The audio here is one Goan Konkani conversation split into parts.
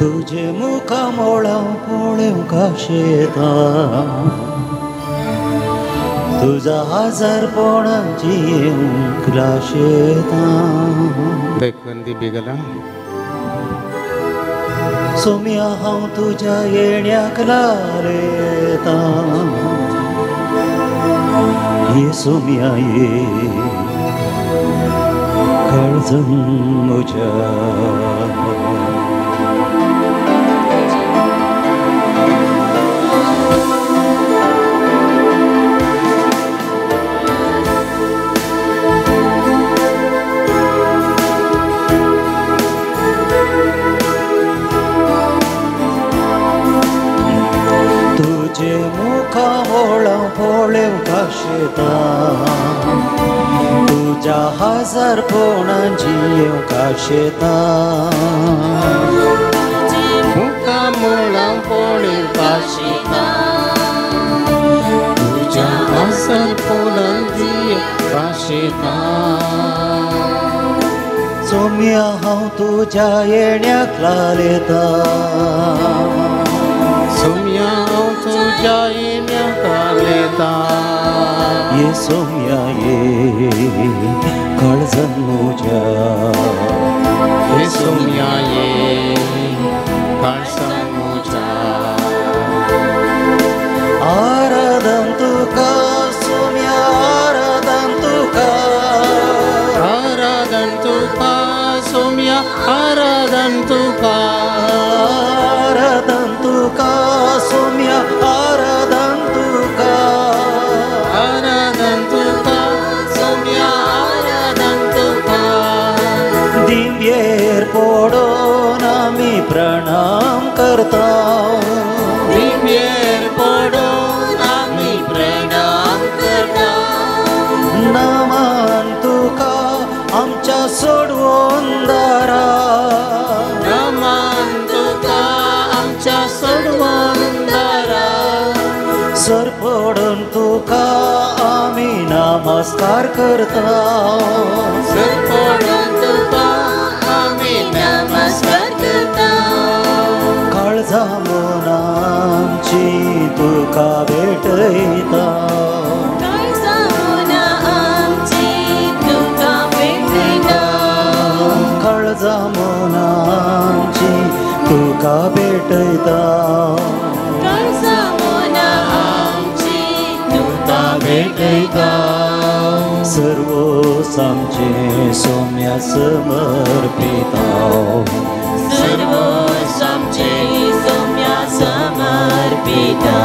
तुझे मुखामोळा पळोवंक आशेता तुझा हजारपणाची येवंक आशेता. देखून दी बिगला सोम्या हांव तुज्या येण्याक लालेता ये सोम्या ये काळजम म्हज्या. तुझे मुखामोळा पळोवंक आशेता तुज्या हजारपणाची येवंक आशेता. मुखामोळा पळोवंक आशेता तुज्या हजारपणाची येवंक आशेता. सोम्या हांव तुज्या येण्याक लालेता सोम्या हांव तुज्या येण्याक लालेता. ये सोम्या ये काळजान म्हज्या ये सोम्या ये काळजान म्हज्या. आराधन तुका सोम्या आराधन तुका आराधन तुका सोम्या आराधन तुका आराधन तुका सोम्या आराधन तुका आराधन तुका सोम्या आराधन तुका. दिव्येर पडोन आमी प्रणाम करता दिव्येर पडोन आमी प्रणाम करता. नमन तुका आमच्या सोडवून दारा नमन तुका आमच्या सोडवून दारा. सर पडून तुका आमी नमस्कार करता सर पडून तुका आमी नमस्कार करता. काळजा मन आमची तुका भेटयता काळजा मन आमची तुका भेटयता काळजा मन आमची तुका भेटयता काळजा मन आमची तुका भेटयता. सर्व आमचे सोम्या समर्पिता सर्व आमचे सोम्या समर्पिता.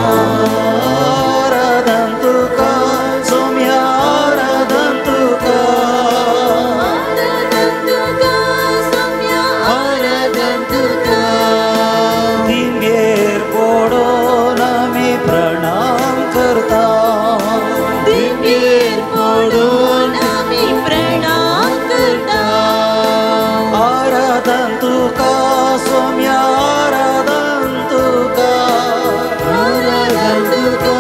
आराधन तुका सोम्या आराधन तुका आराधन तुका सोम्या आराधन तुका. दिव्येर पडोन आमी प्रणाम करता दिव्येर पडोन आमी प्रणाम करता. आराधन तुका सोम्या आराधन तुका आराधन तुका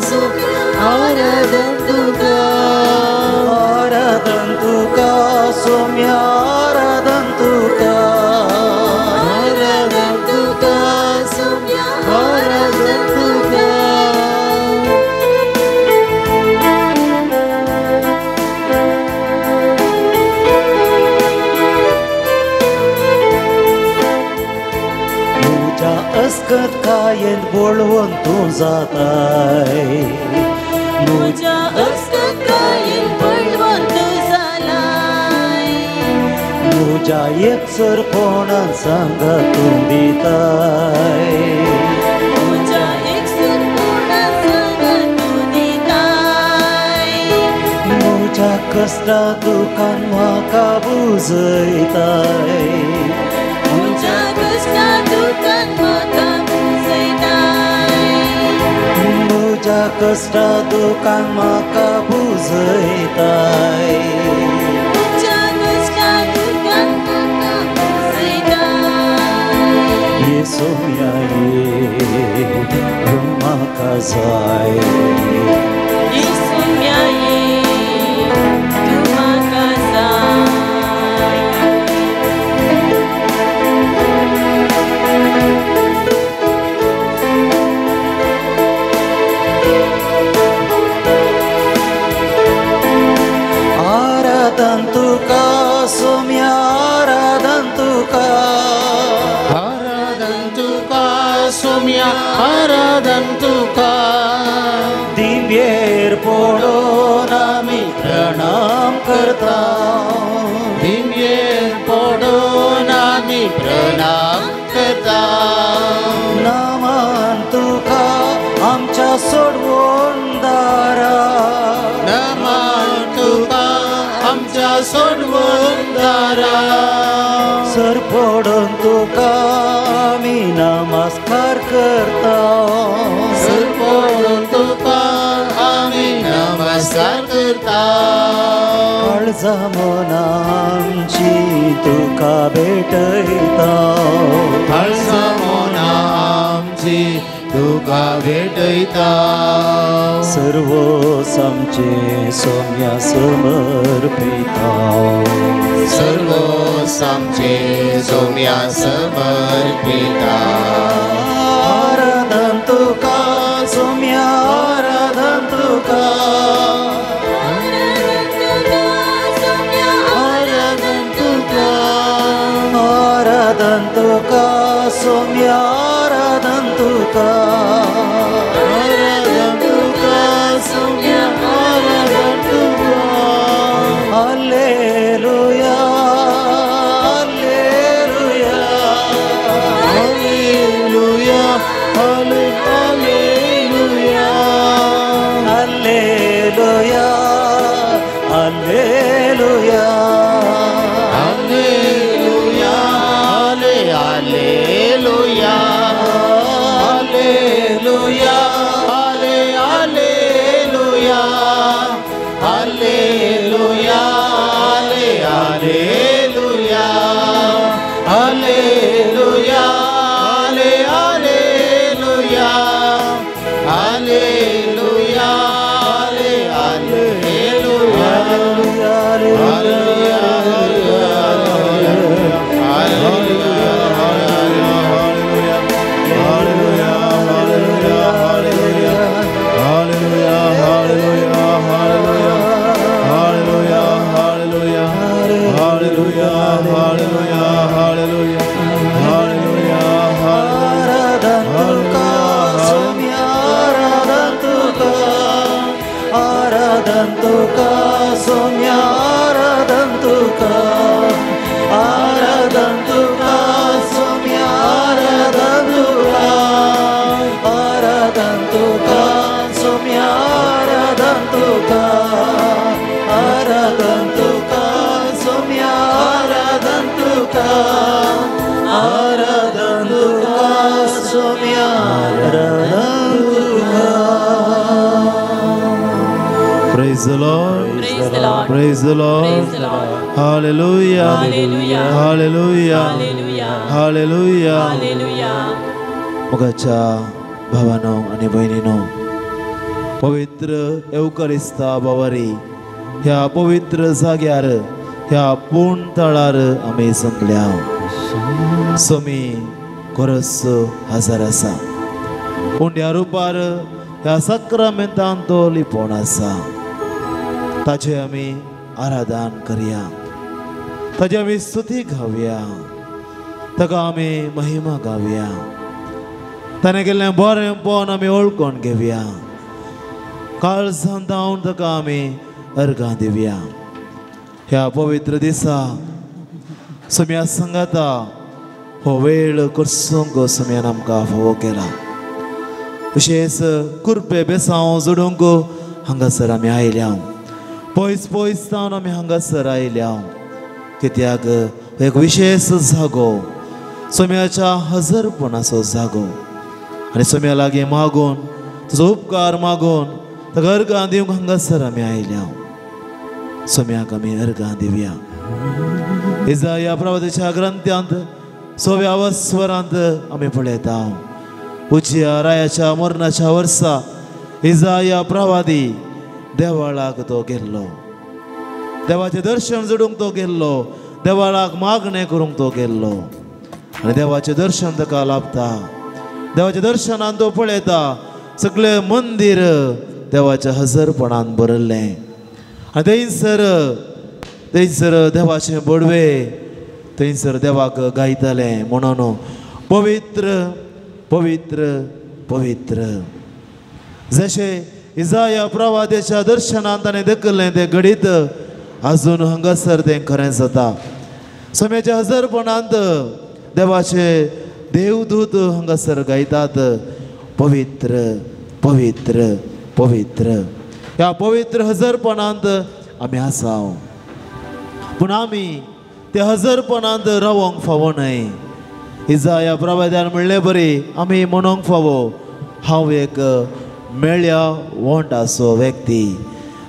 सोम्या आराधन तुका आराधन तुका सोम्या आराधन तुका आराधन तुका सोम्या आराधन तुका. म्हज्या अस्कत कायेंत बळवंत तूं जाताय म्हज्या अस्कत कायेंत बळवंत तूं जालाय म्हज्या एकसरपणान सांगा तूं दिताय म्हज्या एकसरपणान सांगा तूं दिताय. म्हज्या कश्टा दुखान म्हाका बुजयताय म्हज्या कश्टा दुखान म्हाका बुजयताय म्हज्या कश्टा दुखान म्हाका बुजयताय म्हज्या कश्टा दुखान म्हाका बुजयताय. ये सोम्या ये तूं म्हाका जाय ये सोम्या ये तूं म्हाका जाय. आराधन तुका दिव्येर पडून आमी प्रणाम करता दिव्येर पडून आमी प्रणाम करता नमन तुका आमच्या सोडवून दारा नमन तुका आमच्या सोडवून दारा सर पडून तुका आमी नमस्कार करता सर पडून तुका आमी नमस्कार करता काळजा मना आमची तुका भेटयता काळजा मना आमची तुका भेटयता सर्व आमचे सोम्या समर्पिता सर्व आमचे सोम्या समर्पिता आराधन तुका सोम्या आराधन तुका आराधन तुका आराधन तुका सोम्या आराधन तुका आराधन तुका सोम्या आराधन तुका hallelujah hallelujah hallelujah hallelujah hallelujah hallelujah hallelujah hallelujah hallelujah hallelujah hallelujah hallelujah hallelujah hallelujah hallelujah hallelujah आराधन तुका सोम्या आराधन तुका आराधन तुका सोम्या आराधन तुका आराधन तुका सोम्या आराधन तुका आराधन तुका सोम्या आराधन तुका आराधन तुका सोम्या आराधन तुका आराधन तुका सोम्या आराधन तुका. Praise the Lord. Praise the Lord. Praise the Lord. Praise the Lord. Hallelujah. Hallelujah. Hallelujah. Hallelujah. Hallelujah. Hallelujah. मोगाच्या भावानो आनी भयणीनो, पवित्र एवकरिस्ता बावारी ह्या पवित्र जाग्यार ह्या पूर्ण तळार आमी जमल्या. सोमी खरोच हजर आसा, पूण ह्या रुपार ह्या साक्रामेंतान तो लिपोवन आसा. ताचें आमी आराधन करया, ताची आमी स्तुती गावया, ताका आमी महिमा गावया, ताणें केल्लें बरें पळोवन आमी वळखून घेवया, काळजान धांवन ताका आमी अर्गां दिवया. ह्या पवित्र दिसा सोम्या सांगाता हो वेळ करसूंक सोम्यान आमकां फावो केला. विशेष कुर्पे बेसांव जोडूंक हांगासर आमी आयल्या, पयस पयस जावन आमी हांगासर आयल्या, कित्याक एक विशेष जागो सोम्याच्या हजरपणाचो जागो. आनी सोम्या लागीं मागून तुजो उपकार मागून ताका अर्गां दिवंक हांगासर आमी आयल्या. सोम्याक आमी अर्गां दिवया. इजाया प्रवादाच्या ग्रंथांत सव्या वस्वरांत आमी पळयता, उज्या रायाच्या मरणाच्या वर्सा इजाया प्रवादी देवाळाक तो गेल्लो, देवाचें दर्शन जोडूंक तो गेल्लो, देवाळाक मागणें करूंक तो गेल्लो. आनी देवाचें दर्शन ताका लाभता. देवाच्या दर्शनान तो पळयता सगळें मंदीर देवाच्या हजरपणान भरिल्लें. आनी थंयसर थंयसर देवाचें बडवे थंयसर देवाक गायतालें म्हणून पवित्र पवित्र पवित्र. जशें इजाया प्रवाद्याच्या दर्शनान ताणें देखलें तें घडीत आजून हांगासर तें खरें जाता. सोम्याच्या हजरपणांत देवाचे देवदूत हांगासर गायतात पवित्र पवित्र पवित्र. ह्या पवित्र हजरपणांत आमी आसा, पूण आमी त्या हजरपणांत रावंक फावो न्हय. इजाया प्रवाद्यान म्हणलें बरी आमी म्हणूंक फावो, हांव एक मेळ्या वोंटाचो व्यक्ती,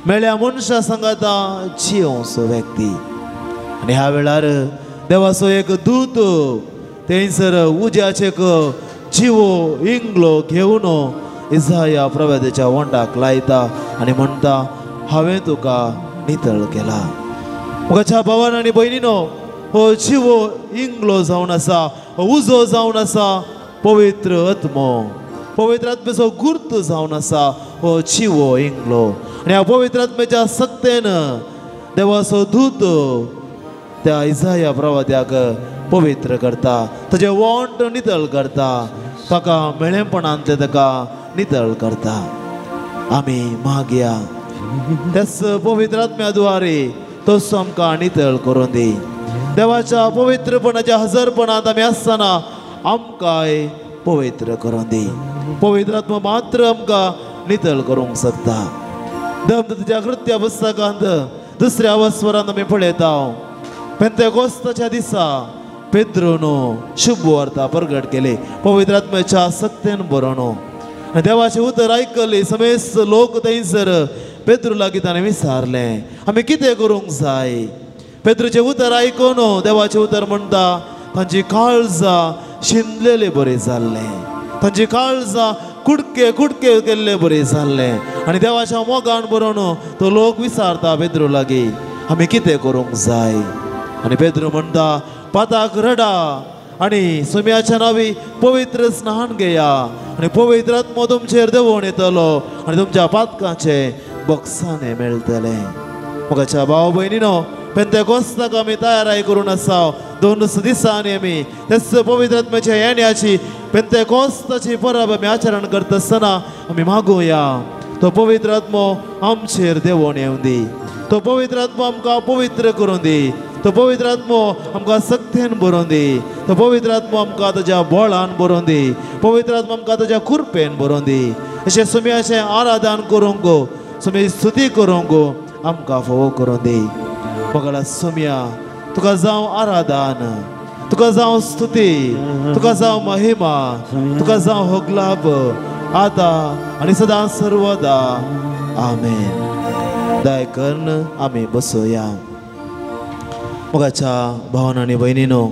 मेळ्या मनशा सांगाता जियोंचो व्यक्ती. आनी ह्या वेळार देवाचो एक दूत थंयसर उज्याचें एक जिवो इंगलो घेवन इजाया प्रवाद्याच्या वोंटाक लायता आनी म्हणटा, हांवें तुका नितळ केला. म्हज्या भावान आनी भयणीनो, हो जिवो इंगलो जावन आसा, हो उजो जावन आसा पवित्र आत्मो, पवित्र आत्म्याचो गुर्त जावन आसा हो जिवो इंगलो. आनी ह्या पवित्र आत्म्याच्या सक्तेन देवाचो दूत त्या इजाया प्रवाद्याक पवित्र करता, ताजें वोंट नितळ करता, ताका मेळेपणांतलें ताका नितळ करता. आमी मागया त्याच पवित्र आत्म्या द्वारे तोच आमकां नितळ करून दी. देवाच्या पवित्रपणाच्या हजरपणांत आमी आसतना आमकांय पवित्र करून दी. पवित्र आत्मा मात्र आमकां नितळ करूंक शकता. दमच्या कृत्या पुस्तकांत दुसऱ्या वस्वरांत आमी पळयता, पेंतेकोस्ताच्या दिसा पेद्रोन शुभ वार्ता प्रगट केली पवित्र आत्म्याच्या सक्तेन बरोवन. आनी देवाचें उतर आयकलें समेस्त लोक थंयसर पेद्रू लागीं ताणें विचारलें, आमी कितें करूंक जाय? पेद्रूचें उतर आयकून देवाचें उतर म्हणटा तांची काळजां शिंदलेले बरें जाल्लें, तांची काळजां कुडके कुडके केल्ले बरें जाल्लें. आनी देवाच्या मोगान बरोवन तो लोक विचारता पेद्रू लागीं, आमी कितें करूंक जाय? आनी पेद्रू म्हणटा, पाताक रडा आनी सोम्याच्या नांवी पवित्र स्नान घेया आनी पवित्र आत्मो तुमचेर देंवोन येतलो आनी तुमच्या पातकाचें बक्षाणें मेळटलें. म्हज्या भाव भयणीनो, पेंतेकोस्ताक आमी तयाराय करून आसा. 2 दिसांनी आमी तेच पवित्र आत्म्याच्या येण्याची पेंतेकोस्ताची परब आमी आचरण करता आसतना आमी मागुया तो पवित्र आत्मो आमचेर देंवोन येवं दी, तो पवित्र आत्मो आमकां पवित्र करून दी, तो पवित्र आत्मो आमकां सक्तेन बरोवन दी, तो पवित्र आत्मो आमकां ताज्या बळान बरोवन दी, पवित्र आत्मो आमकां ताज्या कृपेन बरोवन दी. अशें सुम्याचें आराधन करूंक, सुमी स्तुती करूंक आमकां फावो करून दी. बगला सुम्या, तुका जावं आराधन, तुका जावं स्तुती, तुका जावं महिमा, तुका जावं होगलाब आतां आनी सदां सर्वदा. आमेन. दया करून आमी बसोया. मोगाच्या भावान आनी भयणीनो,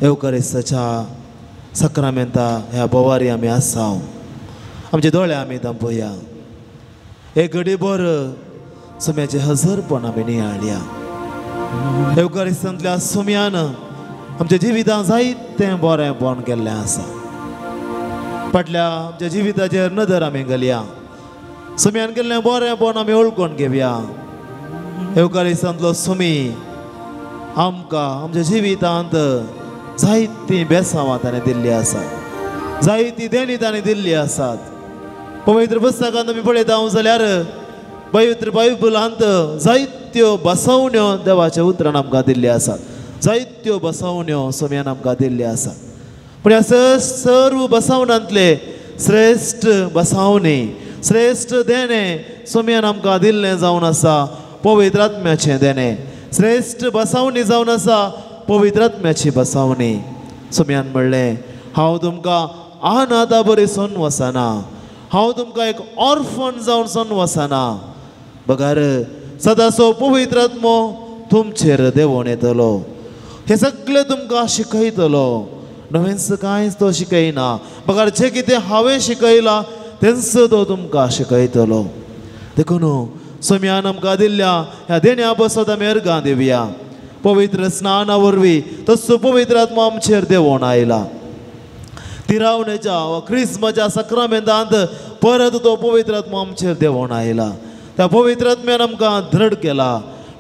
येवकारिस्ताच्या सक्रामेंता ह्या बोवारी आमी आसा. आमचे दोळे आमी दांपोया. एक घडीभर सुम्याचें हजरपण आमी नियाळया. येवकारिस्तांतल्या सुम्यान आमच्या जिवितांत जायतें बरेंपण केल्लें आसा. फाटल्या आमच्या जिविताचेर नदर आमी घालया. सुम्यान केल्लें बरेंपण आमी वळखून घेवया. येवकारिस्तांतलो सुमी आमकां आमच्या जिवितांत जायतीं बेसांवां ताणें दिल्लीं आसात, जायतीं देणी ताणें दिल्लीं आसात. पवित्र पुस्तकांत आमी पळयता जाल्यार पवित्र बायबलांत जायत्यो बसवण्यो देवाच्या उतरान आमकां दिल्ल्यो आसात, जायत्यो बसवण्यो सोम्यान आमकां दिल्ल्यो आसात. पूण ह्या सर्व बसवणांतले श्रेश्ठ बसवणी, श्रेश्ठ देणें सोम्यान आमकां दिल्लें जावन आसा पवित्र आत्म्याचें देणें. श्रेश्ठ बसवणी जावन आसा पवित्र आत्म्याची बसवणी. सोम्यान म्हणलें, हांव तुमकां अनाथा बरी सोन वसना, हांव तुमकां एक ऑर्फन जावन सोन वसना, बगर सदांचो पवित्र आत्मो तुमचेर देंवोन येतलो, हें सगळें तुमकां शिकयतलो. नवेंच कांयच तो शिकयना, बगर जें कितें हांवें शिकयलां तेंच तो तुमकां शिकयतलो. देखून सोम्यान आमकां दिल्ल्या ह्या देण्या बसत आमी अर्गां दिवया. पवित्र स्नाना वरवीं तसो पवित्र आत्मो आमचेर देंवोन आयला. तिरावणेच्या वा क्रिस्मच्या सक्रामेंतांत परत तो पवित्र आत्मो आमचेर देंवोन आयला. त्या पवित्र आत्म्यान आमकां दृढ केला,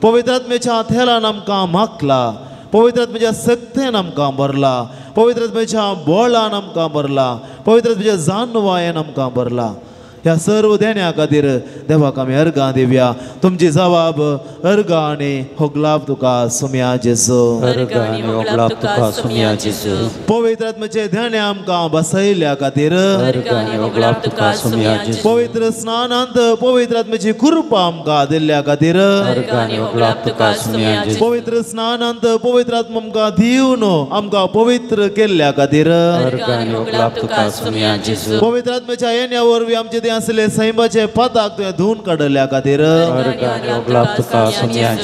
पवित्र आत्म्याच्या थेलान आमकां माखला, पवित्र आत्म्याच्या सक्तेन आमकां भरला, पवित्र आत्म्याच्या बळान आमकां भरला, पवित्र आत्म्याच्या जानवायेन आमकां भरला. ह्या सर्व देण्या खातीर देवाक आमी अर्गां दिवया. तुमची जबाब अर्गां आनी होगलाब तुका सुम्या जेजू. अर्गां आनी होगलाब तुका सुम्या जेजू. पवित्र आत्म्याचे देणे आमकां बसयल्या खातीर अर्गां आनी होगलाब तुका सुम्या जेजू. पवित्र स्नानांत पवित्र आत्म्याची कृपा आमकां दिल्ल्या खातीर अर्गां आनी होगलाब तुका सुम्या जेजू. पवित्र स्नानांत पवित्र आत्मा आमकां दिवन आमकां पवित्र केल्ल्या खातीर अर्गां आनी होगलाब तुका सुम्या जेजू. पवित्र आत्म्याच्या येण्या वरवीं आमचे ते असले सैमाचे पाताक तुवें धुवन काडल्या खातीर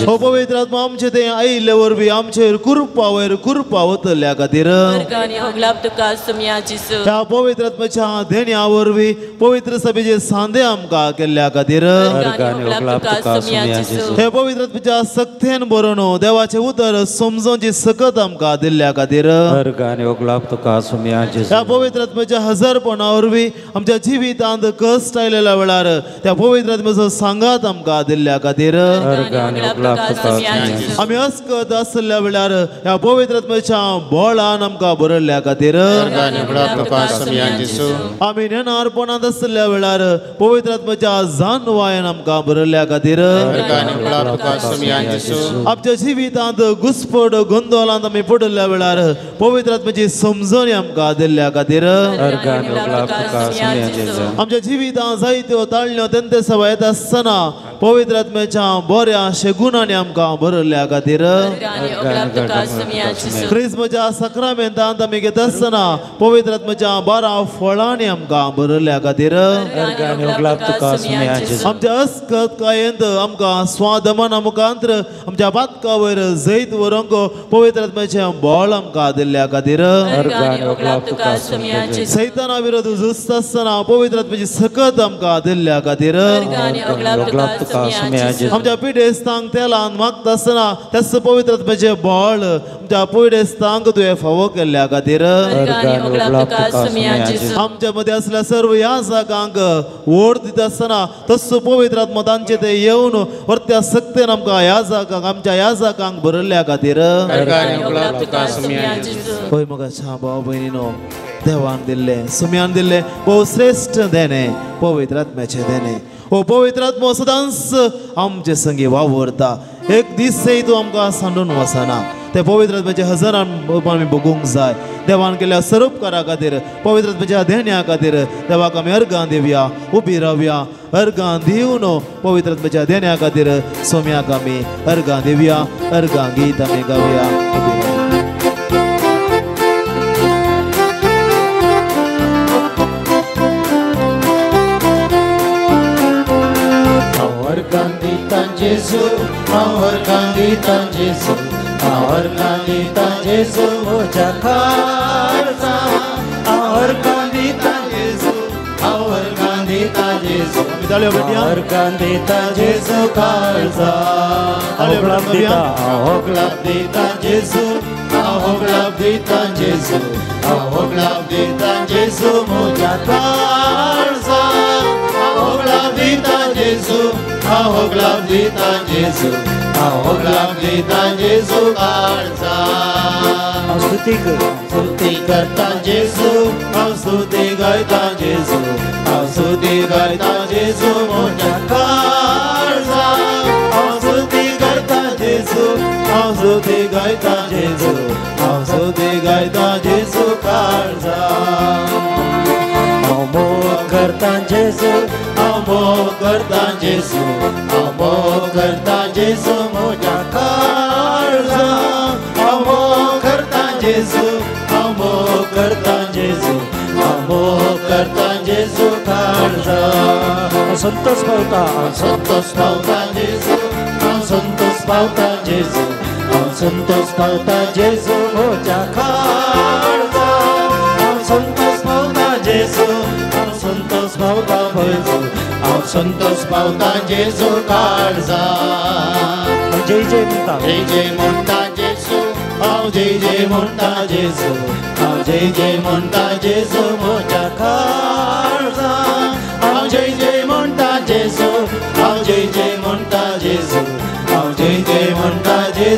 हो पवित्र आत्मा आमचे ते आयिल्ले वरवीं आमचेर कृपा वयर कृपा वतल्या खातीर ह्या पवित्र आत्म्याच्या देण्या वरवीं पवित्र सभेचे सांदे आमकां केल्ल्या खातीर हे पवित्र आत्म्याच्या सक्तेन बरोवन देवाचें उतर समजोवची सकत आमकां दिल्ल्या खातीर ह्या पवित्र आत्म्याच्या हजारपणा वरवीं आमच्या जिवितांत कश्ट आयलेल्या वेळार त्या पवित्र आत्म्याचो सांगात आमकां दिल्ल्या खातीर आमी अस्कत आसल्या वेळार ह्या पवित्र आत्म्याच्या बळान आमकां भरल्ल्या खातीर आमी नेणारपणांत आसल्या वेळार पवित्र आत्म्याच्या जानवायेन आमकां भरल्ल्या खातीर आमच्या जिवितांत घुस्पट गोंदोलांत आमी पडिल्ल्या वेळार पवित्र आत्म्याची समजणी आमकां दिल्ल्या खातीर आमच्या जिवितांत जायत्यो ताळण्यो तेंते सभा येता आसतना पवित्र आत्म्याच्या बऱ्या शेगुणांनी आमकां भरल्ल्या खातीर क्रिस्मच्या साक्रामेंतांत आमी घेता आसतना पवित्र आत्म्याच्या 12 फळांनी आमकां भरल्ल्या खातीर आमच्या अस्कतकायेंत आमकां स्वादमना मुखांत्र आमच्या पातका वयर जैत व्हरूंक पवित्र आत्म्याचें बळ आमकां दिल्ल्या खातीर सैताना विरोध झुजता आसतना पवित्र आत्म्याची सकत आमकां दिल्ल्या खातीर आमच्या पिडेस्तांक तेलान मागता आसतना त्याच पवित्र आत्म्याचें बळ आमच्या पिडेस्तांक तुवें फावो केल्ल्या खातीर आमच्या मदें आसल्या सर्व ह्या जागांक वोट दिता आसतना तसो पवित्र आत्मा तांचे ते येवन वर्त्या सक्तेन आमकां ह्या जागांक आमच्या ह्या जागांक भरल्ल्या खातीर हय मगा भाव भयणीनो देवान दिल्लें सुम्यान दिल्लें भोव श्रेश्ठ देणें पवित्र आत्म्याचें देणें. हो पवित्र आत्मो सदांच आमचे संगी वावुरता, एक दीस तूं आमकां सांडून वचना. ते पवित्र आत्म्याचे हजारान आमी भोगूंक जाय. देवान केल्ल्या सरोपकारा खातीर पवित्र आत्म्याच्या देण्या खातीर देवाक आमी अर्गां दिवया, उबी रावया, अर्गां दिवन पवित्र आत्म्याच्या देण्या खातीर सोम्याक आमी अर्गां दिवया, अर्गां गीत आमी गावया. उबी रावया. जेजू अर्गां दिता जेजू अर्गां दिता जेजू म्हज्या काळजा अर्गां दिता जेजू अर्गां दिता जेजू अर्गां दिता जेजू काळजा होगलाब दिता जेजू होगलाब दिता जेजू होगलाब दिता जेजू म्हज्या काळजा होगलाब दिता जेजू होगलाब दिता जेजू होगलाब दिता जेजू काळजा. स्तुती स्तुती करता जेजू स्तुती गायता जेजू स्तुती गायता जेजू म्हज्या काळजा स्तुती करता जेजू स्तुती गायता जेजू स्तुती गायता जेजू काळजा. मोग करता जेजू मोग करता जेजू मोग करता जेजू म्हज्या काळजा मोग करता जेजू मोग करता जेजू मोग करता जेजू काळजा. संतोष पावता संतोष पावता जेजू संतोष पावता जेजू संतोष पावता जेजू म्हज्या काळजा संतोष पावता जेजू संतोष पावता जेजू संतोष पावता जेजू काळजा. जय जय म्हणटा जय जय म्हणटा जेजू हांव जय जय म्हणटा जेजू हांव जय जय म्हणटा जेजू म्हज्या काळजा हांव जय जय म्हणटा जेजू हांव जय जय म्हणटा जेजू हांव जय जय म्हणटा जेजू.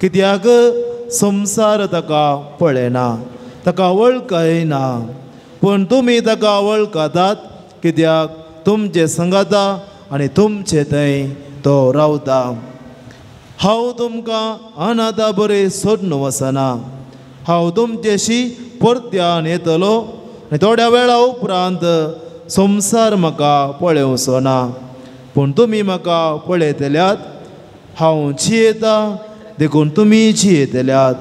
कित्याक संवसार ताका पळयना, ताका वळखना, पूण तुमी ताका वळखतात, कित्याक तुमचे संगाता आनी तुमचे थंय तो रावता. हांव तुमकां अनाथा बरें सोडून वचना, हांव तुमचेशी परत्यान येतलो आनी थोड्या वेळा उपरांत संवसार म्हाका पळोवचो ना, पूण तुमी म्हाका पळयतल्यात. हांव जियेता देखून तुमी जियेतल्यात.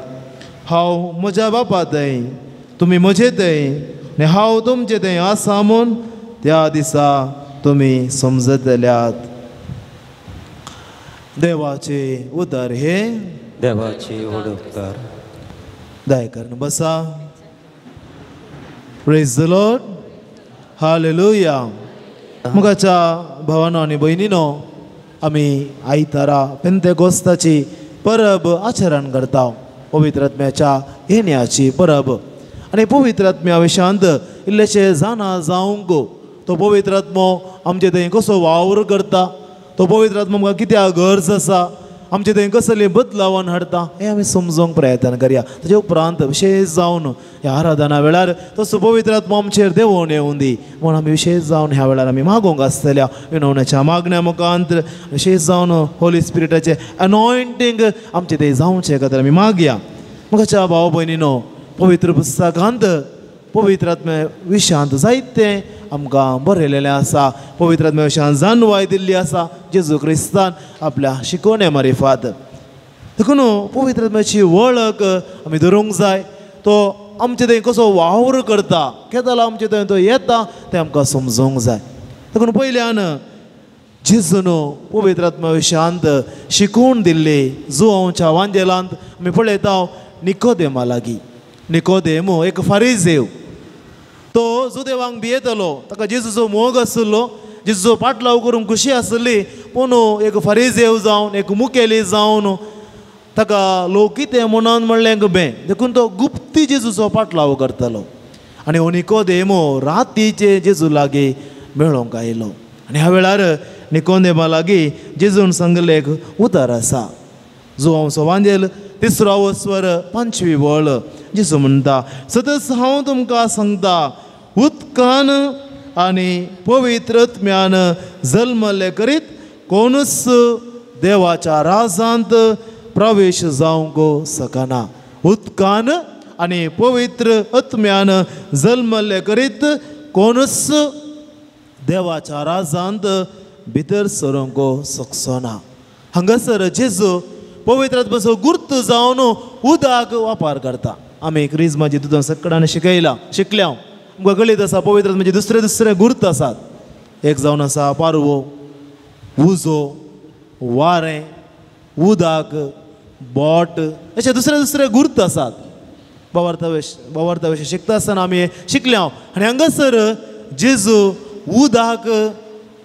हांव म्हज्या बापा थंय, तुमी म्हजे थंय आनी हांव तुमचे थंय आसा म्हूण त्या दिसा तुमी समजतल्यात. देवाचे उतर हे देवाचे व्हड उपकार. दया करून बसा. Praise the Lord. Hallelujah. मुखाच्या भावानो आनी भयणीनो, आमी आयतारा पेंतेकोस्ताची परब आचरण करता, पवित्र आत्म्याच्या येण्याची परब. आनी पवित्र आत्म्या विशांत इल्लेशें जाणा जावंक, तो पवित्र आत्मो आमचे थंय कसो वावर करता, तो पवित्र आत्मो आमकां कित्याक गरज आसा, आमचे थंय कसले बदलावन हाडटा, हें आमी समजूंक प्रयत्न करया. ताजे उपरांत विशेश जावन ह्या आराधना वेळार तसो पवित्र आत्मो आमचेर देंवोवन येवूं दी म्हूण आमी विशेश जावन ह्या वेळार आमी मागूंक आसतल्या विनवण्याच्या मागण्या मुखांत विशेश जावन होली स्पिरिटाचें अनॉयंटींग आमचें थंय जावचें खातीर आमी मागया. मुखाच्या भाव भयणीनो, पवित्र पुस्तकांत पवित्र आत्म्या विशांत जायतें आमकां बरयलेलें आसा. पवित्र आत्म्या विशांत जाणवाय दिल्ली आसा जेजू क्रिस्तान आपल्या शिकवणे मारिफात. देखून पवित्र आत्म्याची वळख आमी धरूंक जाय. तो आमचे थंय कसो वावर करता, केदला आमचे थंय तो येता तें आमकां समजूंक जाय. देखून पयल्यान जेजून पवित्र आत्म्या विशांत शिकवण दिल्ली जुवांच्या वांजेलांत आमी पळयता निकोदेमा लागीं. निकोदेमो एक फारीजेव, तो जुदेवांक भियेतलो, ताका जेजूचो मोग आशिल्लो, जेजूचो पाटलाव करूंक खुशी आशिल्ली, पूण एक फारीजेव जावन एक मुखेली जावन ताका लोक कितें म्हणून म्हणलें बें, देखून तो गुप्ती जेजूचो पाटलाव करतालो. आनी हो निकोदेमो रातीचे जेजू लागीं मेळोंक आयलो आनी ह्या वेळार निकोदेमा लागीं जेजून सांगलें एक उतर आसा, जुवांचो वांजेल तिसरो स्वर 5वी वळ. जेजू म्हणटा, सतच हांव तुमकां सांगता, उदकान आनी पवित्र आत्म्यान जल्मल्ले करीत कोणूच देवाच्या राजांत प्रवेश जावंक शकना. उदकान आनी पवित्र आत्म्यान जल्मल्ले करीत कोणूच देवाच्या राजांत भितर सरूंक शकचो ना. हांगासर जेजू पवित्र आत्म्याचो गुर्त जावन उदक वापर करता. आमी क्रिज्माची दुदां सकडान शिकयला शिकल्या, आमकां कळीत आसा पवित्र आत्म्याचे दुसरे दुसरे गुर्त आसात. एक जावन आसा पारवो, उजो, वारें, उदक, बोट, अशे दुसरे दुसरे गुर्त आसात. बाबार्था विशय शिकता आसतना आमी शिकल्या. आनी हांगासर जेजू उदक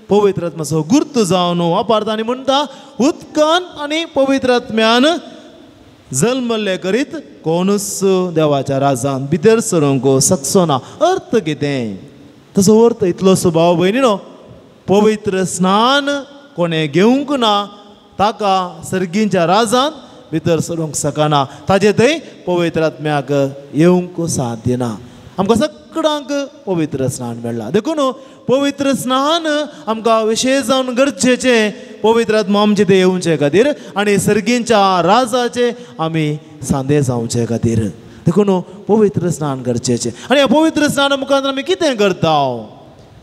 पवित्र आत्म्याचो गुर्त जावन वापरता आनी म्हणटा, उदकान आनी पवित्र आत्म्यान जल्मल्ले करीत कोणूच देवाच्या राजान भितर सरूंक शकचो ना. अर्थ कितें? तसो अर्थ इतलो भाव भयणीनो, पवित्र स्नान कोणें घेवंक ना ताका सर्गींच्या राजान भितर सरूंक शकना, ताजे थंय पवित्र आत्म्याक येवंक साध्य ना. आमकां सगळ्यांक पवित्र स्नान मेळ्ळां, देखून पवित्र स्नान आमकां विशेश जावन गरजेचें पवित्र आत्मा आमचे ते येवचे खातीर आनी सर्गींच्या राजाचे आमी सांदे जावचे खातीर. देखून पवित्र स्नान गरजेचें. आनी ह्या पवित्र स्नाना मुखार आमी कितें करता?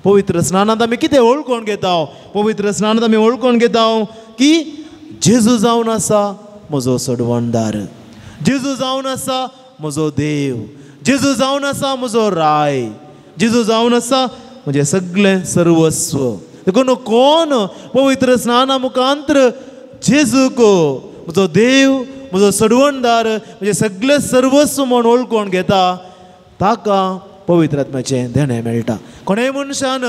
पवित्र स्नानांत आमी कितें वळखून घेता? पवित्र स्नानांत आमी वळखून घेता की जेजू जावन आसा म्हजो सोडवणदार, जेजू जावन आसा म्हजो देव, जेजू जावन आसा म्हजो राय, जेजू जावन आसा म्हजें सगळें सर्वस्व. देखून कोण पवित्र स्नाना मुखांतर जेजूक म्हजो देव, म्हजो सोडवणदार, म्हजें सगळें सर्वस्व म्हूण वळखून घेता ताका पवित्र आत्म्याचें देणें मेळटा. कोणेय मनशान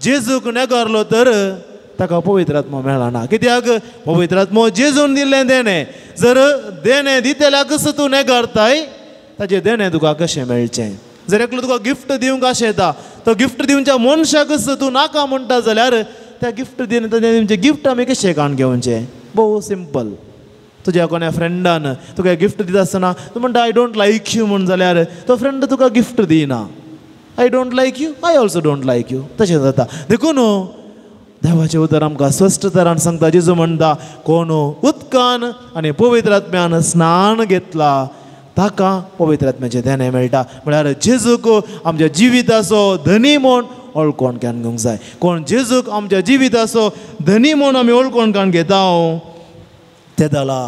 जेजूक नेगारलो तर ताका पवित्र आत्मो मेळना. कित्याक? पवित्र आत्मो जेजून दिल्लें देणें. जर देणें दितल्याकच तूं नेगारताय ताचें देणें तुका कशें मेळचें? जर एकलो तुका गिफ्ट दिवंक आशेता तो गिफ्ट दिवच्या मनशाकच तूं नाका म्हणटा जाल्यार त्या गिफ्ट दिवन दिवचें गिफ्ट आमी कशें काण घेवचें? भोव सिंपल. तुज्या कोण्या फ्रेंडान तुका गिफ्ट दिता आसतना तूं म्हणटा I don't like you म्हूण जाल्यार तो फ्रेंड तुका गिफ्ट दिना. I don't like you, I also don't like you, तशें जाता. देखून देवाचें उतर आमकां स्पश्ट तरान सांगता. जेजू म्हणटा कोण उदकान आनी पवित्र आत्म्यान स्नान घेतला ताका पवित्र आत्म्याचें देणें मेळटा. म्हळ्यार जेजूक आमच्या जिविताचो धनी म्हूण वळखून काडून घेवंक जाय. कोण जेजूक आमच्या जिविताचो धनी म्हूण आमी वळखून काडून घेता तेदला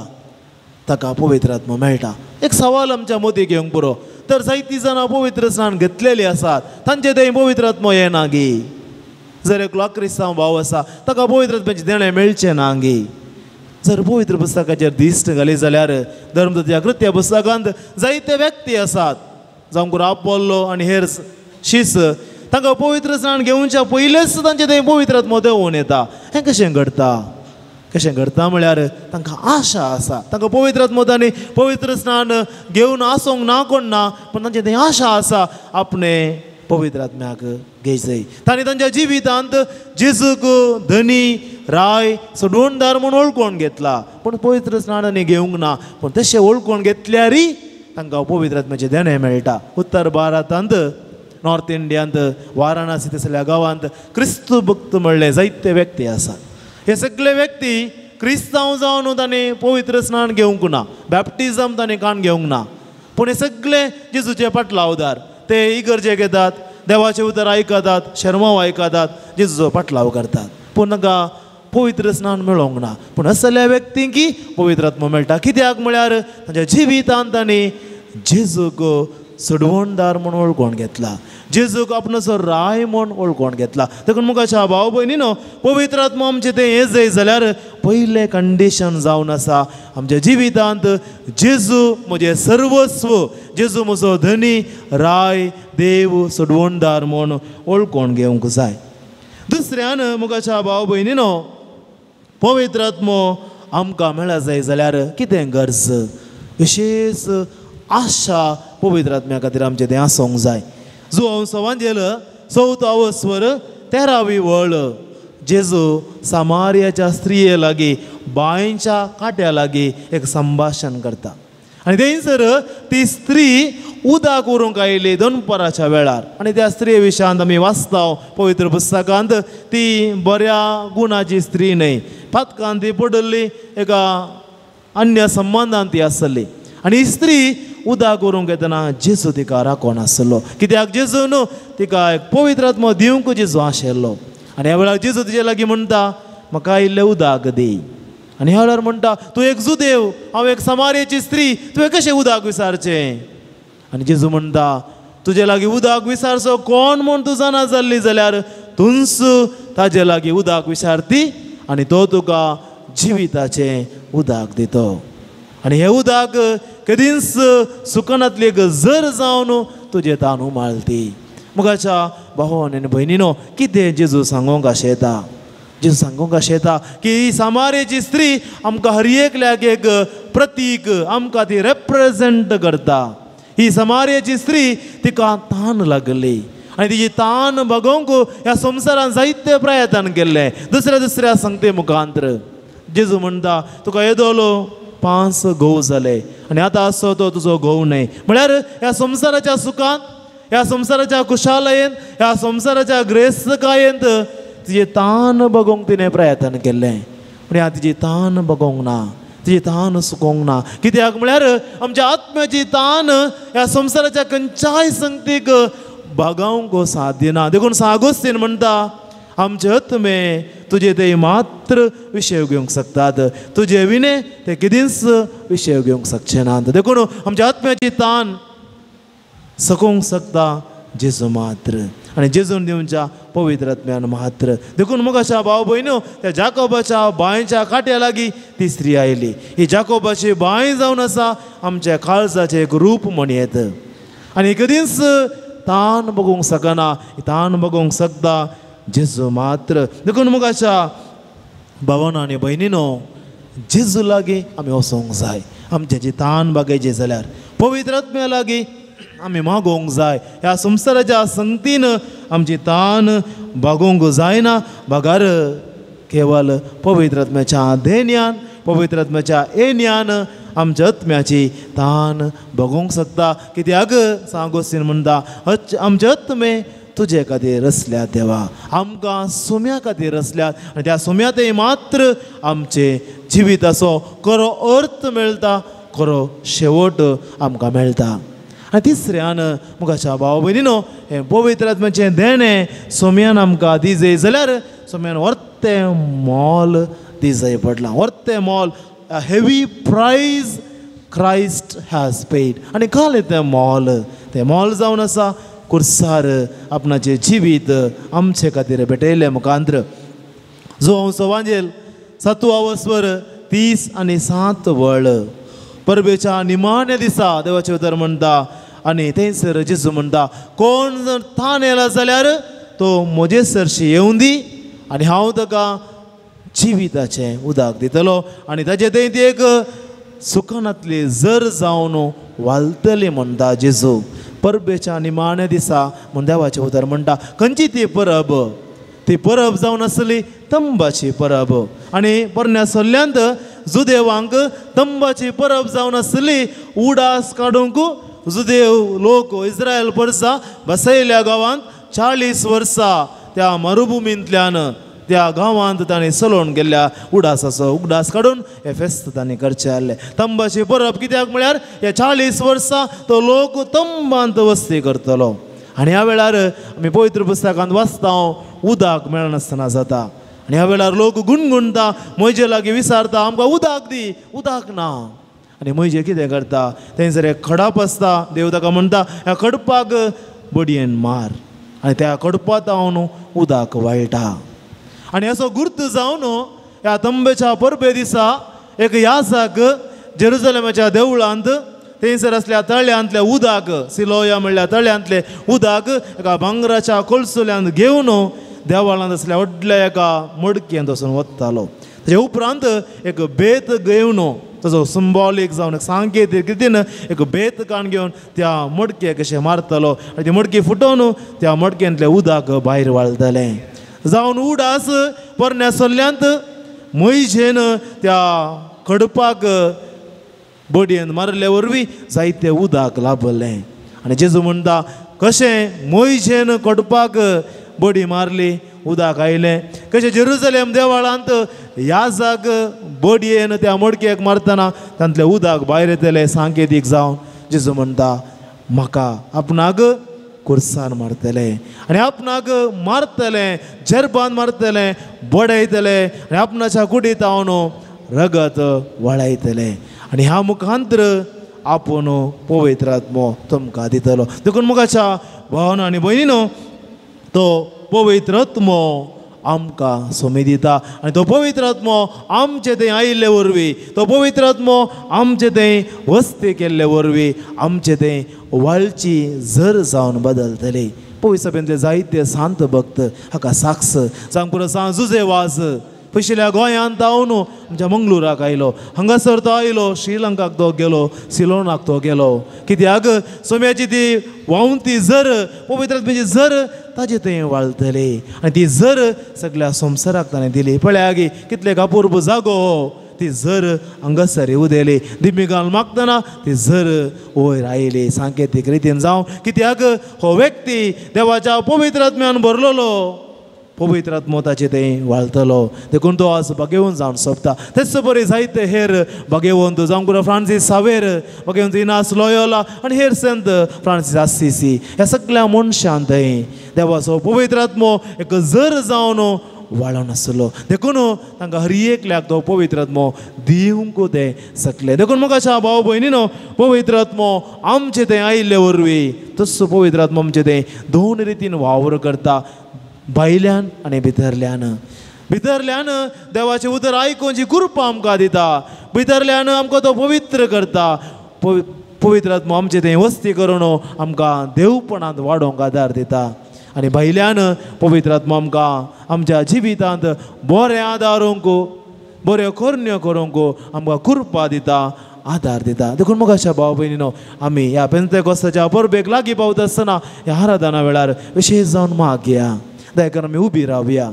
ताका पवित्र आत्मो मेळटा. एक सवाल आमच्या मतीक घेवंक पुरो. तर जायतीं जाणां पवित्र स्नान घेतलेलीं आसात, तांचे थंय पवित्र आत्मो येना गी. जर एकलो क्रिस्तांव भाव आसा ताका पवित्र आत्म्याचें देणें मेळचें ना गी. जर पवित्र पुस्तकाचेर दिश्ट घाली जाल्यार धर्मदूत्या कृत्य पुस्तकांत जायते व्यक्ती आसात, जावं करून आपोल्लो आनी हेर शीस, तांकां पवित्र स्नान घेवच्या पयलेच तांचे थंय पवित्र आत्मो देंवून येता. हें कशें घडटा? कशें घडटा म्हळ्यार तांकां आशा आसा. तांकां पवित्र आत्मो तांणी पवित्र स्नान घेवन आसूंक ना कोण ना, पूण तांचे थंय आशा आसा आपणे पवित्र आत्म्याक घेयचय. तांणी तांच्या जिवितांत जेजूक धनी राय सोडवणदार म्हूण वळखून घेतला, पूण पवित्र स्नान आनी घेवंक ना. पूण तशें वळखून घेतल्यारय तांकां पवित्र आत्म्याचें देणें मेळटा. उत्तर भारतांत, नॉर्थ इंडियांत, वाराणसी तसल्या गांवांत क्रिस्तू भक्त म्हणले जायते व्यक्ती आसात. हे सगळे व्यक्ती क्रिस्तांव जावन तांणी पवित्र स्नान घेवंक ना, बॅप्टिजम तांणी काण घेवंक ना, पूण हे सगळे जेजूचे पाटलावदार. ते इगर्जेक येतात, देवाचें उतर आयकतात, शेर्मांव आयकतात, जेजूचो पाटलाव करतात, पूण तांकां पवित्र स्नान मेळोंक ना. पूण असल्या व्यक्तींकी पवित्र आत्मो मेळटा. कित्याक म्हळ्यार तांच्या जिवितांत तांणी जेजूक सोडवणदार म्हूण वळखून घेतला, जेजूक आपणाचो राय म्हूण वळखून घेतला. देखून मुखाच्या भाव भयणीनो, पवित्र आत्मो आमचें तें हें जाय जाल्यार पयलें कंडिशन जावन आसा आमच्या जिवितांत जेजू म्हजें सर्वस्व, जेजू म्हजो धनी राय देव सोडवणदार म्हूण वळखून घेवंक जाय. दुसऱ्यान मुखाच्या भाव भयणीनो, पवित्र आत्मो आमकां मेळा जाय जाल्यार कितें गरज? विशेश आशा पवित्र आत्म्या खातीर आमचें तें आसूंक जाय. जुवांव सवांजेल चवथो अवस्वर 13वी वळ, जेजू सामारियाच्या स्त्रिये लागीं बांयच्या कांट्या लागीं एक संभाशण करता आनी थंयसर ती स्त्री उदक व्हरूंक आयली दनपाराच्या वेळार. आनी त्या स्त्रिये विशयांत आमी वाचता पवित्र पुस्तकांत, ती बऱ्या गुणाची स्त्री न्हय, पातकान ती पडिल्ली, एका अन्य संबंदान ती आसली. आनी ही स्त्री उदक व्हरूंक येतना जेजू तिका राखून आसलो. कित्याक जेजू न्हू तिका एक पवित्र आत्मो दिवंक जेजू आशिल्लो. आनी ह्या वेळार जेजू तिजे लागीं म्हणटा म्हाका इल्लें उदक दी. आनी ह्या वेळार म्हणटा तूं एक जुदेव, हांव एक समारेची स्त्री, तुवें कशें उदक विसारचें? आनी जेजू म्हणटा तुजे लागीं उदक विसारचो कोण म्हूण तूं जाणा जाल्ली जाल्यार तूंच ताजे लागीं उदक विसारती आनी तो तुका जिविताचें उदक दितो. आनी हें उदक कदींच सुकनातली एक जर जावन तुजें तान उमाळती. मुखाच्या भावान आनी भयणीनो, कितें जेजू सांगूंक आशेता? जेजू सांगूंक आशेता की ही सामारेची स्त्री आमकां हर एकल्याक एक प्रतीक, आमकां ती रेप्रेजेंट करता. ही समारेची स्त्री तिका तान लागली आनी तिजी तान भागोवंक ह्या संवसारान जायते प्रयत्न केल्ले दुसऱ्या दुसऱ्या संगते मुखांतर. जेजू म्हणटा तुका येदोलो 5 घोव जाले आनी आतां आसो तो तुजो घोव न्हय. म्हळ्यार ह्या संवसाराच्या सुखांत, ह्या संवसाराच्या खुशालयेन, ह्या संवसाराच्या ग्रेस्तकायेंत तिजें तान बगोवंक तिणें प्रयत्न केल्लें, पूण ह्या तिजी तान बगोवंक ना, तिजी तान सुकोवंक ना. कित्याक म्हळ्यार आमच्या आत्म्याची तान ह्या संवसाराच्या खंयच्याय संगतीक भागोवंक साध्य ना. देखून सागोस्तीन म्हणटा आमचे आत्मे तुजे ते मात्र विशय घेवंक शकतात, तुजे विणे ते केदींच विशय घेवंक शकचे नात. देखून आमच्या आत्म्याची तान सकोवंक शकता जेजू मात्र आनी जेजून दिवच्या पवित्र आत्म्यान मात्र. देखून मुखाच्या भाव भयणो, त्या जाकोबाच्या बांयच्या कांट्या लागीं ती स्त्री आयली. ही जाकोबाची बांय जावन आसा आमच्या काळजाचें एक रूप म्हण येत आनी कदींच तान बगोवंक शकना, तान बगोवंक शकता जेजू मात्र. देखून मुखाच्या भावानो आनी भयणीनो, जेजू लागीं आमी वचोंक जाय. आमचें जी तान बागयची जाल्यार पवित्र आत्म्या लागीं आमी मागोवंक जाय. ह्या संवसाराच्या संगतीन आमची तान भागोवंक जायना, बगर केवल पवित्र आत्म्याच्या देण्यान, पवित्र आत्म्याच्या येण्यान आमच्या आत्म्याची तान बगोवंक शकता. कित्याक सांगोस्तीन म्हणटा आमचे आत्मे तुजे खातीर रसल्यात देवा, आमकां सुम्या खातीर रसल्यात आनी त्या सुम्या मात्र आमचे जिविताचो खरो अर्थ मेळटा, खरो शेवट आमकां मेळटा. आनी तिसऱ्यान मुखाच्या भाव भयणीनो हें पवित्र आत्म्याचें देणें सोम्यान आमकां दिजय जाल्यार सोम्यान वर्तें मोल दिजय पडलां, वर्तें मोल, heavy price Christ has paid. आनी काल तें मोल, तें मोल जावन आसा कुर्सार आपणाचें जिवीत आमचे खातीर भेटयलें मुखांत्र. जो हांव सवांजेल 7 वस्वर 30 आणि 7 वळ परबेच्या निमाण्या दिसा देवाचें उतर म्हणटा आनी थंयसर जेजू म्हणटा कोण जर ताण येयला जाल्यार तो म्हजे सरशी येवं दी आनी हांव ताका जिविताचें उदक दितलो आनी ताजे थंय ती एक सुखानातली जर जावन वालतली म्हणटा जेजू. परबेच्या निमाण्या दिसा म्हूण देवाचें उतर म्हणटा. खंयची ती परब? ती परब जावन आसली तंबाची परब. आनी पोरण्या सल्ल्यांत जुदेवांक तंबाची परब जावन आसली उडास काडूंक जुदेव लोक इस्रायल परसा बसयल्या गांवांत 40 वर्सां त्या मरुभुमींतल्यान त्या गांवांत ताणें चलोवन गेल्ल्या उडासाचो उगडास काडून हे फेस्त तांणी करचें आहलें. तंबाची परब कित्याक म्हळ्यार ह्या 40 वर्सां तो लोक तंबांत वस्ती करतलो. आनी ह्या वेळार आमी पवित्र पुस्तकांत वाचता उदक मेळनासतना जाता आनी ह्या वेळार लोक गुणगुणता म्हजे लागीं विसारता आमकां उदक दी, उदक ना. आनी म्हजे कितें करता थंयसर एक खडप आसता, देव ताका म्हणटा ह्या खडपाक बडयेन मार आनी त्या खडपांत हांव उदक वाळटा. आनी असो गुर्त जावन ह्या तंबेच्या परबे दिसा एक याजाक जेरुजलेमाच्या देवळांत थंयसर आसल्या तळ्यांतलें उदक, सिलोया म्हणल्यार तळ्यांतलें उदक एका भांगराच्या कोळसुल्यांत घेवन देवळांत आसल्या व्हडल्या एका मडकेंत वचून वतालो. ताजे उपरांत एक बेत घेवन ताजो सिंबॉलीक जावन एक सांकेतीक रितीन एक बेत काण घेवन त्या मडकेक अशें मारतलो आनी ती मडकी फुटोवन त्या मडकेंतलें उदक भायर वाळटलें. जावन उडास पोरण्या सल्ल्यांत म्हयजेन त्या खडपाक बडयेन मारले वरवीं जायते उदक लाभलें. आनी जेजू म्हणटा कशें मोयजेन खडपाक बडी मारली उदक आयलें, कशें जेरुजलेम देवळांत याजाक बडयेन त्या मडकेक मारतना तांतलें उदक भायर येतलें सांकेतीक जावन जेजू म्हणटा म्हाका आपणाक कुर्सान मारतले आनी आपणाक मारतलें, जेरबान मारतलें, बडयतले आनी आपणाच्या कुडीत हांव रगत वळायतले आनी ह्या मुखांत्र आपूण पवित्र आत्मो तुमकां दितलो. देखून मुखाच्या भावना आनी भयणीनो तो पवित्र आत्मो आमकां सोमी दिता आनी तो पवित्र आत्मो आमचे थंय आयिल्ले वरवीं, तो पवित्र आत्मो आमचे थंय वस्ती केल्ले वरवीं आमचे थंय वाळची जर जावन बदलतली. पवित्र सभेंतले जायते सांत भक्त हाका साक्ष जावंक पुरो सांत जुजे वाज पयशिल्ल्या गोंयांत धांवन आमच्या मंगळुराक आयलो, हांगासर तो आयलो, श्रीलंकाक तो गेलो, सिलोनाक तो गेलो. कित्याक सोम्याची ती व्हांवती जर पवित्र आत्म्याची जर ताजे थंय वाळटली आनी ती जर सगळ्या संवसाराक ताणें दिली. पळया गी कितले कापूर्ब जागो हो, ती जर हांगासर उदेली, दिमी घाल मागतना ती जर वयर आयली सांकेतीक रितीन जावं. कित्याक हो व्यक्ती देवाच्या पवित्र आत्म्यान भरलेलो, पवित्र आत्मो ताचे थंय वाळटलो. देखून तो आज बागेवन जावन सोंपता. तेच बरी जायते हेर बागेवंत जावंक पुरो फ्रांसीस सावेर, बागेवंत इनास लोयोला आनी हेर संत फ्रांसीस आसिसी ह्या सगळ्या मनशान थंय देवाचो पवित्र आत्मो एक जर जावन वाळोन आसलो. देखून तांकां हर एकल्याक तो पवित्र आत्मो दिवंक ते सकले. देखून म्हाका भाव भयणीनो पवित्र आत्मो आमचे थंय आयिल्ले वरवीं तसो पवित्र आत्मो आमचे थंय दोन रितीन वावर करता, भायल्यान आनी भितरल्यान. भितरल्यान देवाचें उतर आयकून जी कृपा आमकां दिता, भितरल्यान आमकां तो पवित्र करता. पवित्र आत्मो आमचे थंय वस्ती करून आमकां देवपणांत वाडोवंक आदार दिता आनी भायल्यान पवित्र आत्मो आमकां आमच्या जिवितांत बरें आदारूंक, बऱ्यो करण्यो करूंक आमकां कृपा दिता, आदार दिता. देखून मुखाच्या भाव भयणीनो आमी ह्या पेंतेकोस्ताच्या परबेक लागीं पावता आसतना ह्या आराधना वेळार विशेश जावन मागया, दयाकरून आमी उबी रावया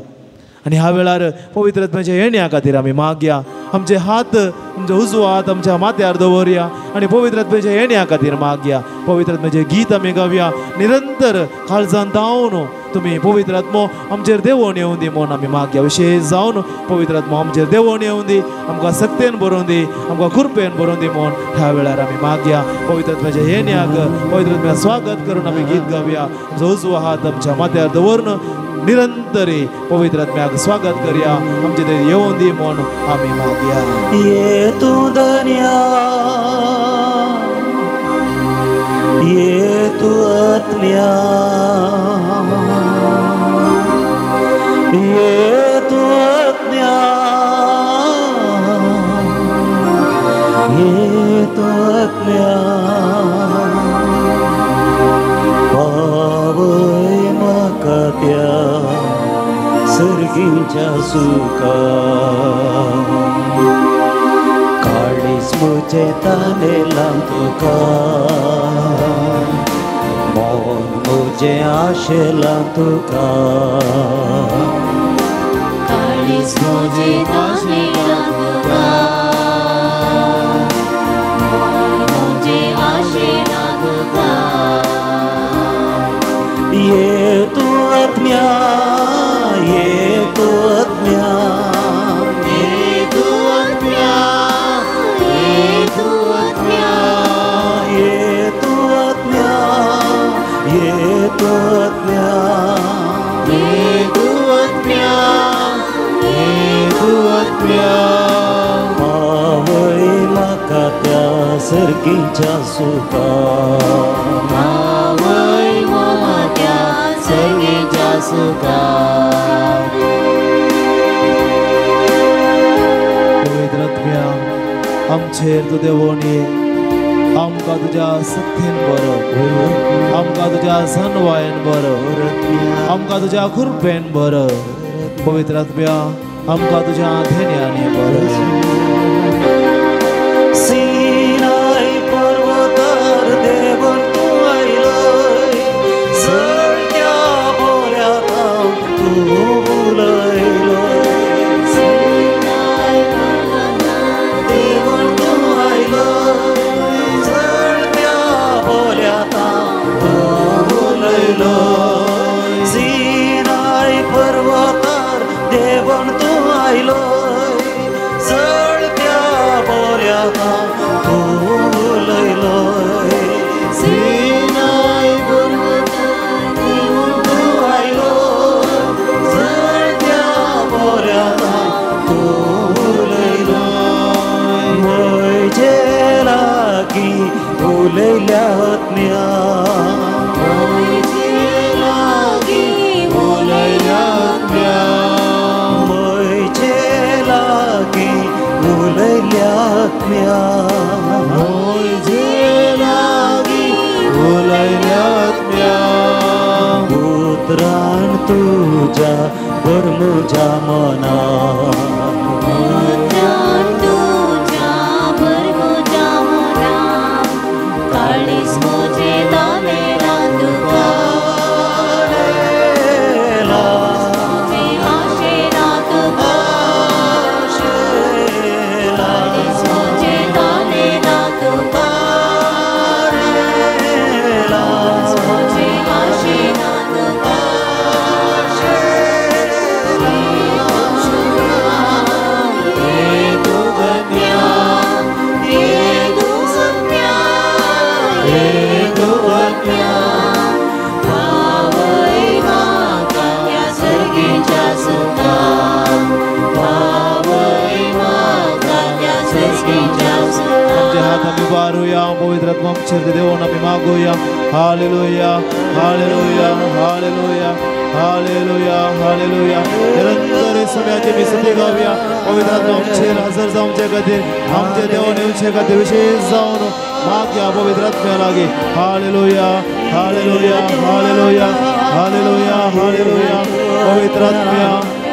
आनी ह्या वेळार पवित्र आत्म्याच्या येण्या खातीर आमी मागया. आमचे हात आमचे उजवो हात आमच्या माथ्यार दवरया आनी पवित्र आत्म्याच्या येण्या खातीर मागया. पवित्र आत्म्याचें गीत आमी गावया निरंतर काळजान धांवन तुमी पवित्र आत्मो आमचेर देवोन येवं दी म्हूण आमी मागया. विशेश जावन पवित्र आत्मो आमचेर देवोन येवं दी, आमकां सक्तेन बरोवन दी, आमकां कृपेन बरोवन दी म्हूण ह्या वेळार आमी मागया. पवित्र आत्म्याच्या येण्याक पवित्र आत्म्या स्वागत करून आमी गीत गावया. आमचो उजवो हात आमच्या माथ्यार दवरून निरंतरी पवित्र आत्म्याक स्वागत करया. आमचे ते येवं दी म्हूण आमी मागया. ये तूं धन्या, ये तूं आत्म्या, ये तूं आत्म्या, ये तूं आत्म्या, पावय म्हाका त्या सर्गीच्या सुखा. काळीज म्हजें तानेलां तुका, मन म्हजें आशेलां तुका, काळीज म्हजें तानेलां तुका, मन म्हजें आशेलां तुका. ये तूं आत्म्या, ये तूं आत्म्या, ये तूं आत्म्या, ये तूं आत्म्या, ये तूं आत्म्या, ये तूं आत्म्या, ये तूं आत्म्या, ये तूं आत्म्या. पावय म्हाका त्या सर्गीच्या सुखा, पावय म्हाका त्या सर्गीच्या सुखा. पवित्र आत्म्या आमचेर तूं देवोन ये, आमकां तुज्या सक्तीन बरो, आमकां तुज्या सनवायन बरो, आमकां तुज्या कृपेन बरो. पवित्र आत्म्या आमकां तुज्या धेन्यानी बरो. सिनाय पर्वतार देवन तूं आयलोय, सगळ्या बोऱ्याक तूं उलयलोय. सिनाय पर्वतार देवन तूं आयलोय, सगळ्या बोऱ्याक तूं उलयलोय. सिनाय पर्वतार देवन तूं आयलोय, सगळ्या बोऱ्याक तूं उलयलोय. सिनाय पर्वतार देवन तूं आयलोय, सगळ्या बोऱ्याक तूं उलयलोय. म्हजे लागीं उलयल्या आत्म्या, म्हजे लागीं उलयल्या आत्म्या, म्हजे लागीं उलयल्या आत्म्या, म्हजे लागीं उलयल्या आत्म्या. उतरान तुज्या भर म्हज्या मना, उतरान तुज्या भर म्हज्या मना, काळीज म्हजें तानेलां तुका, म्हजें आशेलां तुका, काळीज म्हजें तानेलां तुका, म्हजें आशेलां तुका. ये तूं आत्म्या, पावय म्हाका त्या सर्गीच्या सुखा, पावय म्हाका त्या सर्गीच्या सुखा. आमचे हात आमी वारुया, पवित्र आत्मा आमचेर देवोन आमी मागुया. Hallelujah, hallelujah, hallelujah, hallelujah, hallelujah. निरंतर समयाची मी स्तुती गावया. पवित्र आत्मा आमचेर हजर जावचे खातीर, आमचे देवोन येवचे खातीर विशेश जावन मागया पवित्र आत्म्या लागीं. Hallelujah, hallelujah, hallelujah, hallelujah, hallelujah. पवित्र आत्म्या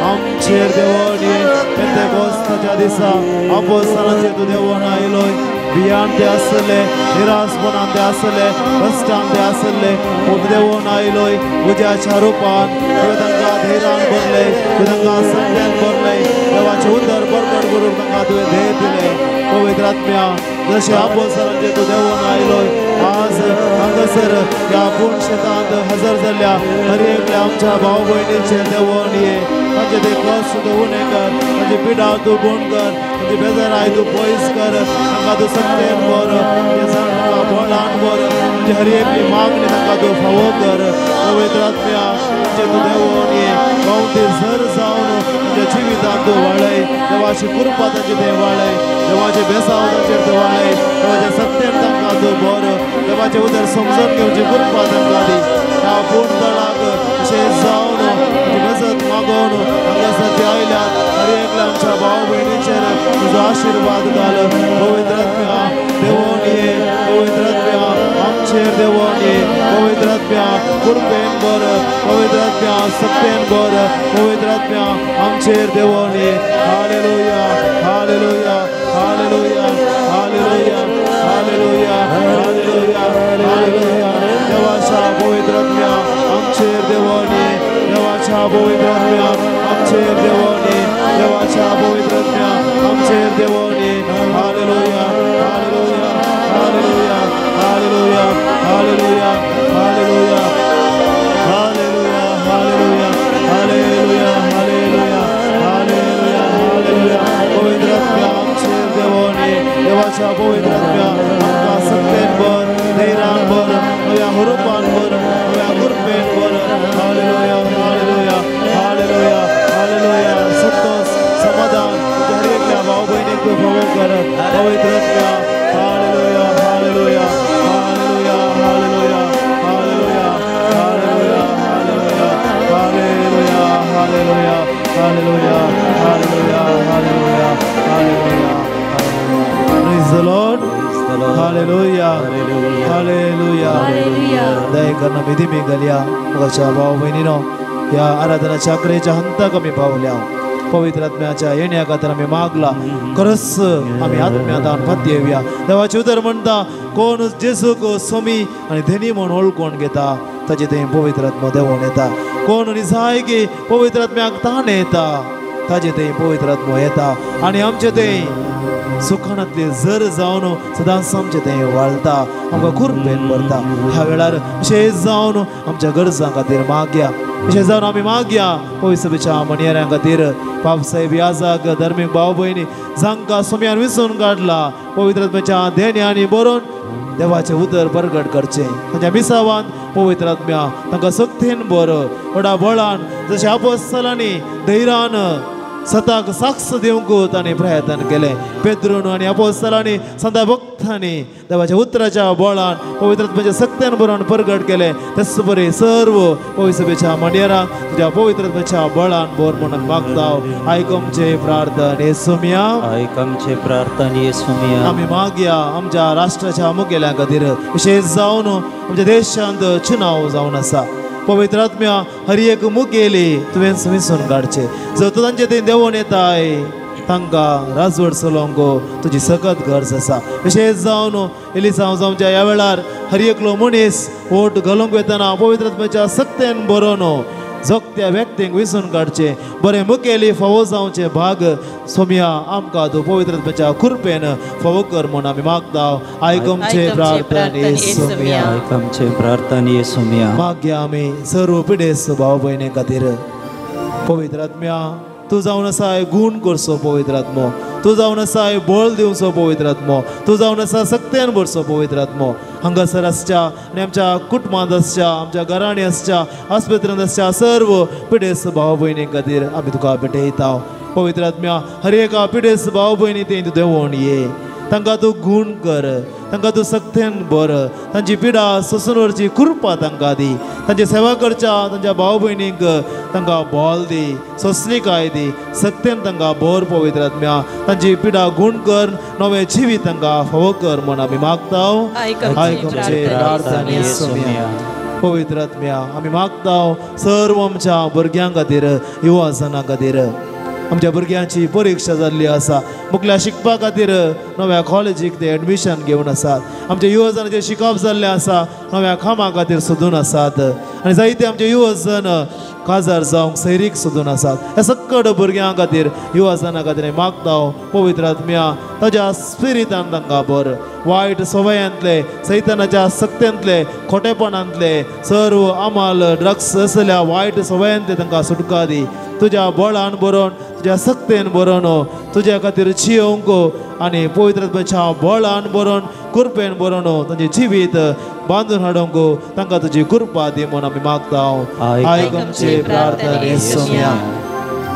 आमचेर देवोन ये. पेंतेकोस्ताच्या दिसा आपोस्तानाचेर तूं देवोन आयलोय. भियान ते आसले, निराशपणान ते आसले, कश्टान ते आसले, पूण देवून आयलोय उज्याच्या रुपान तुवें तांकां धैर्यान भरलें, तुवें तांकां सत्यान भरलें, देवाचें उतर परगट करून तांकां तुवें ध्येय दिलें। पवित्र आत्म्या जशें आपोसरांचेर तूं देवून आयलोय आज हांगासर ह्या पूर्ण शेतांत हजर जाल्ल्या हर एकल्या आमच्या भाव भयणीचेर देवून ये, तांचे ते कश्ट तूं उणें कर, तांची पिडा तूं गुण कर, तांची बेजाराय तूं पयस कर, तांकां तूं सत्तेन भर, तांकां बळान भर, तांची हर एकली मागणी तांकां तूं फावो कर। पवित्र आत्म्या तांचेर तूं देवून ये, गांवती झर जावन तांच्या जिवितांत तूं वाळय, देवाची कृपा तांची तें वाळय, देवाचे बेसांव तांचेर तूं वाळय, देवाच्या सत्तेन तांकां तूं भर, देवाचें उदर समजून घेवची कृपा तांकां दी। ह्या पूर्ण दळाक अशें जावन मजत मागोवन हांगासर ते आयल्यात हर एकल्या आमच्या भाव भयणीचेर तुजो आशिर्वाद घाल। पवित्र आत्म्या देवून ये, पवित्र आत्म्या आमचेर देवून ये, पवित्र आत्म्या कृपेन भर, पवित्र आत्म्या सत्तेन भर, पवित्र आत्म्या आमचेर देवून ये। Hallelujah, hallelujah, hallelujah, hallelujah, hallelujah, hallelujah, hallelujah. देवाच्या पवित्र आत्म्या आमचेर देवून ये, देवाच्या पवित्र आत्म्या आमचेर देवून ये, देवाच्या पवित्र आत्म्या आमचेर देवून ये। Hallelujah, hallelujah, hallelujah, hallelujah, hallelujah, hallelujah, hallelujah, hallelujah, hallelujah, hallelujah, hallelujah, hallelujah. पवित्र आत्म्या आमचेर देवून ये, देवाच्या पवित्र आत्म्या आमकां सत्तेन भर, धैर्यान भर, नव्या हुरुपान भर, नव्या कृपेन भर। Hallelujah, hallelujah, hallelujah, hallelujah. संतोष समाधान हर एकल्या भाव भयणीक तूं फावो कर। पवित्र आत्म्या hallelujah, hallelujah, hallelujah, hallelujah, hallelujah, hallelujah, hallelujah, hallelujah, hallelujah, hallelujah, hallelujah, hallelujah. Praise the Lord. Hallelujah, hallelujah. दयेकरना विधी घालया मुखाच्या भाव भयणीनो ह्या आराधनाच्या अकरेच्या हंताक आमी पावल्या। पवित्र आत्म्याच्या येण्या खातीर आमी मागला, खरंच आमी आत्म्यातान फात येवया। देवाचें उतर म्हणटा कोण जेजूक स्वामी आनी धनी म्हूण वळखून घेता ताचे थंय पवित्र आत्मो देंवोन येता, कोण निजाय की पवित्र आत्म्याक ताण येता ताचे थंय पवित्र आत्मो येता आनी आमचे थंय सुखानांतले जर जावन सदांच आमचें तें वाळटा, आमकां कृपेन भरता। ह्या वेळार विशेश जावन आमच्या गरजां खातीर मागया, विशेश जावन आमी मागया पवित्र सभेच्या म्हणयाऱ्यां खातीर, पापसाहेब याजाक, धर्मीक भाव भयणी जांकां सोम्यान विसून काडला पवित्र आत्म्याच्या देण्यांनी बरोवन देवाचें उतर परगट करचें, तांच्या मिसावान पवित्र आत्म्या तांकां सक्तीन बर व्हडा बळान जशें आपोस्तलांनी धैर्यान सताक साक्ष दिवंक तांणी प्रयत्न केलें, पेद्रून आनी आपोस्तलांनी संता भक्तांनी देवाच्या उतराच्या बळान पवित्र आत्म्याच्या सक्त्यान बरोवन परगट केलें, तेच बरें सर्व पवित्र सभेच्या मांडयेरांक तुज्या पवित्र आत्म्याच्या बळान बोर म्हणून मागता। आयक आमचें प्रार्थन येसुमिया, आयक आमचें प्रार्थन येसुमिया। आमी मागया आमच्या राष्ट्राच्या मुखेल्या खातीर, विशेष जावन आमच्या देशांत चुनाव जावन आसा, पवित्र आत्म्या हर एक मुखेली तुवें विसून काडचें, जर तूं तांचे थंय देंवोन येताय तांकां राजवट चलोवंक तुजी सकत गरज आसा। विशेष जावन एलिसांव जावच्या ह्या वेळार हर एकलो मनीस वोट घालूंक वतना पवित्र आत्म्याच्या सक्तेन बरोवन जोगत्या व्यक्तींक विसून काडचें, बरें मुखेली फावो जावचें भाग सोम्या आमकां तूं पवित्र आत्म्याच्या कृपेन फावो कर म्हूण आमी मागता। आयक आमचें प्रार्थन येसुमिया, आयक आमचें प्रार्थन येसुमिया। मागया आमी सर्व पिडेस्त भाव भयणी खातीर, पवित्र आत्म्या तूं जावन आसाय गूण करचो पवित्र आत्मो, तूं जावन आसाय बळ दिवचो पवित्र आत्मो, तूं जावन आसा सक्त्यान भरचो पवित्र आत्मो। हांगासर आसच्या आनी आमच्या कुटुंबांत आसच्या, आमच्या घरांनी आसच्या, आस्पत्रेंत आसच्या सर्व पिडेस्त भाव भयणी खातीर आमी तुका भेटयता। पवित्र आत्म्या हर एका पिडेस्त भाव भयणी थंय तूं देंवोन ये, तांकां तूं गूण कर, तांकां तूं सक्तेन भर, तांची पिडा सोसून व्हरची कृपा तांकां दी, तांची सेवा करच्या तांच्या भाव भयणींक तांकां बोल दी, सोंसणीकाय दी, सक्तेन तांकां भर पवित्र आत्म्या, तांची पिडा गूण कर, नवें जिवीत तांकां फावो कर म्हूण आमी मागता। आयक आमचें प्रार्थना येसुमिया। पवित्र आत्म्या आमी मागता सर्व आमच्या भुरग्यां खातीर, युवा जनां खातीर, आमच्या भुरग्यांची परिक्षा जाल्ली आसा, मुखल्या शिकपा खातीर नव्या कॉलेजीक ते एडमिशन घेवन आसात. आमच्या युवजनाचें शिकप जाल्लें आसा, नव्या कामां खातीर सोदून आसात आनी जायते आमचे युवजन काजार जावंक सैरीक सोदून आसात. ह्या सक्कड भुरग्यां खातीर युवजना खातीर मागता पवित्र आत्म्या ताज्या स्पिरितान तांकां बर वायट सवयांतले, सैतानाच्या सक्तेंतले, खोटेपणांतले, सर्व अमाल ड्रग्स असल्या वायट सवयांतले तांकां सुटका दी. तुज्या बळान बरोवन, तुज्या सक्तेन बरोवन, तुज्या खातीर जियोवंक आनी पवित्र आत्म्याच्या बळान बरोवन, कृपेन बरोवन तांचें जिवीत बांदून हाडूंक तांकां तुजी कृपा दी म्हूण आमी मागता. आयक आमचे प्रार्थने सोम्या.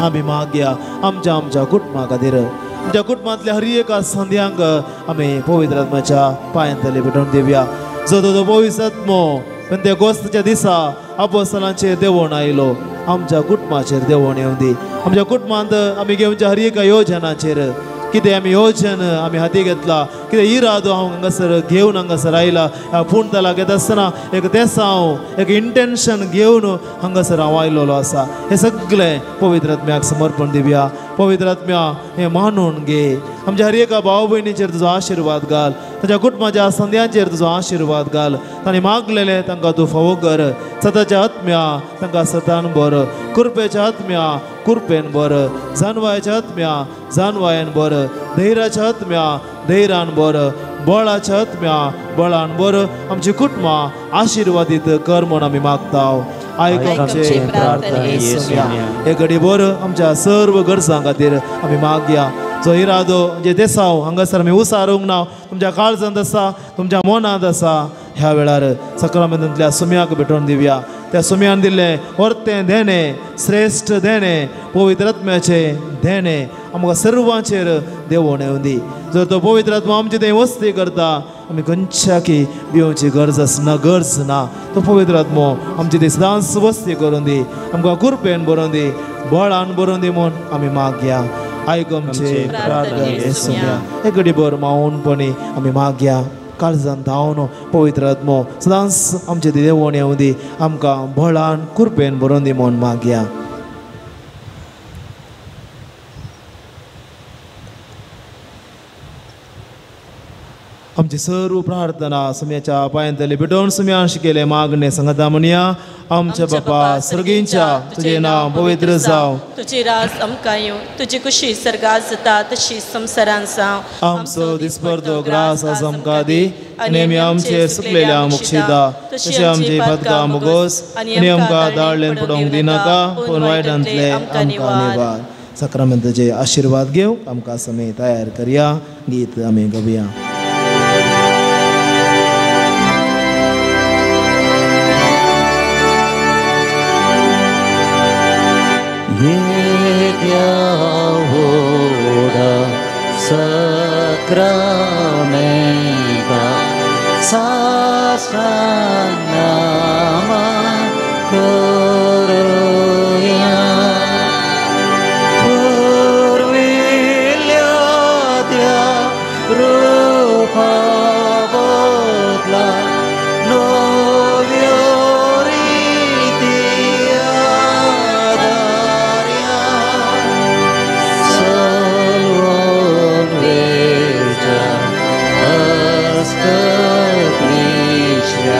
आमी मागया आमच्या आमच्या कुटुंबा खातीर, आमच्या कुटुंबांतल्या हर एका संद्यांक आमी पवित्र आत्म्याच्या पांयांतले भेटोवन दिवया. जो तो पवित्र आत्मो पेंतेकोस्ताच्या दिसा आपोस्तलांचेर देंवोन आयलो, आमच्या कुटुंबाचेर देंवोन येवं दी. आमच्या कुटुंबांत आमी घेवच्या हर एका योजनाचेर, कितें आमी योजन आमी हाती घेतला, कितें इरादो हांव हांगासर घेवन हांगासर आयला, पूर्णताला घेता आसतना एक देसांव, एक इंटेन्शन घेवन हांगासर हांव आयलोलो आसा. हें सगळें पवित्र आत्म्याक समर्पण दिवया. पवित्र आत्म्या हें मानून घे. आमच्या हर एका भाव भयणीचेर तुजो आशिर्वाद घाल, ताच्या कुटुंबाच्या संद्यांचेर तुजो आशिर्वाद घाल. तांणी मागलेलें तांकां तूं फावो कर. सताच्या आत्म्या तांकां सतान बर, कृपेच्या आत्म्या कृपेन बर, जानवायाच्या आत्म्या जानवायान बर, धैर्याच्या आत्म्या धैर्यान बर, बळाच्या आत्म्या बळान बर. आमची कुटुंबां आशिर्वादीत कर म्हूण आमी मागता. आयक आमचे प्रार्थने सोम्या. हे घडी बर आमच्या सर्व गरजां खातीर आमी मागया. जो इरादो जे देसांव हांगासर आमी उसारूंक ना, तुमच्या काळजांत आसा, तुमच्या मनांत आसा, ह्या वेळार सक्रामेंतांतल्या सुम्याक भेटोवन दिवया. त्या सुम्यान दिल्लें वर्तें देणें, श्रेश्ठ देणें, पवित्र आत्म्याचें देणें आमकां सर्वांचेर देवोन येवं दी. जर तो पवित्र आत्मा आमचे थंय वस्ती करता, आमी खंयच्याकी भिवची गरज आसना, गरज ना. तो पवित्र आत्मो आमचे थंय सदांच वस्ती करून दी, आमकां कृपेन बरोवन दी, बळान बरोवन दी म्हूण आमी मागया. आयक आमचे प्रार्थने सोम्या. हे घडी भर मावनपणी आमी मागया. काळजान धांवन पवित्र आत्मो सदांच आमचे देवोन येवं दी, आमकां बळान कृपेन बरोवन दी म्हूण मागया. आमची सर्व प्रार्थना सुम्याच्या पायांतले भेटोवन सुम्यान शिकयले मागणे सांगता म्हणया. आमच्या बापा सर्गींच्या, तुजें नांव पवित्र जावं, तुजी रास आमकां येवं, तुजी कुशी सर्गात जाता तशी संवसारांत जावं. आमचो दिसपडतो ग्रास आज आमकां दी आनी आमी आमचेर सुकलेल्या मुक्षिता तशें आमची पदकां मुगोस आनी आमकां दाळ्ळेन पडोवंक दिनाका, पूण वायटांतले आमकां निवार. सक्रामेंताचे आशिर्वाद घेवंक आमकां समय तयार करया. गीत आमी गावया. येद्या सक्रामेंता साष्टांग नमन करूया. पुर्विल्ल्या त्या रूपा बदला नव्यो रिती आदार्या. सलवून वेच्या हस्तकृष्या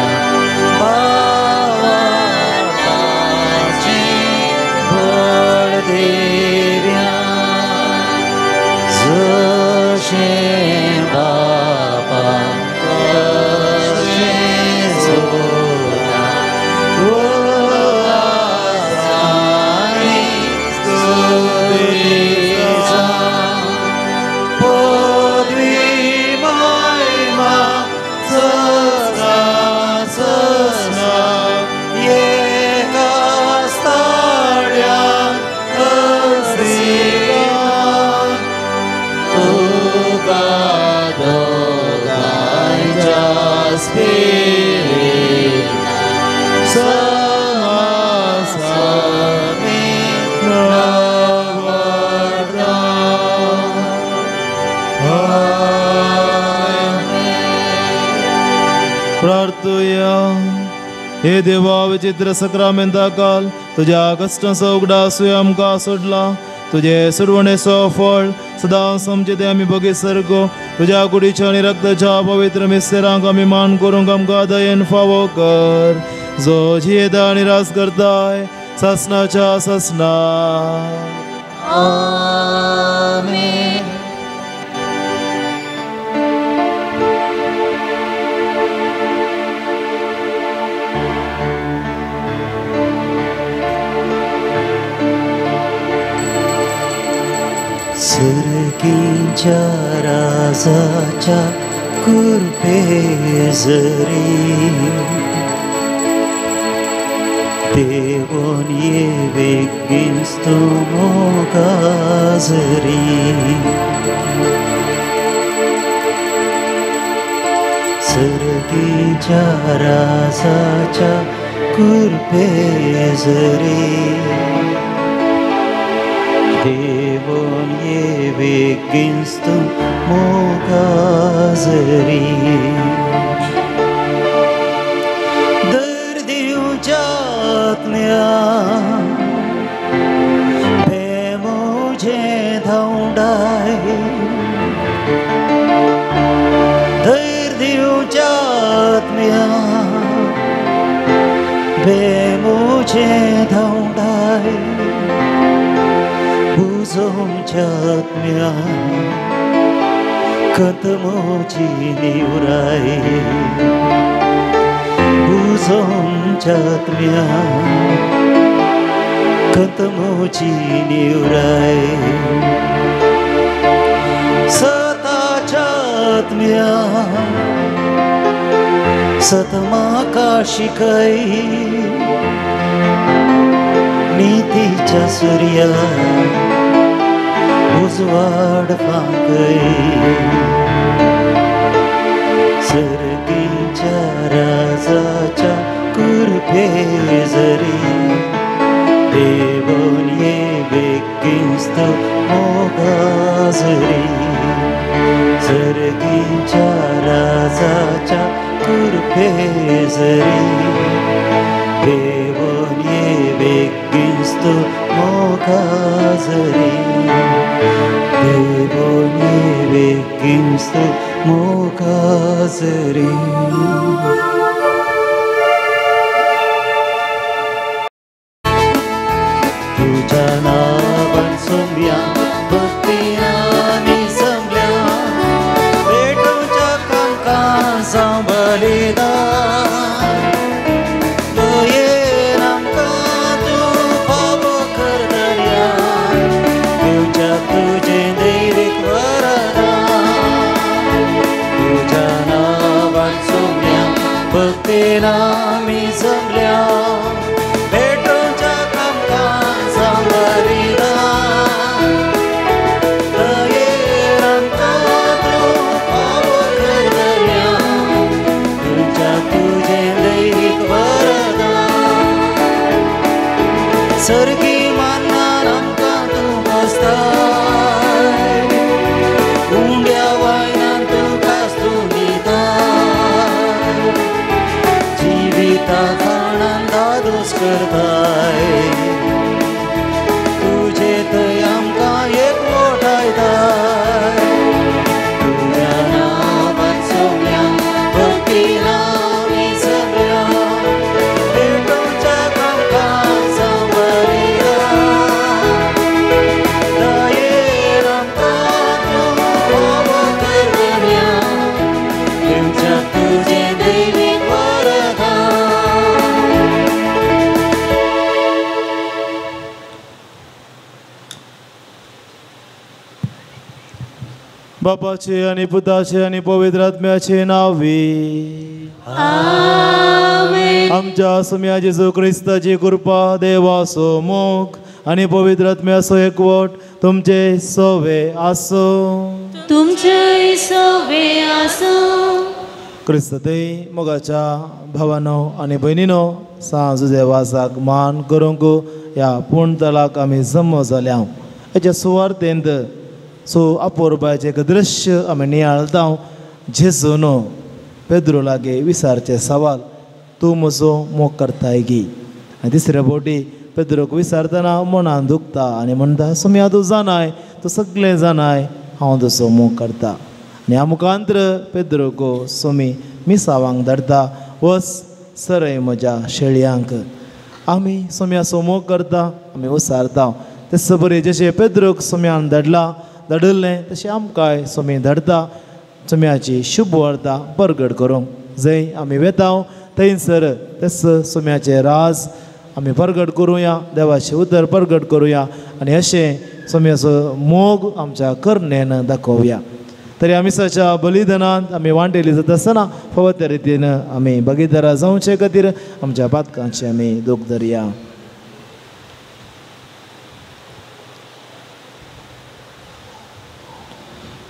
हे देवा विचित्र सक्रामेंता काल तुज्या कश्टांचो उगडासूय आमकां सोडला तुजे सुरवणेचो फळ सदां समजे ते आमी बगीत सर्गो तुज्या कुडीच्या आनी रक्ताच्या पवित्र मिस्तेरांक आमी मान करूंक आमकां दयेन फावो कर जो जियेता आनी राज करताय सासनाच्या सासना. आमेन. सर्गीच्या राजाच्या कृपेजरी देवोन ये बेगीन मोगाजरी सर्गीच्या राजाच्या कृपेजरी देवोन ये बेगीन मोगाजरी बेमुझे धावडाय धैर्य दिवच्या आत्म्या बेमुझे धावडाय बुजोमच्या आत्म्या खत मोची निवराय बुजोमच्या आत्म्या खत मोची निवराय सताच्या आत्म्या सत म्हाका शिकय नीतीच्या सुर्या उजवाड फांकय सर्गीच्या राजाच्या कृपेजरी देवोन ये बेगीन मोगाजरी सर्गीच्या राजाच्या कृपेजरी देवोन ये बेगीन मोगाजरी देवोन ये बेगीन मोगाजरी. तुझ्या नावान सोम्या भक्तीन जमल्या भेटूच्या कांकां सांबलिदान दयेन आमकां तूं फावो कर दर्या दिवच्या तुजें दैवीक वरदान. तुझ्या नावान सोम्या भक्तीन आमी जमल्या सर्गी मानान आमकां तूं बसताय उंड्या वायनान तुका तूं दिताय जिविता खाणान दादोस करताय तुजे थंय आमकां एकवटायताय. तुज्या नांवान सोम्या भक्तीन आमी सगळ्या भेटोवच्या कामकां बापाचे आणि पुताचे आणि पवित्र आत्म्याचे नावे आमेन. आमच्या सुम्या जेजू क्रिस्ताची कृपा देवाचो मोग आणि पवित्र आत्म्याचो एकवट तुमचे सोवे आसो तुमचे सोवे आसो. क्रिस्तते मोगाच्या भावानो आणि भयणीनो सांज देवासाक मान करूंक ह्या पूर्णतलाक आमी जमो जाल्या. हेच्या सुवार्थेंत सो अपुरबायचें एक दृश्य आमी नियाळता. जेजून पेद्रो लागीं विचारचें सवाल तूं म्हजो मोग करताय गी. आनी तिसऱ्या फावटी पेद्रोक विचारतना मनान दुखता आनी म्हणटा सोम्या तूं जाणाय, तूं सगळें जाणाय, हांव तुजो मोग करता. आनी ह्या मुखांत्र पेद्रोक सोमी मिसावांक धाडटा, वच सरय म्हज्या शेळयांक. आमी सोम्याचो मोग करता, आमी उसारता. तेच बरें जशें पेद्रोक सोम्यान धाडलें तशें आमकांय सोमी धाडटा सोम्याची शुभ वार्ता परगट करूंक. जंय आमी वेता थंयसर तेच सोम्याचें राज आमी परगट करुया, देवाचें उतर परगट करुया आनी अशें सोम्याचो मोग आमच्या करणेन दाखोवया. तरी आमी मिसाच्या बलिदानांत आमी वांटेली जाता आसतना फावो त्या रितीन आमी भागीदारा जावचे खातीर आमच्या पातकांची आमी दूख धरया.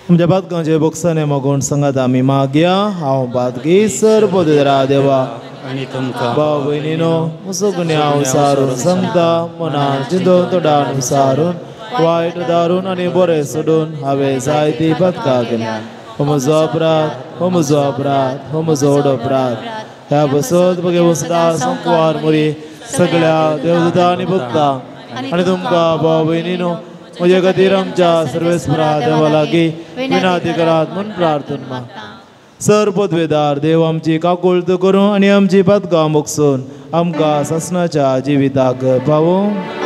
आमच्या पातकांचे बोगसाने मागून सांगात आमी मागया. हांव पातकी सर पवित्र देवा आनी तुमकां भाव भयणीनो म्हजो गुन्यांव सारून सांगता, मनान चिंतून तोंडान सारून वायट दारून आनी बरें सोडून हांवें जायती पातकां केल्या. हो म्हजो अपराध, हो म्हजो अपराध, हो म्हजो व्हड अपराध. ह्या बसत बगे सदां संकवार मुरी सगळ्या देवदूता आनी भक्ता आनी तुमकां भाव भयणीनो म्हजे खातीर आमच्या सर्वेस्परा देवा लागीं विनंती करात म्हूण प्रार्थना मागता. सर पदवेदार देव आमची काकुळट करूं आनी आमची पातकां मोगसून आमकां सासणाच्या जिविताक पावूं.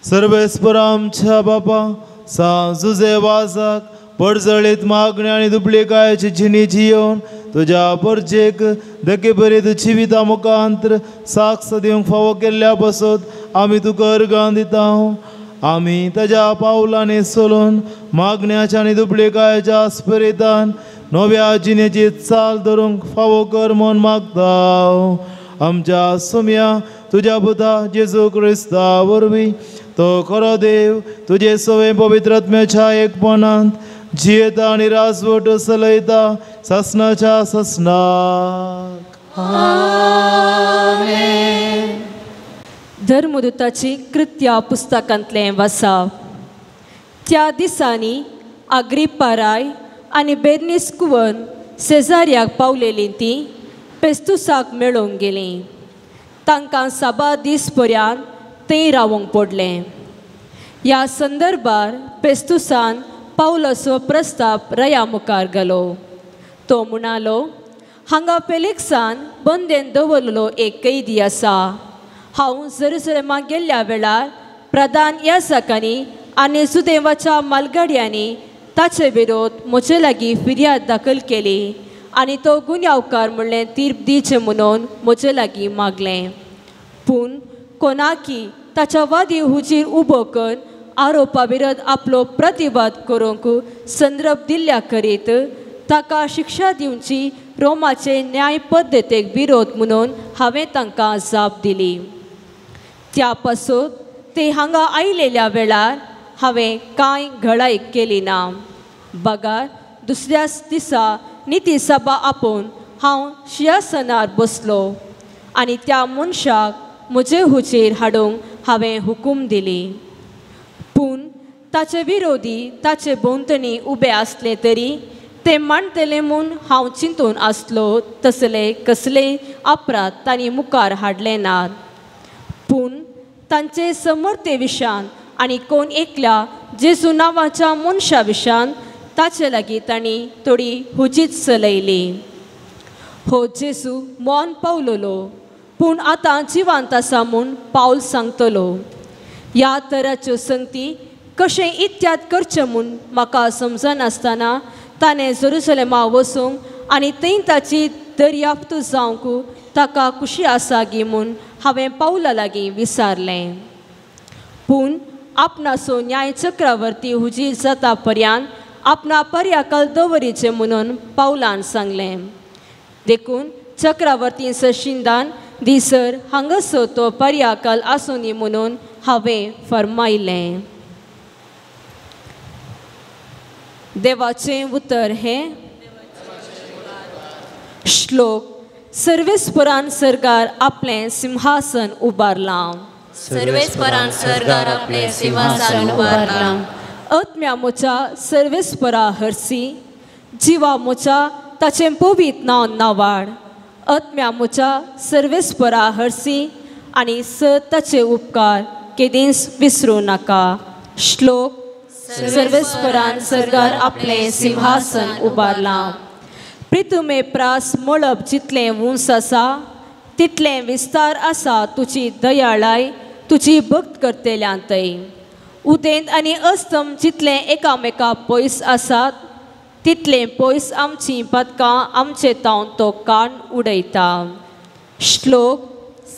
सर्वेस्पर आमच्या बापा सांव जुजे वाजाक पडजळीत मागणी आनी दुबळीकायेची जिणी जियोवन तुज्या परजेक धकेपरीत जिविता मुखांत्र साक्ष दिवंक फावो केल्ल्या पासत आमी तुका अर्गां दिता. आमी ताज्या पावलांनी चलून मागण्याच्या आनी दुबळीकायेच्या स्पिरितान नव्या जिणेची चाल धरूंक फावो कर म्हूण मागता. आमच्या सोम्या तुज्या पुता जेजू क्रिस्ता वरवीं तो खरो देव तुजे सवे पवित्र आत्म्याच्या एकपणांत जियेता आनी राजवट चलयता सासणाच्या सासणाक. आमेन. धर्मदूताची कृत्या पुस्तकांतलें वासाव. त्या दिसांनी आग्रिप्पा राय आनी बेर्नीस कुवन सेजार्याक पावलेलीं तीं पेस्तुसाक मेळोवंक गेलीं. तांकां साबार दीस पर्यंत थंय रावंक पडलें. ह्या संदर्भार पेस्तुसान पावलाचो प्रस्ताव रया मुखार घालो. तो म्हणालो, हांगा फेलिक्सान बंदेन दवरलेलो एक कैदी आसा. हांव जेरुसलेमाक गेल्ल्या वेळार प्रधान याजकांनी आनी जुदेवाच्या मालगाड्यांनी ताचे विरोध म्हजे लागीं फिर्याद दाखल केली आनी तो गुन्यांवकार म्हणलें तीर्प दिवचें म्हणून म्हजे लागीं मागलें. पूण कोणाकी ताच्या वादी हुजीर उबो कर आरोपा विरोध आपलो प्रतिवाद करूंक संदर्भ दिल्ल्या करीत ताका शिक्षा दिवची रोमाचे न्याय पद्दतीक विरोध म्हणून हांवें तांकां जाप दिली. त्या पासून ते हांगा आयिल्ल्या वेळार हांवें कांय घडाय केली ना. बगार दुसऱ्याच दिसा निती सभा आपोवन हांव शिंयासनार बसलो आनी त्या मनशाक म्हजे हुजीर हाडूंक हांवें हुकूम दिली. पूण ताचे विरोधी ताचे भोंवतणी उबे आसले तरी ते मांडटले म्हूण हांव चिंतून आसलो तसले कसले अपराध तांणी मुखार हाडले नात. पूण तांचे समर्थे विशयान आनी कोण एकल्या जेजू नांवाच्या मनशा विशयान ताचे लागीं तांणी थोडी हुजीत चलयली. हो जेजू मौन पावलोलो पूण आतां जिवांत आसा म्हूण पावल सांगतलो. ह्या तराच्यो संगती कशें इत्याद करचें म्हूण म्हाका समजनासतना ताणें जेरुसलेमा वचूंक आनी थंय ताची दर्याफ्त जावंक ताका खुशी आसा गी म्हूण हांवें पावला लागीं विचारलें. पूण आपणाचो न्याय चक्रवर्ती हुजीर जाता पर्यंत आपणा पर्याकल दवरिचें म्हणून पावलान सांगलें. देखून चक्रवर्ती सशिंदान दिसर हांगासर तो पर्याकल आसूनी म्हणून हांवें फर्मायलें. देवाचें उतर हें. श्लोक. सर्वेस्परान सरकार आपलें सिंहासन उबारलां. सर्वेस्परान सरकार आपलें सिंहासन उबारलां. आत्म्या मोच्या सर्वेस्परा हरसी, जिवा मोच्या ताचें पवित्र नांव नावाड. आत्म्या मोच्या सर्वेस्परा हरसी आनी स ताचे उपकार केदींच विसरूं नाका. श्लोक. सर्वेस्परान सरकार आपलें सिंहासन उबारलां. प्रितुमे प्रास मळब जितलें उंच आसा तितलें विस्तार आसा तुजी दयाळाय तुजी भक्त करतल्यांतय. उदेंत आनी अस्तम जितलें एकामेका पयस आसात तितलें पयस आमचीं पदकां आमचे तावन तो कान उडयता. श्लोक.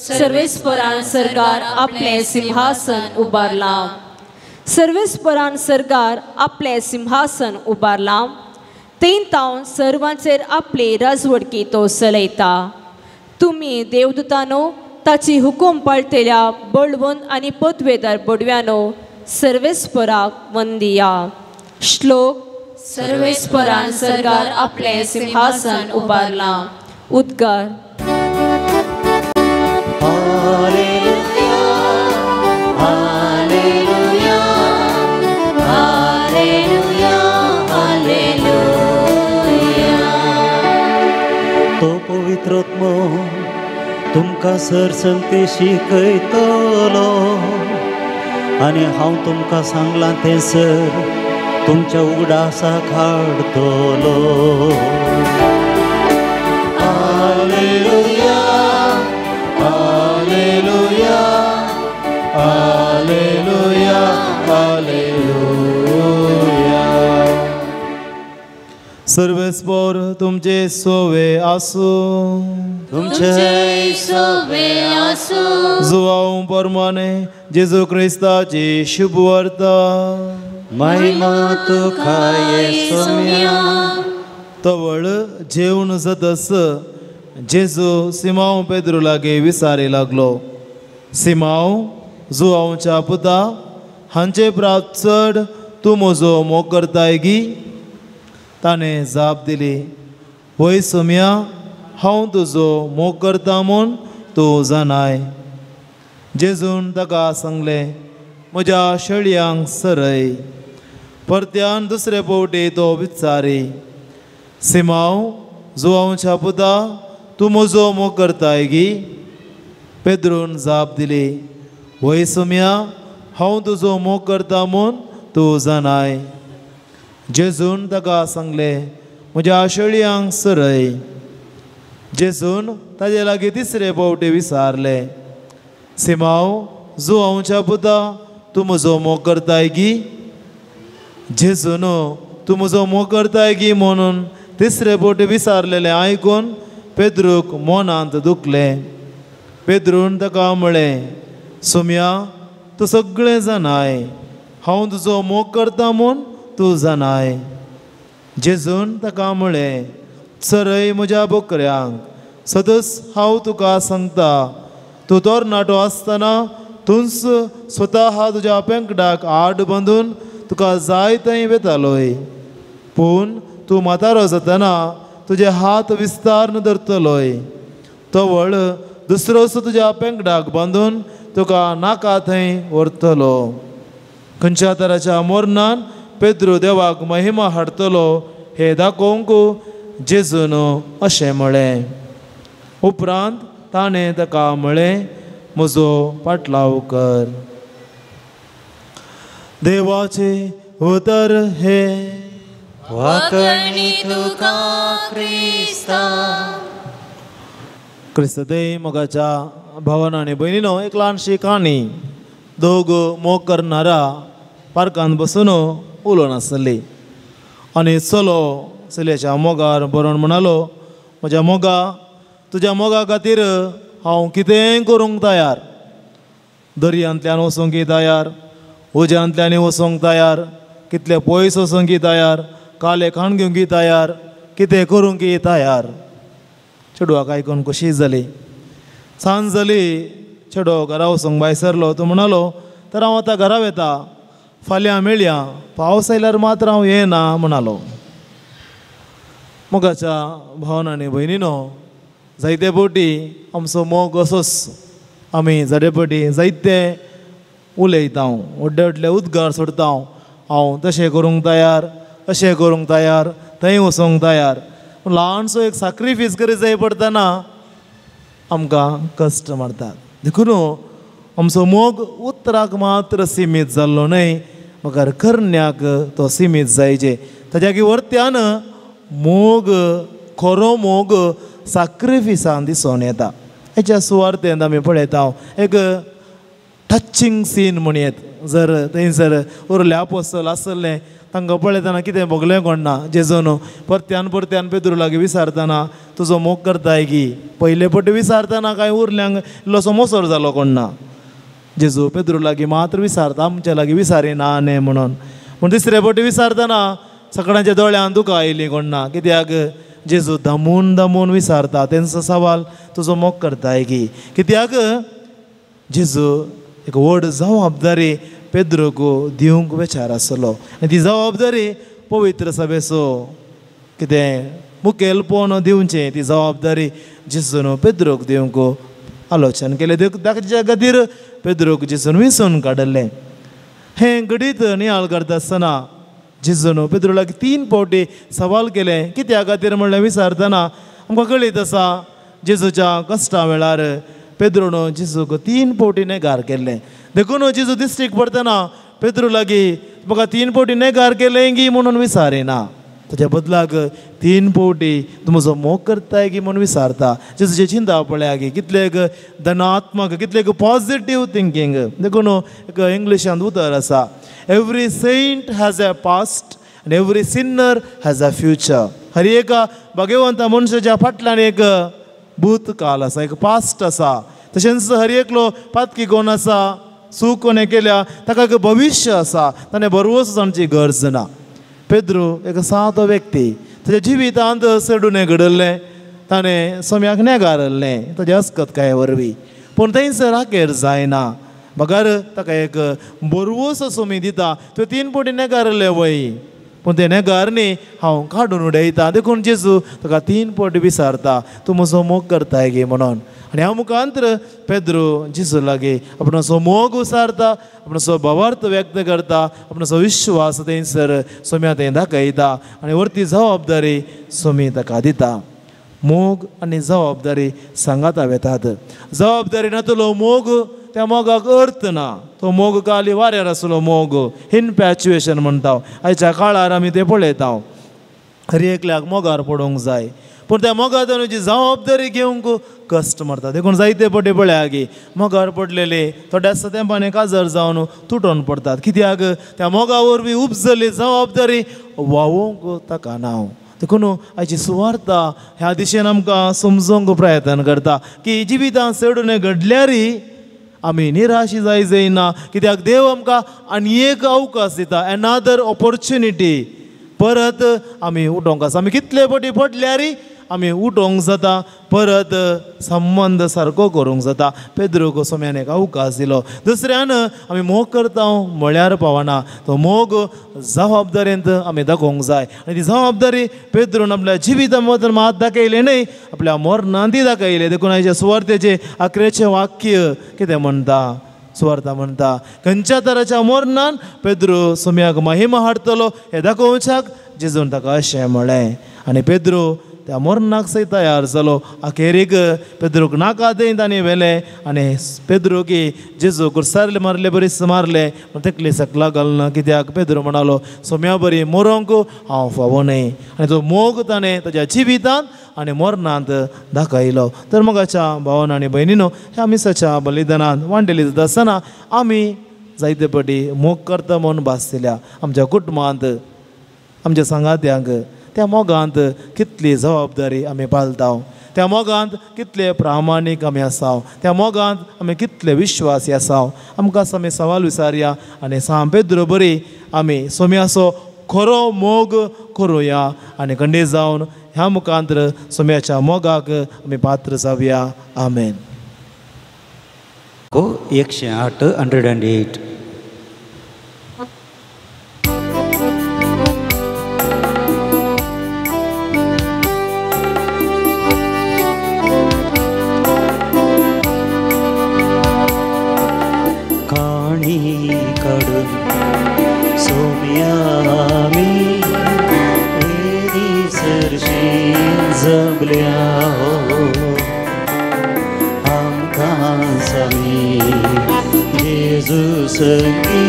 सर्वेस्परान सरकार आपलें सिंहासन उबारलां. सर्वेस्परान सरकार आपलें सिंहासन उबारलां. तीन तावन सर्वांचेर आपली राजवडकी तो चलयता. तुमी देवदूतानो ताची हुकूम पाळटेल्या बळवंत आनी पदवेदार बडव्यानो सर्वेस्पराक वंदिया. श्लोक. सर्वेस्परान सरकार आपलें सिंहासन उबारलां. उद्गार. तो पवित्रात्मो तुमकां सरसंते शिकयतलो आनी हांव तुमकां सांगलां तें सर तुमच्या उगडासाक हाडटलो. Hallelujah, hallelujah, hallelujah, hallelujah. सर्वेस्पर तुमचे सोवे आसूं. तुमचे सोवे आसूं. जुवांव परमाने जेजू क्रिस्ताची शुभवार्ता. महिमा तुका येसुम्या. तवळ जेवण जातस जेजू सिमांव पेद्रू लागीं विचारी लागलो, सिमांव जुवांवच्या पुता हांचे प्रात चड तूं म्हजो मोग करताय गी? ताणें जाप दिली, वय सोम्या, हांव तुजो मोग करता म्हूण तूं जाणाय. जेजून ताका सांगलें, म्हज्या शेळयांक सरय. परत्यान दुसरे फावटी तो विचारी, सिमांव जुवांवच्या पुता तूं म्हजो मोग करताय गी? पेद्रून जाप दिली, वय सोम्या, हांव तुजो मोग करता म्हूण तूं जाणाय. जेजून ताका सांगलें, म्हज्या शेळयांक सरय. जेजून ताजे लागीं तिसरे फावटी विचारलें, सिमांव जुवांवच्या पुता तूं म्हजो मोग करताय गी? जेजून तूं म्हजो मोग करताय गी म्हणून तिसरे फावटी विचारलेलें आयकून पेद्रूक मनांत दुखलें. पेद्रून ताका म्हळें, सोम्या तूं सगळें जाणाय, हांव तुजो मोग करता म्हूण तूं जाणाय. जेजून ताका म्हळें, सरय म्हज्या बोकऱ्यांक. सदस हांव तुका सांगता, तूं तरणाटो आसतना तूंच स्वता तुज्या पेंकडाक आड बांदून तुका जाय थंय वेतालोय, पूण तूं म्हातारो जातना तुजे हात विस्तारन धरतलोय, तवळ दुसरोच तुज्या पेंकडाक बांदून तुका नाका थंय व्हरतलो. खंयच्या तराच्या मोरनान पेद्रू देवाक महिमा हाडटलो हें दाखोवंक जेजून अशें म्हळें. उपरांत ताणें ताका म्हळें, म्हजो पाटलाव कर. देवाचें उतर हें. वाकणी तुका क्रिस्ता. क्रिस्तदेव मोगाच्या भावान आनी भयणीनो, एक ल्हानशी काणी. दोग मोग करणारा पार्कांत बसून उलोवन आसली आनी चलो चलयेच्या मोगार बरोवन म्हणालो, म्हज्या मोगा, तुज्या मोगा खातीर हांव कितेंय करूंक तयार, दर्यांतल्यान वचूंक तयार, उज्यांतल्यान वचूंक तयार, कितले पयस वचूंक तयार, काले खाण घेवंक तयार, कितें करूंक तयार. चेडवाक आयकून खोशी जाली. सांज जाली, चेडो घरा वचूंक भायर सरलो. तो म्हणालो, तर हांव आतां घरा वता, फाल्यां मेळया, पावस आयल्यार मात्र हांव येना म्हणालो. मोगाच्या भावन आनी भयणीनो, जायते फावटी आमचो मोग असोच, आमी जायते फावटी जायते उलयता, व्हडले व्हडले उद्गार सोडता, हांव तशें करूंक तयार, अशें करूंक तयार, थंय वचूंक तयार. पूण ल्हानसो एक साक्रिफीस करी जाय पडटना आमकां कश्ट मारतात. देखून आमचो मोग उतराक मात्र सिमीत जाल्लो न्हय, मगर करण्याक तो सिमीत जायचे. ताज्या वरत्यान मोग, खरो मोग साक्रिफिसान दिसून येता. हेच्या सुवार्थेंत आमी पळयता एक टचिंग सीन म्हणयेत. जर थंयसर उरले आपोस्तल आसले तांकां पळयतना कितें भोगलें कोण ना. जेजून परत्यान परत्यान पेद्रू लागीं विचारतना तुजो मोग करताय की, पयले पटी विचारतना कांय उरल्यांक इल्लोसो मोसोर जालो कोण ना. जेजू पेद्रू लागीं मात्र विचारता, आमच्या लागीं विचारिना न्ही म्हणून. पूण तिसरे पटी विचारतना सगळ्यांच्या दोळ्यान दुकां आयलीं कोण ना. कित्याक जेजू दमून दमून विचारता तेंचो सवाल, तुजो मोग करताय की. कित्याक जेजू एक व्हड जबाबदारी पेद्रूक दिवंक विचार आसलो आनी ती जबाबदारी पवित्र सभेचो कितें मुखेलपण दिवचें, ती जबाबदारी जेजून पेद्रूक दिवंक आलोचन केलें. ताच्या खातीर पेद्रूक जेजून विसून काडिल्लें. हें घडीत नियाळ करता आसतना जेजून पेद्रू लागीं 3 फावटी सवाल केलें. कित्या खातीर म्हणलें विचारतना आमकां कळीत आसा, जेजूच्या कश्टा वेळार पेद्रून जेजूक 3 फावटी नेगार केल्लें. देखून जेजू दिश्टीक पडटना पेद्रू लागीं म्हाका 3 फावटी नेगार केलें गी म्हणून विचारिना, ताच्या बदलाक 3 फावटी तूं म्हजो मोग करताय गी म्हणून विचारता. जेजूचें चिंता पळया की कितलें एक धनात्मक, कितलें एक पॉजिटीव थिंकींग. देखून एक इंग्लिशांत उतर आसा, every saint has a past and every sinner has a future. हर एका भाग्यवंता मनशाच्या फाटल्यान एक भूतकाल आसा, एक पास्ट आसा. तशेंच हर एकलो पातकी कोण आसा, चूक कोणें केल्या ताका एक भविश्य आसा, ताणें भरवंसो जावची गरज ना. पेद्रू एक सादो व्यक्ती, ताच्या जिवितांत चडून घडल्लें, ताणें सोम्याक नेगारल्लें ताज्या अस्कतकाये वरवीं, पूण थंयसर आखेर जायना, बगर ताका एक भरवंसो सोमी दिता. तुवें 3 फावटी नेगारल्लें वय, पूण तें नेगार न्ही हांव काडून उडयता. देखून जेजू ताका 3 फावटी विचारता, तूं म्हजो मोग करताय गे म्हणून. आनी ह्या मुखांतर पेद्रू जेजू लागीं आपणाचो मोग उसारता, आपणाचो भावार्थ व्यक्त करता, आपणाचो विश्वास थंयसर सोम्या थंय दाखयता आनी वरती जबाबदारी सोमी ताका दिता. मोग आनी जबाबदारी सांगाता वेतात. जबाबदारी नातलो मोग, त्या मोगाक अर्थ ना. तो मोग काली वाऱ्यार आसलो मोग, इनपॅच्युएशन म्हणटा. आयच्या काळार आमी तें पळयता, हर एकल्याक मोगार पडूंक जाय, पूण त्या मोगांतल्यान जी जबाबदारी घेवंक कश्ट मारता. देखून जायते फावटी पळया की मोगार पडलेले थोड्याच तेंपान काजर जावन तुटोन पडटात. कित्याक त्या मोगा वरवीं उपजल्ली जबाबदारी व्हांवोवंक ताका ना. देखून आयची सुवार्ता ह्या दिशेन आमकां समजूंक प्रयत्न करता की जिवितांत चडून घडल्यारय आमी निराशी जाय जायना. कित्याक देव आमकां आनी एक अवकाश दिता, एनादर ऑपोर्चुनिटी. परत आमी उठोंक आसा. आमी कितले फावटी पडल्यारय आमी उठोंक जाता, परत संबंद सारको करूंक जाता. पेद्रूक सोम्यान एक अवकाश दिलो. दुसऱ्यान आमी मोग करता म्हळ्यार पावना, तो मोग जबाबदारेंत आमी दाखोवंक जाय. आनी ती जबाबदारी पेद्रून आपल्या जिविता मदन मात दाखयली न्हय, आपल्या मरणांत दाखयलें. देखून आयच्या सुवार्थेचें आखरेचें वाक्य कितें म्हणटा, सुवार्ता म्हणटा, खंयच्या तराच्या मरणान पेद्रू सोम्याक महिमा हाडटलो हें दाखोवच्याक जेजून ताका अशें म्हळें. आनी पेद्रू त्या मरणाक सयत तयार जालो. अखेरीक पेद्रूक नाका थंय ताणें व्हेलें आनी पेद्रूक जेजू कुर्सार मारले बरीच मारलें, पूण तकली सकला घालना. कित्याक पेद्रू म्हणालो, सोम्या बरी मरोंक हांव फावो न्हय. आनी तो मोग ताणें ताज्या जिवितांत आनी मरणांत दाखयलो. तर मोगाच्या भावान आनी भयणीनो, ह्या मिसाच्या बलिदानांत वांटेली जाता आसतना आमी जायते पटी मोग करता म्हूण भास दिल्या आमच्या कुटुंबांत आमच्या सांगात्यांक त्या मोगांत कितली जबाबदारी आमी पालता त्या मोगांत कितले प्रामाणीक आमी आसा त्या मोगांत आमी कितले विश्वासी आसा आमकां आमी सवाल विचारया आनी सांत पेद्रो बरी आमी सोम्याचो खरो मोग करुया आनी खंडीत जावन ह्या मुखांतर सोम्याच्या मोगाक आमी पात्र जावया. आमेन. 108 108. काणी काडून सोम्यामी वेदी सरशी जमल्या आमकां स्वामी जेजू संगी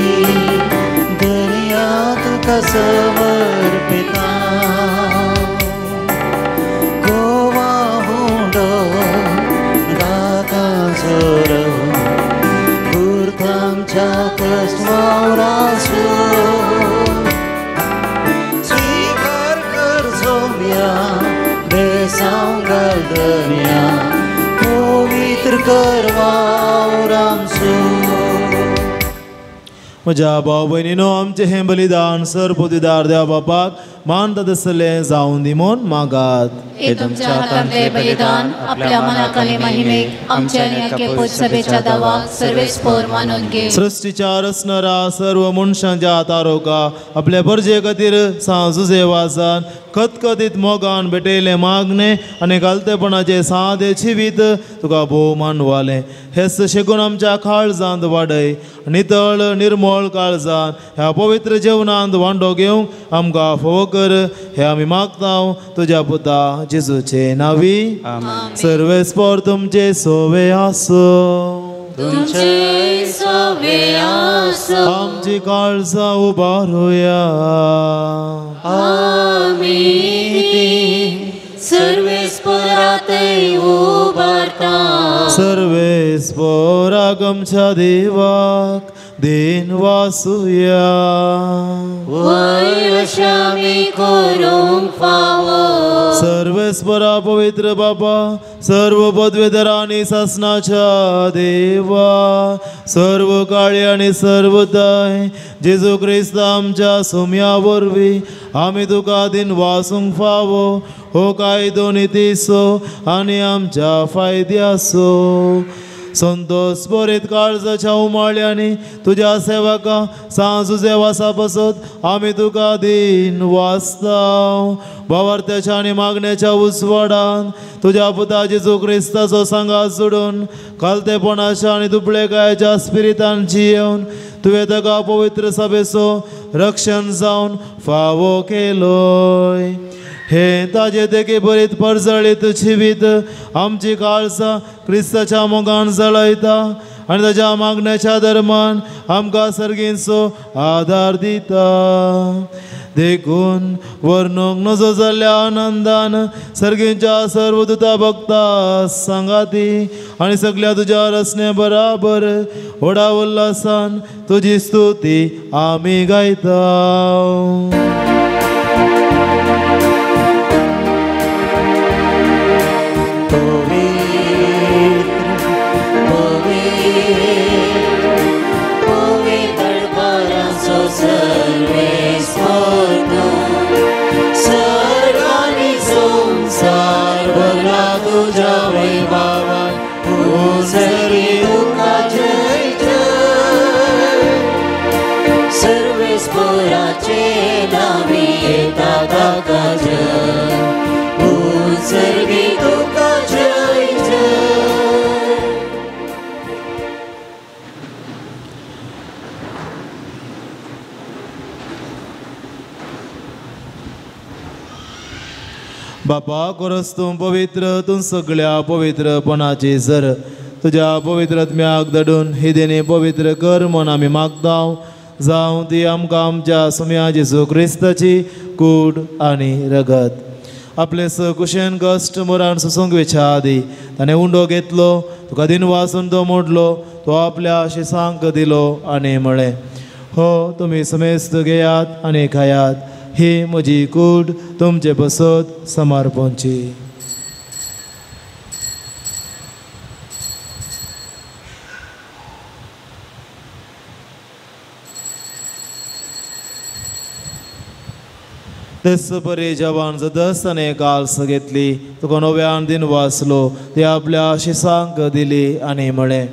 दर्या तुका समर्पिता गोवा हुंडो गाता जोर गुरतांच्या कसवावरासो स्वीकार कर सोम्या बेसांव घाल दर्या पवित्र कर वावरांसो. म्हज्या भाव भयणीनो आमचें हें बलिदान सर पोतीदार देवा बापाक मानता तसलें जावं दी म्हूण मागात. हे तुमच्या हातांतले बलिदान आपल्या मनाक आनी महिमेक आमच्या आनी आख्या पोटसभेच्या दावाक सर्वेस्पोर मानून घे. सृश्टीच्या रचणारा सर्व मनशांच्या तारोका आपल्या परजे खातीर सांत जुझेवासान खतखतीत मोगान भेटयलें मागणें आनी घालतेपणाचें सादें जिवीत तुका भोव मानवालें हेच शेगून आमच्या काळजांत वाडय नितळ निर्मळ काळजान ह्या पवित्र जेवणांत वांटो घेवंक आमकां फावो कर हे आमी मागता तुज्या पुता जेजूचे नांवी. सर्वेस्पोर तुमचे सोवे आसूं. तुमचे सोवे आसूं. आमची काळजां उबारुया. आमी सर्वेस्पोरातय उबारता. सर्वेस्पोराक आमच्या देवाक then वासुया. वय अशें आमी करूंक फावो. सर्वेस्परा पवित्र बापा सर्व पदवेधर आनी सासनाच्या देवा सर्व काळी आनी सर्व दाय जेजू क्रिस्त आमच्या सोम्या वरवीं आमी तुका दिन वासूंक फावो हो कायदो नितीचो आनी आमच्या फायद्याचो. संतोष बरीत काळजाच्या उमाळ्यांनी तुज्या सेवका सांत जुझेवासा पासत आमी तुका दिन वाचता. भावार्थ्याच्या आनी मागण्याच्या उजवाडान तुज्या पुता जेजू क्रिस्ताचो सांगात सोडून खालतेपणाच्या आनी दुबळेकायेच्या स्पिरितान जियेवन तुवें ताका पवित्र सभेचो रक्षण जावन फावो केलोय. हे ताजे देखी बरीत परजळीत जिवीत आमची काळजां क्रिस्ताच्या मोगान जळयता आनी ताज्या मागण्याच्या धर्मान आमकां सर्गींचो आदार दिता. देखून वर्णूंक नजो जाल्ल्या आनंदान सर्गींच्या सर्व दुता भक्ता सांगाती आनी सगल्या तुज्या रचने बराबर व्हडा उल्हासान तुजी स्तुती आमी गायता. बापा कोरस तूं पवित्र तूं सगळ्या पवित्रपणाची सर तुज्या पवित्र आत्म्याक धाडून ही देणी पवित्र कर म्हूण आमी मागता. जावं ती आमकां आमच्या सोम्या जेजू क्रिस्ताची कूड आनी रगत. आपले सकुशेन कश्ट मरण सोसूंक वेच्या आदी ताणें उंडो घेतलो तुका दिनवासून तो मोडलो तो आपल्या शिसांक दिलो आनी म्हळें, हो तुमी समेस्त घेयात आनी खायात, ही म्हजी कूड तुमचे बसत समर्पणची. तेच परी जवान जदस आनी काल्स घेतली, तुका नव्यान दिन वाचलो, ती आपल्या शिसांक दिली आनी म्हळें,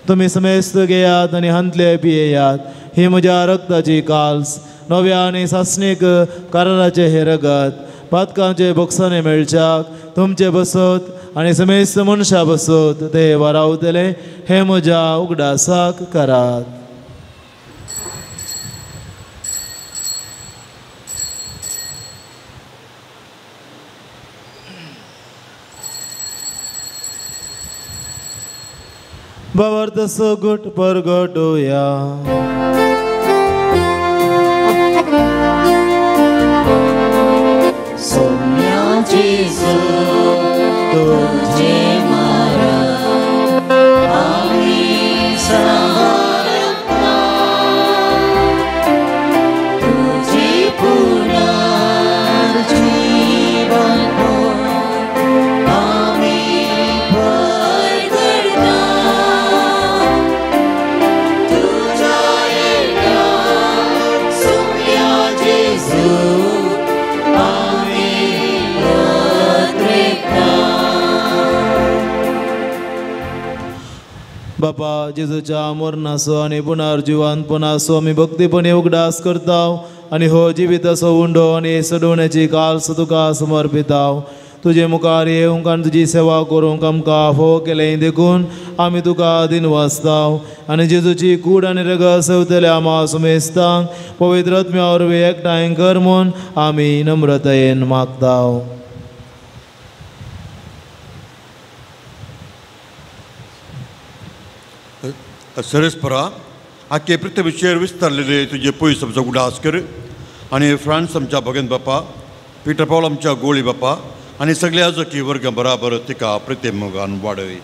तुमी समेस्त घेयात आनी हांतले पियेयात, ही म्हज्या रक्ताची काल्स, नव्या आनी सासणीक कराराचें हें रगत, पातकांचे बोक्सांनी मेळच्याक तुमचे बसत आनी समेस्त मनशां बसत ते वारावतले, हें म्हज्या उगडासाक करात. बाबर तसो गुट परगटोया. सोम्या जेजू तुझे मरण आमी समर्पता, तुझे पुनर्जीवन आमी परगटता, तुझ्या एकट्या सोम्या जेजू बापा जेजूच्या मरणाचो आनी पुनर्जिवंतपणाचो आमी भक्तीपणी उगडास करता आनी हो जिविताचो उंडो आनी सडवण्याची काल्स तुका समर्पिता. तुजे मुखार येवंक आनी तुजी सेवा करूंक आमकां फावो केलें देखून आमी तुका दिनवासता आनी जेजूची कूड आनी रगत सेवतल्या आमा सुमेस्तांक पवित्र आत्म्या वरवीं एकठांय कर म्हूण आमी नम्रतायेन मागता. सरेस्परा आखे पृथ्वीचेर विस्तारलेले तुजे पयस आमचो उगडास कर आनी फ्रांस आमच्या भगन बापा, पिटर पावल आमच्या गोळी बापा आनी सगळ्या जकी वर्ग बराबर तिका प्रतिमोगान वाडय.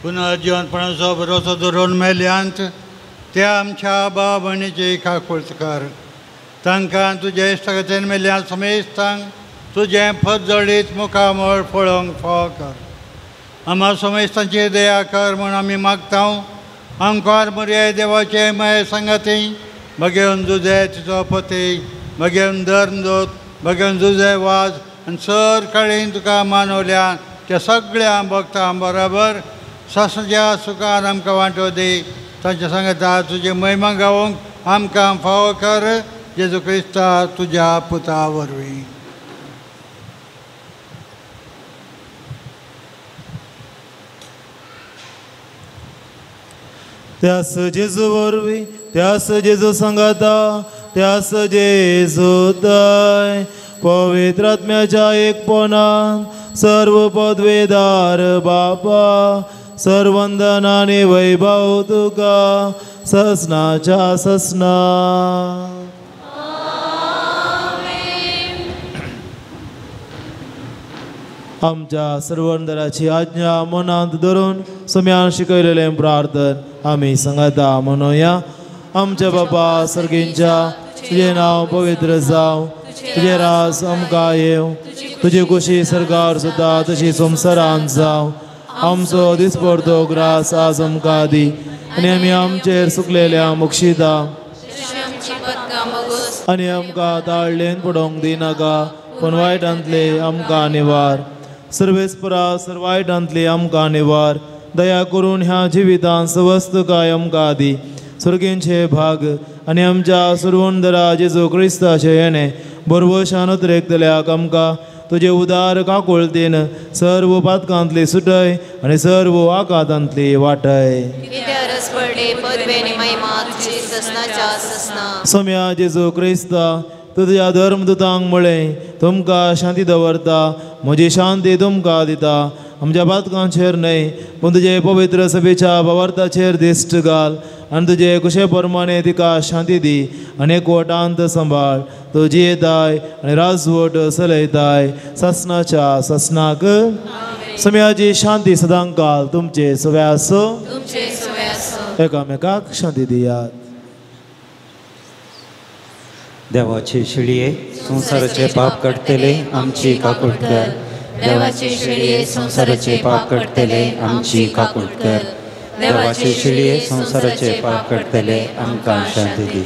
पुनर्जिवनपणाचो भरोसो धरून मेल्यांत त्या आमच्या बाबणीची काकुळट कर, तांकां तुजे इश्टागतीन मेल्ल्या समेस्तांक तुजें फजळीत मुखामळ पळोवंक फावो कर. आम्हा समेस्तांची दया कर म्हूण आमी मागता. आमकार मोरया देवाचे माये सांगाती बगेवन जुजे तिचो पती, बगेवन धर्मदूत, बगेवन जुजे वाज आनी सर काळीन तुका मानवल्या त्या सगळ्या भक्तां बराबर सासणाच्या सुखान आमकां वांटो दी. तांच्या सांगाता तुजी महिमा गावंक आमकां फावो कर, जेजू क्रिस्ता तुज्या पुता वरवीं. त्यास जेजू वरवीं, त्यास जेजू सांगाता, त्यास जेजू तय पवित्र आत्म्याच्या एकपणान सर्व पदवेदार बापा, सर्वंदन आनी वैभव तुका ससनाच्या ससना. आमच्या सर्वंदराची आज्ञा मनांत धरून सम्यान शिकयलेलें प्रार्थन आमी सांगाता म्हणोया. आमच्या बापा सर्गींच्या, तुजें नांव पवित्र जावं, तुजें राज आमकां येवं, तुजी कुशी सरकार सुद्दां तशी संवसारांत जावं. आमचो दिसपडतो ग्रास आज आमकां दी आनी आमी आमचेर सुकलेल्या मुक्षिता आनी आमकां ताळ्ळेन पडोवंक दिनाका, पूण वायटांतले आमकां निवार. सर्वेस्परा सर वायटांतले आमकां निवार. दया करून ह्या जिवितांत सवस्तकाय आमकां दी. सुर्गींचे भाग आनी आमच्या सुरवंदरा जेजू क्रिस्ताचे येणें बरवशान उतरेकतल्याक आमकां तुजे उदार काकुळतेन सर्व पातकांतली सुटय आनी सर्व आकातांतली वाटय. सम्या जेजू क्रिस्ता, तुज्या धर्मदूतांक म्हळें, तुमकां शांती दवरता, म्हजी शांती तुमकां दिता. आमच्या पातकांचेर न्हय पूण तुजे पवित्र सभेच्या भावार्थाचेर दिश्ट घाल आनी तुजे कुशे प्रमाणे तिका शांती दी आनी एकवटांत सांबाळ. तूं जियेताय आनी राजवट चलयताय सासणाच्या सासणाक. सम्याची शांती सदांकाल तुमचे सवे आसूं. एकामेकाक शांती दियात. देवाचे शिळये संवसाराचे पाप काडटले आमची काकूट कर. देवाचे शिळये संवसाराचे पाप काडटले आमची काकूट कर. देवाचे शिळये संवसाराचे पाप काडटले आमकां शांती दी.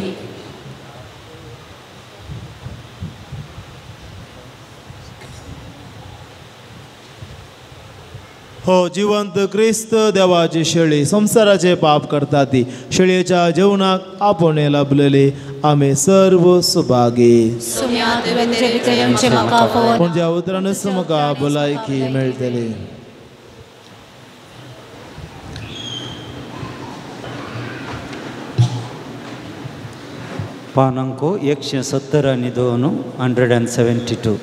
हो जिवंत क्रिस्त देवाची शेळी संवसाराचे पाप करता ती शेळयेच्या जेवणाक आपोवणें लाभलेली आमी सर्व सुभागी. पूण ज्या उतरानच म्हाका भलायकी मेळटली. पानांको 172 172.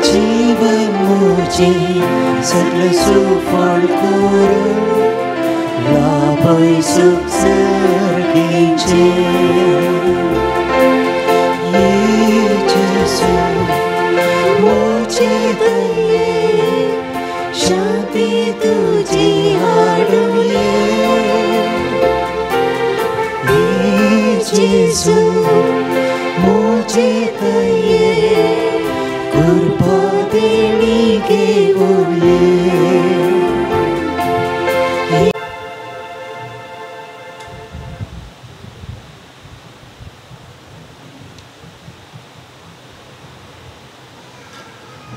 जीवन मुझे तुझे सगळें सुफळ करूं लाभय सुख सर्गीचें. जेजू म्हजे दये शांती तुजी हाडून ये. जेजू म्हजे दये कृपा देणी घेवन ये.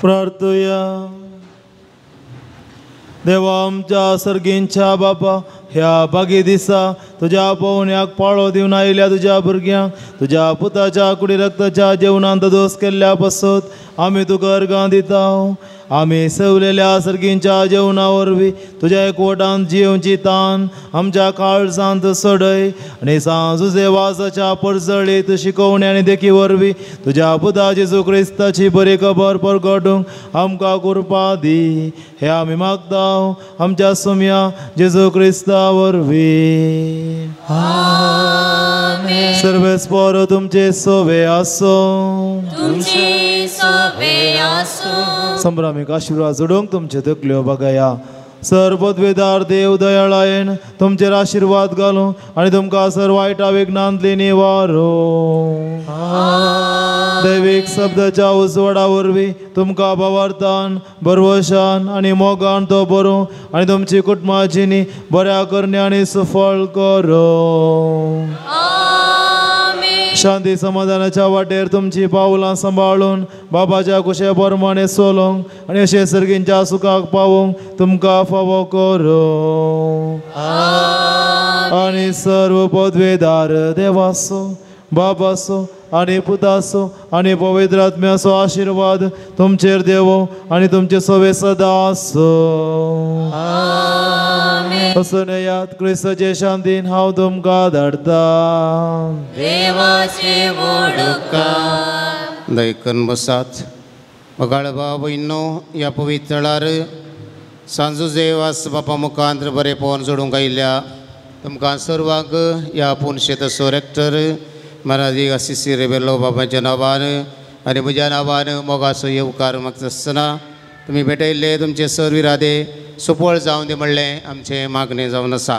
प्रार्थुया. देवा आमच्या सर्गींच्या बापा, ह्या बागी दिसा तुज्या पोवण्याक पाळो दिवन आयिल्ल्या तुज्या भुरग्यांक तुज्या पुताच्या कुडी रक्ताच्या जेवणांत दोस केल्ल्या पासत आमी तुका अर्गां दिता. आमी सवलेल्या सर्गींच्या जेवणा वरवीं तुज्या एकवटांत जियेवची तान आमच्या काळजांत सोडय आनी सांजुजे वासाच्या परजळीत शिकोवणी आनी देखी वरवीं तुज्या पुता जेजू क्रिस्ताची बरी खबर परगटूंक आमकां कृपा दी. हे आमी मागता आमच्या सुम्या जेजू क्रिस्ता वरवीं. सर्वेस्पर तुमचे सोवे आसो. संभ्रामीक आशिर्वाद जोडूंक तुमचे तकल्यो बघाया. सर पदवेदार देव दयाळायेन तुमचेर आशिर्वाद घालूं आनी तुमकां सर वायटा विघ्नांतली निवारो. दैवीक शब्दाच्या उजवाडा वरवीं तुमकां भावार्थान भरवशान आनी मोगान तो बरोवं आनी तुमची कुटुंबाचीनी बऱ्या करण्या आनी सुफळ करूं. शांती समाधानाच्या वाटेर तुमची पावलां सांबाळून बाबाच्या कुशे प्रमाणे चलोवंक आनी अशें सर्गींच्या सुखाक पावोवंक तुमकां फावो करूं. आनी सर्व पदवेदार देवाचो बाबाचो आनी पुताचो आनी पवित्र आत्म्याचो आशिर्वाद तुमचेर देवो आनी तुमचे सोवे सदां आसूं. वचून येयात क्रिस्ताचे शांतीन हांव तुमकां धाडटा. दयकन बसात. बगाळ भाव भयणो ह्या पवित्र थळार सांजुजे वास बापा मुखांत बरें पवन जोडूंक आयिल्ल्या तुमकां सर्वांक ह्या पुनशेतसो रेक्टर मराठी आसिसी रेबेलो बाबाच्या नांवान आनी म्हज्या नांवान मोगाचो येवकार मागता आसतना तुमी भेटयल्ले तुमचे सर्व इरादे सुफळ जावन दी म्हणलें आमचें मागणें जावन आसा.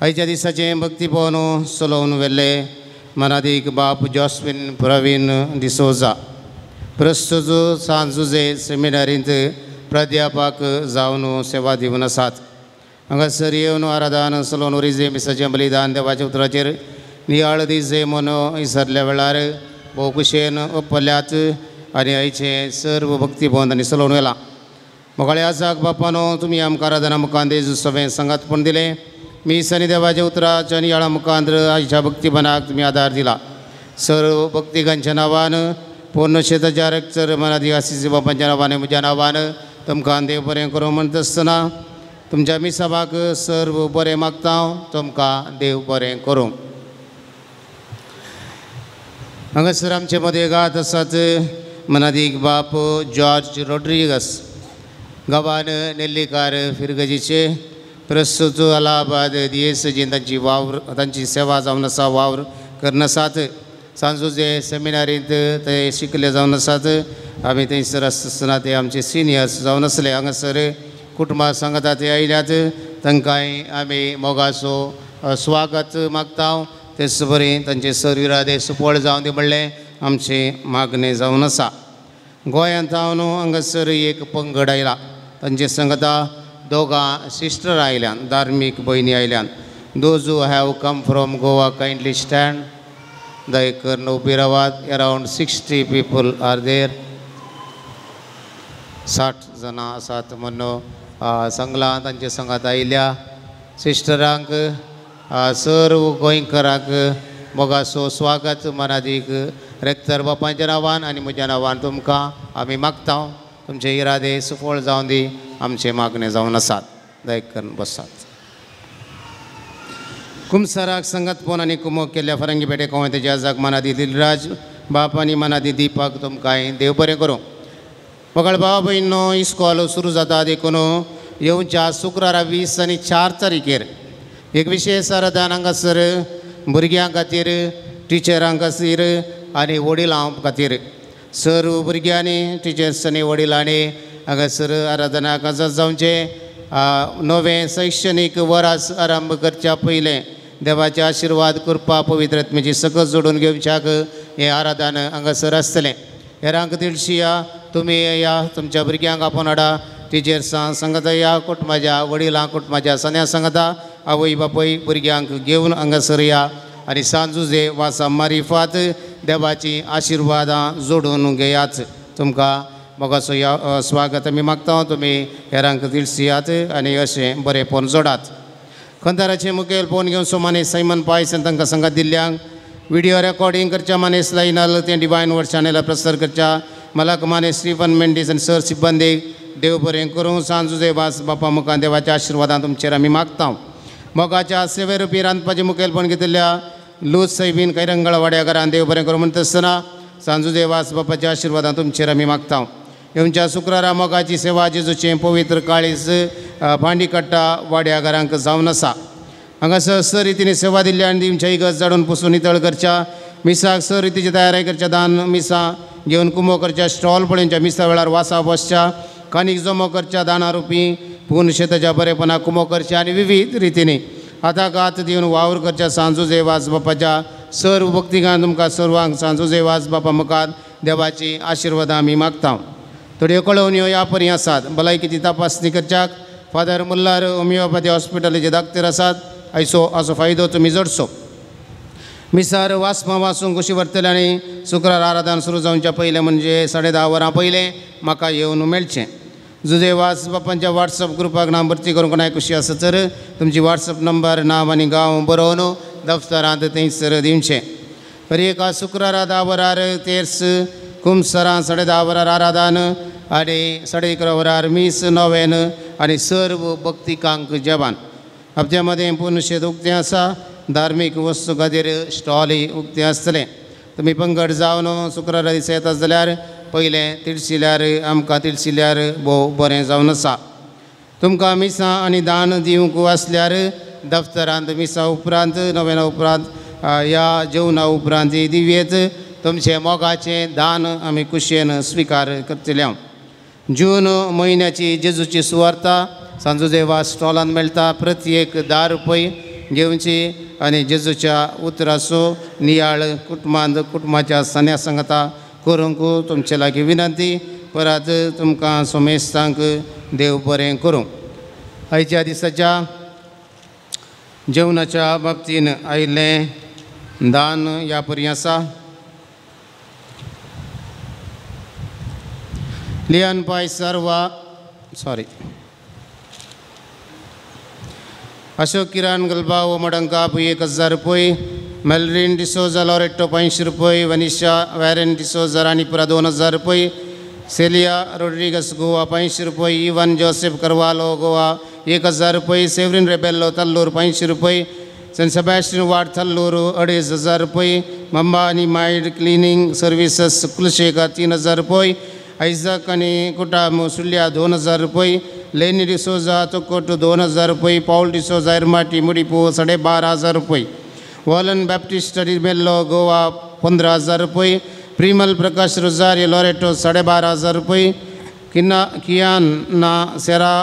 आयच्या दिसाचें भक्ती भवन चलोवन व्हेल्ले मनादीक बाप जॉस्विन प्रवीण डिसोजा प्रस्तुत सांजुजे सेमिनारींत प्राध्यापक जावन सेवा दिवन आसात. हांगासर येवन आराधन चलोवन रिजे मिसाचें बलिदान देवाच्या उतराचेर नियाळ दिजे म्हूण इसरल्या वेळार भोव खुशयेन ओपल्यात आनी आयचें सर्व भक्ती भवन आनी चलोवन व्हेलां. मोगाळे आसाक बापानो तुमी आमकां आराधना मुखांत जेजू सवें सांगातपण दिलें. मीस आनी देवाच्या उतराच्या नियाळा मुखांत आयच्या भक्तीपणाक तुमी आदार दिला. सर्व भक्तिकांच्या नांवान पूर्ण शेताच्या रेक्टर मनादी आसिसी बापांच्या नांवान म्हज्या नांवान तुमकां देव बरें करूं म्हणटा आसतना तुमच्या मिसाबाक सर्व बरें मागता हांव. तुमकां देव बरें करूं. हांगासर आमचे मदें गात आसात मनादीक बाप जॉर्ज रोड्रिगस गांवान नेल्लीकार फिरगजीचे प्रस्तुत अलाहाबाद दियेसजीन तांची वावर तांची सेवा जावन आसा वावर करून आसात. सांजुजे सेमिनारींत ते शिकले जावन आसात. आमी थंयसर आसतना ते आमचे सिनियर्स जावन आसले. हांगासर कुटुंबा सांगता ते आयल्यात तांकांय आमी मोगाचो स्वागत मागता. तेच बरी तांचे सर्व इरादे सुफळ जावन दी म्हणलें आमचें मागणें जावन आसा. गोंयांत हांव हांगासर एक पंगड आयला. तांचे संगता दोगां सिस्टर आयल्यान धार्मीक भयणी आयल्यान. Those who have come from Goa kindly stand. दयकरून उबी रावात. Around 60 people are there. 60 जाणां आसात म्हूण सांगलां. तांचे संगात आयिल्ल्या सिस्टरांक सर्व गोंयकारांक मोगाचो स्वागत मनादीक रेक्टर बापांच्या नांवान आनी म्हज्या नांवान तुमकां आमी मागता. तुमचे इरादे सुफळ जावन दी आमचे मागणे जावन आसात. दयकरून बसात. कुमसाराक संगतपण आनी कुमोक केल्ल्या फरंगी पेटे कोंवतेच्या जाग मनादी दिलराज बाप आनी मनादी दीपक तुमकां देव बरें करूं. मोगाळ भाव भयणींनो, इस्कॉल सुरू जाता देखून येवच्या शुक्रारा 20 आनी 4 तारखेर एक विशेष आराधन हांगासर भुरग्यां खातीर, टिचरां खातीर आनी वडिलां खातीर. सर्व भुरग्यांनी, टिचर्स आनी वडिलांनी हांगासर आराधनाक हजर जावचें. नवें शैक्षणीक वरास आरंभ करच्या पयलें देवाचे आशिर्वाद, कृपा, पवित्र आत्म्याची सकत जोडून घेवच्याक हें आराधन हांगासर आसतलें. हेरांक तिळशिया तुमी या, तुमच्या भुरग्यांक आपोवन हाडा, टिचर्सां सांगता या, कुटुंबाच्या वडिलां, कुटुंबाच्या सन्या सांगता, आवय बापूय भुरग्यांक घेवन हांगासर या आनी सांजुजे वासा मारिफात देवाची आशिर्वादां जोडून घेयात. तुमकां मोगाचो या स्वागत आमी मागता. तुमी हेरांक तिळसियात आनी अशें बरेंपण जोडात. खंदाराचे मुखेल फोन घेवन सोमाने सायमन पायस आनी तांकां सांगात दिल्ल्यांक व्हिडिओ रेकॉर्डिंग करच्या मानेस लायनाल तें डिवायन वर्ड चॅनला प्रसार करच्या मलाक मानेस स्टीफन मेंडीस आनी सर सिब्बंदीक देव बरें करूं. सांजुजे वास बापा मुखार देवाच्या आशिर्वादान तुमचेर आमी मागता. मोगाच्या सेवेरुपी रांदपाचें मुखेलपण घेतिल्ल्या लूज सैबीन कैरंगळ वाड्या घरान देव बरें करूं म्हणटा आसतना सांजुजे वास बापाच्या आशिर्वादान तुमचेर आमी मागता. येवच्या शुक्रारा मोगाची सेवा जेजूचें पवित्र काळीज भांडीकट्टा वाड्या घरांक जावन आसा. हांगासर सर रितीने सेवा दिल्ल्या आनी दिवच्या इगर्ज जाडून पुसून नितळ करच्या, मिसाक सर रितीची तयारी करच्या, दान मिसां घेवन कुमो करच्या, स्टॉल पळोवच्या, मिसा वेळार वासा बसच्या, कानीक जमो करच्या, दाना रुपी पूर्ण शेताच्या बरेपणाक कुमो करच्या आनी विविध रितीने हाताक हात दिवन वावर करच्या. सांजुजे वास बापाच्या सर्व भक्तिगान तुमकां सर्वांक सांजुजे वास बापा मुखार देवाची आशिर्वादां आमी मागता. थोड्यो कळोवण्यो ह्या परी आसात. भलायकीची तपासणी करच्याक फादर मुल्लार होमिओपॅथी हॉस्पिटलाचे दाक्तेर आसात. आयचो असो फायदो तुमी जोडचो. मिसार वाचपां वाचूंक कशी व्हरतले आनी शुक्रार आराधन सुरू जावच्या पयलें म्हणजे 10:30 वरां पयलें म्हाका येवन मेळचें. जुजे वास बापांच्या वॉट्सअप ग्रुपाक नांव भरती करूंक कोणाक खुशी आसा तर तुमची वॉट्सअप नंबर, नांव आनी गांव बरोवन दफ्तरांत थंयसर दिवचें. हर एका शुक्रारा 10 वरार तेर्स, कुमसरां 10:30 वरार आराधन आनी 11:30 वरार मीस नोवेन आनी सर्व भक्तिकांक जेवण. हप्त्या मदें पूर्ण शेत उक्तें आसा. धार्मीक वस्तू खातीर स्टॉलय उक्तें आसतलें. तुमी पंगड जावन शुक्रारा दिसा येता जाल्यार पयलें तिळसिल्यार आमकां तिळसिल्यार भोव बरें जावन आसा. तुमकां मिसां आनी दान दिवंक आसल्यार दफ्तरांत मिसां उपरांत, नोवेना उपरांत ह्या जेवणा उपरांत दिवयेत. तुमचें मोगाचें दान आमी खुशयेन स्विकार करतले. जून म्हयन्याची जेजूची सुवार्ता सांजुदेवा स्टॉलान मेळटा. प्रति एक 10 रुपये घेवची आनी जेजूच्या उतराचो नियाळ कुटुंबांत कुटुंबाच्या सन्या सांगता करूंक तुमचे लागीं विनंती. परत तुमकां सोमेस्तांक देव बरें करूं. आयच्या दिसाच्या जेवणाच्या बाबतीन आयिल्लें दान ह्या परी आसा. लियान पाय सर्वा सॉरी अशोक किरण गलबाव मडंकाप 1000 रुपये, मेलरीन डिसोजा लॉरेटो 500 रुपये, वनिशा वॅरन डिसोजा राणीपुरा 2000 रुपये, सेलिया रोड्रिगस गोवा 500 रुपये, इवन जोसेफ करवालो गोवा 1000 रुपये, सेवरीन रेबेल्लो तल्लूर 500 रुपये, सेंट सेबॅस्टियन वार्ड तल्लूर 2500 रुपये, मम्बा आनी मायड क्लिनींग सर्विसेस कुलशेखर 3000 रुपये, आयजक आनी कुटाम सुर्ल्या 2000 रुपये, लेनी डिसोजा तोकोट 2000 रुपये, पावल डिसोजा एरमाटी मुडिपू 12500 रुपये, वॉलन बॅप्टिस्ट मेल्लो गोवा 15000 रुपये, प्रिमल प्रकाश रोजारी लॉरेटो 12500 रुपये, कियान ना सेरा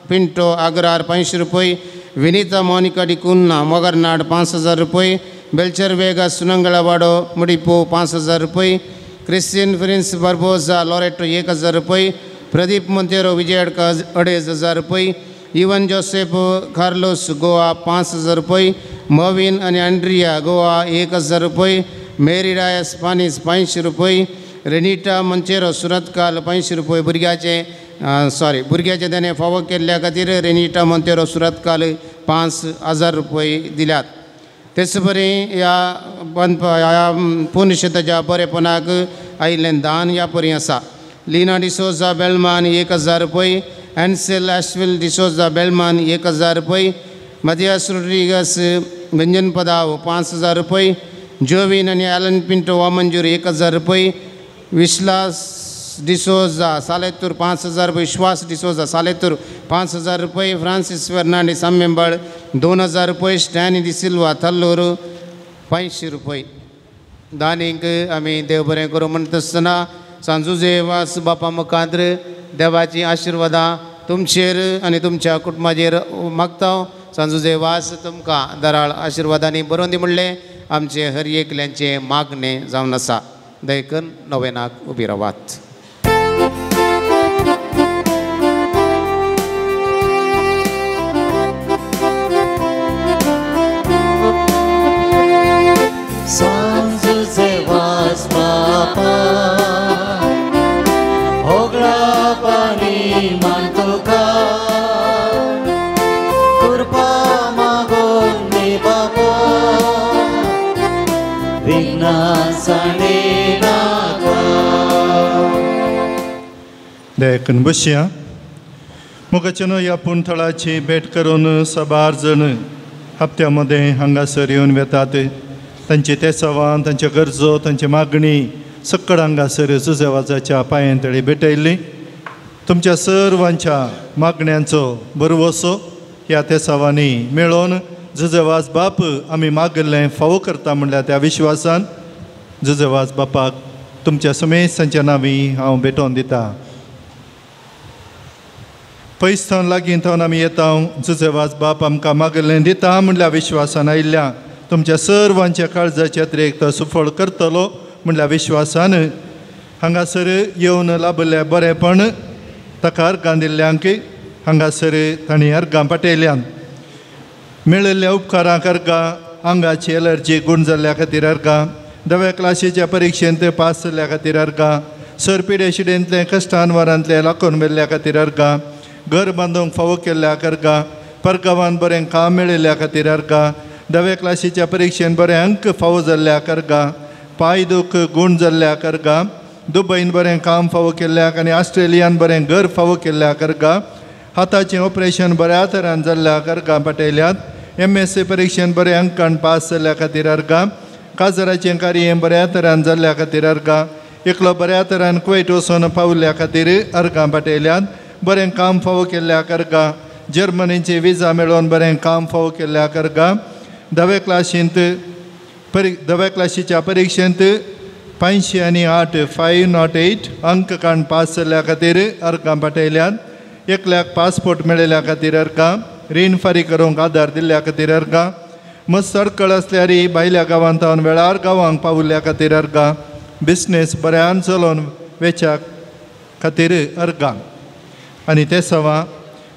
पिंटो आग्रार 500 रुपये, विनीता मोनिका डिकुन्ना मोगरनाड 5000 रुपये, बेल्चर वेगा सुनंगळवाडो मुडिपू 5000 रुपये, क्रिस्टियन प्रिन्स बार्बोजा लॉरेटो 1000 रुपये, प्रदीप मोंतेरो विजयडका 2500 रुपये, इवन जोसेफ कार्लोस गोवा 5000 रुपये, मविन आनी आंड्रिया गोवा 1000 रुपये, मेरी डायस पानीस 500 रुपये, रेनिटा मंचेरो सुरतकाल 500 रुपये. भुरग्याचे सॉरी भुरग्याचे देणें फावो केल्ल्या खातीर रेनिटा मोंतेरो सुरतकाल 5000 रुपये दिल्यात. तेच परी ह्या ह्या पुण्यशेताच्या बरेपणाक आयिल्लें दान ह्या परी आसा. लिना डिसोजा बेलमान 1000 रुपये, एन्सेल एशविल डिसोजा बेलमान 1000 रुपये, मथियास रोड्रिगस व्यंजन पदाव 5000 रुपये, जोविन आनी एलन पिंटो वामंजूर 1000 रुपये, विश्लास डिसोजा सालेतूर 5,000 रुपये, विश्वास डिसोजा सालेतूर 5,000 रुपये, फ्रांसीस फेर्नांडीस आंबेंबाळ 2,000 रुपये, स्टॅनी डिसिल्वा थल्लूर 500 रुपये. दानींक आमी देव बरें करूं म्हणटा आसतना सांजुजे वास बापा मुखांत्र देवाची आशिर्वादां तुमचेर आनी तुमच्या कुटुंबाचेर मागता. सांजुजे वास तुमकां दराळ आशिर्वादांनी बरोवन दी म्हणलें आमचे हर एकल्यांचें मागणें जावन आसा. दयकन नवेनाक उबी रावात. सांजुजे वास बापा होगळा पाणी मान तुका कृपा मागून दी बापा विघ्ना सांडे नाका. देखून बसया. मोगाच्यानो ह्या पुणथळाची भेट करून साबार जण हप्त्या मदें हांगासर येवन वेतात. तांचे तेसावान, तांच्यो गरजो, तांची मागणी सकळ हांगासर जुजेवाजाच्या पांयां तळी भेटयल्ली. तुमच्या सर्वांच्या मागण्यांचो भरवसो ह्या तेसावांनी मेळोवन जुजेवाज बाप आमी मागिल्लें फावो करता म्हणल्यार त्या विश्वासान जुजेवाज बापाक तुमच्या समेस्तांच्या नांवी हांव भेटोवन दिता. पयस थावन लागीं थावन आमी येता. जुजेवाज बाप आमकां मागिल्लें दिता म्हणल्यार विश्वासान आयिल्ल्या तुमच्या सर्वांच्या काळजाच्या अतिरेक तो सुफळ करतलो म्हणल्यार विश्वासान हांगासर येवन लाभिल्लें बरेंपण ताका अर्गां दिल्ल्यांक हांगासर तांणी अर्गां पाटयल्यान. मेळिल्ल्या उपकारांक अर्गां, आंगाची एलर्जी गूण जाल्ल्या खातीर अर्गां, दव्या क्लासीच्या परिक्षेंत पास जाल्ल्या खातीर अर्गां, सर पिडेशिडेंतलें कश्टान वरांतलें लाकून मेल्ल्या खातीर अर्गां, घर बांदूंक फावो केल्ल्या अर्गां, परगांवान बरें काम मेळिल्ल्या खातीर अर्गां, दव्या क्लासीच्या परिक्षेन बरें अंक फावो जाल्ल्या अर्गां, पांय दूख गूण जाल्ल्या अर्गां, दुबयन बरें काम फावो केल्ल्याक आनी ऑस्ट्रेलियान बरें घर फावो केल्ल्या अर्गां, हाताचें ऑपरेशन बऱ्या तरान जाल्ल्या अर्गां पाटयल्यात, MSc परिक्षेन बरें अंकान पास जाल्ल्या खातीर अर्गां, काजराचें कार्य बऱ्या तरान जाल्ल्या खातीर अर्गां, एकलो बऱ्या तरान कुवेट वचून पावल्ल्या खातीर अर्गां पाटयल्यात, बरें काम फावो केल्ल्या अर्गां, जर्मनीची विजा मेळोवन बरें काम फावो केल्ल्या अर्गां, दव्या क्लासींत दव्या क्लासीच्या परिक्षेंत 508 508 अंक काण पास जाल्ल्या खातीर अर्गां पाटयल्यात, एकल्याक पासपोर्ट मेळिल्ल्या खातीर अर्गां, रीण फारीक करूंक आदार दिल्ल्या खातीर अर्गां, मस्त अडकळ आसल्यार भायल्या गांवांत थावन वेळार गांवांक पावल्ल्या खातीर अर्गां, बिजनेस बऱ्यान चलोवन वेच्या खातीर अर्गां. आनी ते सवा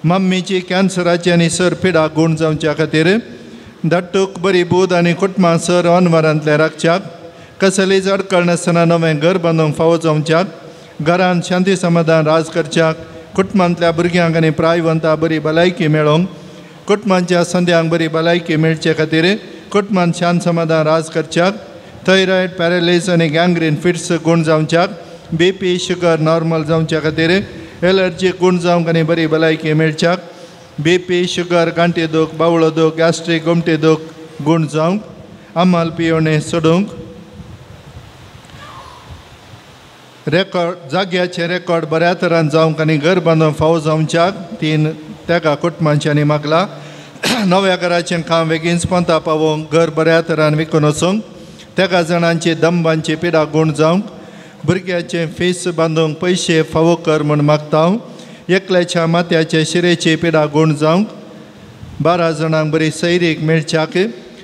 मम्मीची कॅन्सराची आनी सर पिडा गूण जावच्या खातीर धाडटूक बरी बूद आनी कुटुंबां सर अनवरांतलें राखच्याक, कसलीच अडकळ नासतना नवें घर बांदूंक फावो जावच्याक, घरांत शांती समाधान राज करच्याक, कुटुंबांतल्या भुरग्यांक आनी प्रायवंता बरी भलायकी मेळोवंक, कुटुंबांच्या संद्यांक बरी भलायकी मेळचे खातीर कुटुंबांत शांत समाधान राज करच्याक, थायरॉयड पॅरालिस आनी गँग्रीन फिट्स गूण जावच्याक, BP sugar normal जावच्या खातीर, एलर्जी गूण जावंक आनी बरी भलायकी मेळच्याक, BP sugar गांठी दूख, बावळो दूख, गॅस्ट्रीक गोमटी दूख गूण जावंक, आमाल पियोणे सोडूंक, रेकॉर्ड जाग्याचें रेकॉर्ड बऱ्या तरान जावंक आनी घर बांदूंक फावो जावच्याक 3 तेगा कुटुंबांच्यांनी मागला. नव्या घराचें काम बेगीन पोंता पावोवंक, घर बऱ्या तरान विकून वचूंक, तेगा जाणांची दंबांची पिडा गूण जावंक, भुरग्याचें फीस बांदूंक पयशे फावो कर म्हूण मागता. एकल्याच्या माथ्याचे शिरेची पिडा गूण जावंक, 12 जाणांक बरी सैरीक मेळच्याक,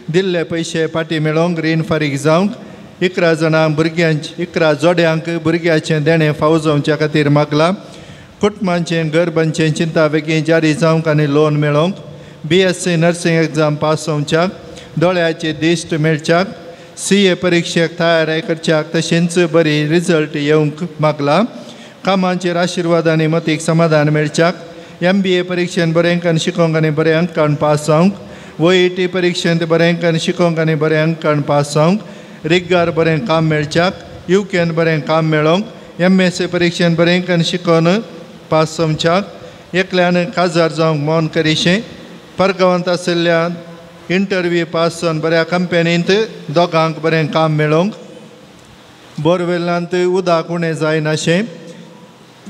दिल्ले पयशे फाटीं मेळोवंक, रीण फारीक जावंक, 11 जाणांक भुरग्यांचे 11 जोड्यांक भुरग्याचें देणें फावो जावच्या खातीर मागलां. कुटुंबांचें घर बांदचें चिंता बेगीन जारी जावंक आनी लोन मेळोवंक, BSc nursing exam pass जावच्याक, दोळ्याची दिश्ट मेळच्याक, CA परिक्षेक तयारी करच्याक तशेंच बरी रिजल्ट येवंक मागलां. कामांचेर आशिर्वाद आनी मतीक समाधान मेळच्याक, MBA परिक्षेन बरें अंकान शिकोवंक आनी बरें अंकान पास जावंक, OET परिक्षेंत बरें अंकान शिकोवंक आनी बरें अंकान पास जावंक, रिगार बरें काम मेळच्याक, UKन बरें काम मेळोवंक, MSc परिक्षेन बरें अंकान शिकोवन पास जावच्याक, एकल्यान काजार जावंक मौन करिशें, परगांवांत आशिल्ल्या इंटरव्यू पास जावन बऱ्या कंपनींत दोगांक बरें काम मेळोवंक, बोरवेलांत उदक उणें जायनाशें,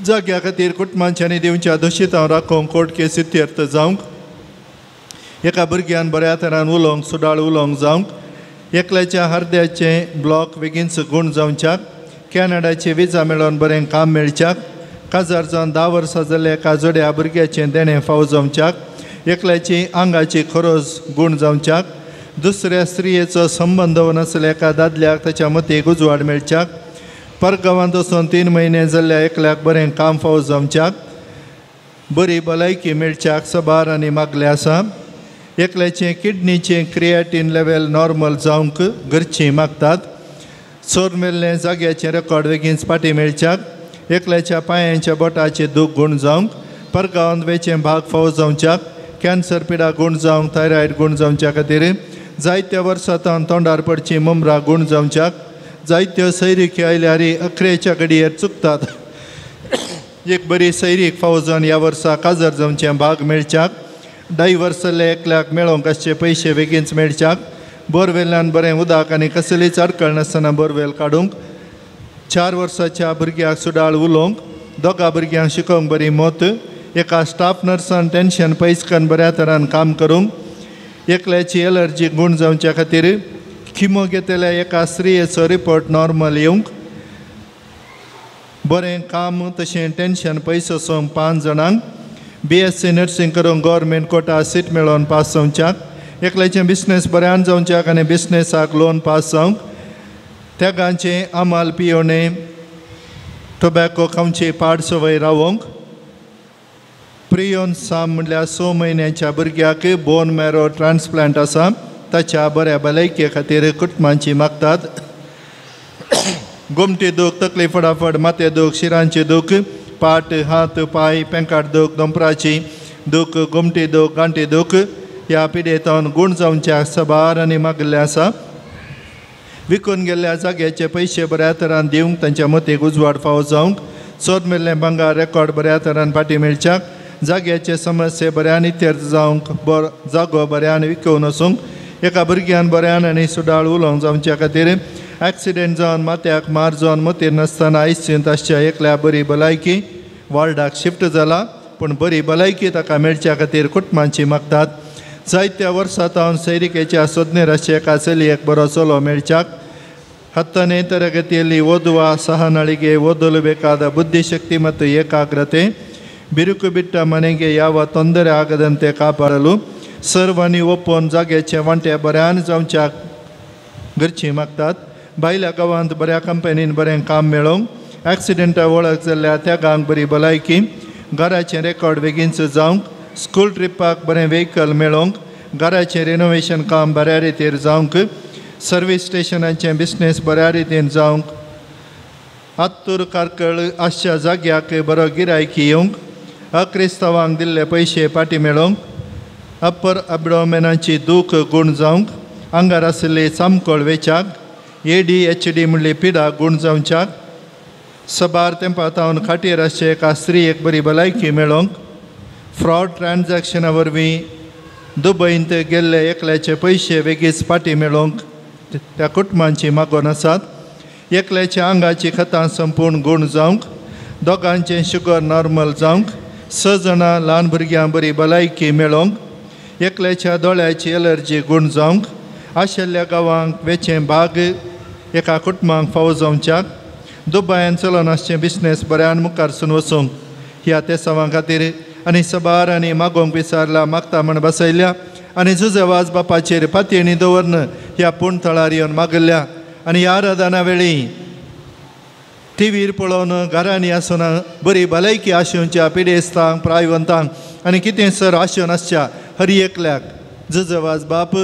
जाग्या खातीर कुटुंबांच्यांनी दिवच्या दोशितां राखोवंक कोर्ट केस इत्यर्थ जावंक एका भुरग्यान बऱ्या तरान उलोवंक सुडाळ उलोवंक जावंक एकल्याच्या हरद्याचें ब्लॉक बेगीनच गूण जावच्याक कॅनडाची विजा मेळोवन बरें काम मेळच्याक काजार जावन 10 वर्सां जाल्ल्या एका जोड्या भुरग्याचें देणें फावो जावच्याक एकल्याची आंगाची खरोज गूण जावच्याक दुसऱ्या स्त्रियेचो संबंद नासल्या एका दादल्याक ताच्या मतीक उजवाड मेळच्याक परगांवांत वचून 3 म्हयने जाल्ल्या एकल्याक बरें काम फावो जावच्याक बरी भलायकी मेळच्याक सबार आनी मागलें आसा. एकल्याचें किडनीचें क्रिएटीन लेवल नॉर्मल जावंक घरचीं मागतात. चोर मेल्लें जाग्याचें रेकॉर्ड बेगीन फाटीं मेळच्याक एकल्याच्या पांयांच्या बोटाचे दूख गूण जावंक परगांवांत वेचें भाग फावो जावच्याक कॅन्सर पिडा गूण जावंक थायरॉयड गूण जावच्या खातीर जायत्या वर्सां तावन तोंडार पडची मुमरां गूण जावच्याक जायत्यो सैरिकी आयल्यार अखरेच्या घडयेर चुकतात एक बरी सैरीक फावो जावन ह्या वर्सा काजार जावचें भाग मेळच्याक डायवर्स जाल्ल्या एकल्याक मेळोवंक आसचे पयशे बेगीनच मेळच्याक बोरवेल्यान बरें उदक आनी कसलीच आडखळ नासतना बोरवेल काडूंक 4 वर्साच्या भुरग्याक सुडाळ उलोवंक 2 भुरग्यांक शिकोवंक बरी मत एका स्टाफ नर्सान टेन्शन पयस करून बऱ्या तरान काम करूंक एकल्याची एलर्जी गूण जावच्या खातीर किमो घेतल्या एका स्त्रियेचो रिपोर्ट नॉर्मल येवंक बरें काम तशें टेन्शन पयस वचोंक 5 जाणांक BSc nursing करूंक गव्हर्मेंट कोटा सीट मेळोवन पास जावच्याक एकल्याचें बिजनेस बऱ्यान जावच्याक आनी बिजनेसाक लोन पास जावंक त्यागांचें आमाल पियोणे टोबॅको खावची पाड संवय रावोंक प्रियोन साम म्हणल्यार 6 म्हयन्याच्या भुरग्याक बोन मॅरो ट्रान्सप्लांट आसा ताच्या बऱ्या भलायके खातीर कुटुंबांची मागतात. गोमटी दूख तकली फटाफट माथे दूख शिरांची दूख पाट हात पांय पेंकाट दूख दोंपराची दूख गोमटी दूख गांठी दूख ह्या पिडेतावन गूण जावच्या सबार आनी मागिल्लें आसा. विकून गेल्ल्या जाग्याचे पयशे बऱ्या तरान दिवंक तांच्या मतीक उजवाड फावो जावंक चोर मेल्लें भांगर रेकॉर्ड बऱ्या तरान फाटीं मेळच्याक जाग्याचे समस्ये बऱ्यान इत्यर्थ जावंक बरो जागो बऱ्यान विकून वचूंक एका भुरग्यान बऱ्यान आनी सुडाळ उलोवंक जावच्या खातीर एक्सिडेंट जावन माथ्याक मार जावन मतीर नासतना आयसीयूंत आसच्या एकल्या बरी भलायकी वॉर्डाक शिफ्ट जाला पूण बरी भलायकी ताका मेळच्या खातीर कुटुंबांची मागतात. जायत्या वर्सां तावन सैरिकेच्या सोदनेर आसच्या एका चलयेक बरो चलो मेळच्याक 10ನೇ ತರಗತಿಯಲ್ಲಿ ಓದುವ ಸಹನಳಿಗೆ ಓದಲು ಬೇಕಾದ ಬುದ್ಧಿಶಕ್ತಿ ಮತ್ತು ಏಕಾಗ್ರತೆ ಬಿರುಕು ಬಿಟ್ಟ ಮನೆಗೆ ಯಾವ ತೊಂದರೆ ಆಗದಂತೆ ಕಾಪಾಡಲು सर्वांनी ओपोवन जाग्याचे वांटे बऱ्यान जावच्याक घरचीं मागतात. भायल्या गांवांत बऱ्या कंपनीन बरें काम मेळोवंक एक्सिडेंटा वळख जाल्ल्या त्या गांवांक बरी भलायकी घराचें रेकॉर्ड बेगीनच जावंक स्कूल ट्रिपाक बरें व्हेकल मेळोवंक घराचें रिनोवेशन काम बऱ्या रितीर जावंक सर्वीस स्टेशनाचें बिजनेस बऱ्या रितीन जावंक आत्तूर कार्कळ आसच्या जाग्याक बरो गिरायकी येवंक अक्रिस्तांवांक दिल्ले पयशे फाटीं मेळोवंक अप्पर अबडोमेनाची दूख गूण जावंक आंगार आशिल्ली चामकोळ वेच्याक ADHD म्हणली पिडा गूण जावच्याक सबार तेंपा तावन खाटीर आसचे एका स्त्रियेक बरी भलायकी मेळोवंक फ्रॉड ट्रान्जॅक्शना वरवीं दुबयंत गेल्ले एकल्याचे पयशे बेगीच फाटीं मेळोवंक त्या कुटुंबांची मागोवन आसात. एकल्याच्या आंगाची खतां संपूर्ण गूण जावंक दोगांचें शुगर नॉर्मल जावंक 6 जाणां ल्हान भुरग्यां बरी भलायकी मेळोवंक एकल्याच्या दोळ्याची एलर्जी गूण जावंक आशिल्ल्या गांवांक वेचें भाग एका कुटुंबांक फावो जावच्याक दुबायान चलोवन आसचें बिजनेस बऱ्यान मुखारसून वचूंक ह्या तेसांवां खातीर आनी सबार आनी मागोवंक विचारला मागता म्हण बसयल्या आनी जुजेवाज बापाचेर पातयेणी दवरन ह्या पूण थळार येवन मागल्या आनी ह्या आराधना वेळी टिवीर पळोवन घरांनी आसून बरी भलायकी आशेवच्या पिडेस्तांक प्रायवंतांक आनी कितें सर आशेवन आसच्या हर एकल्याक जुजेवाज बाप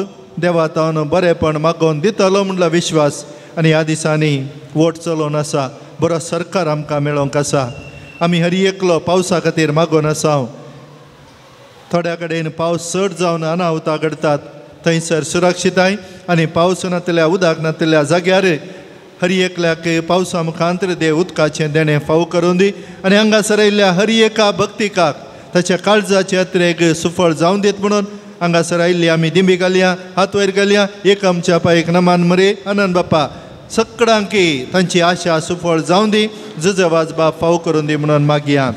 देवा तावन बरेंपण मागोवन दितलो म्हणलो विश्वास आनी ह्या दिसांनी वोट चलोवन आसा बरो सरकार आमकां मेळोवंक आसा. आमी हर एकलो पावसा खातीर मागोवन आसा. थोड्या कडेन पावस चड जावन अनाहुतां घडटात थंयसर सुरक्षिताय आनी पावस नातल्या उदक नातल्या जाग्यार हर एकल्याक पावसा मुखांतर देव उदकाचें देणें फावो करून दी आनी हांगासर आयिल्ल्या हर एका भक्तिकाक ताच्या काळजाचे अत्रेक सुफळ जावन दीत म्हणून हांगासर आयिल्ली आमी दिंबी घालया हात वयर घालया एक आमच्या पायक नमान मरे आनंद बाप्पा सगळ्यांकी तांची आशा सुफळ जावं दी जुजेवाज बाप फाव करून दी म्हणून मागया.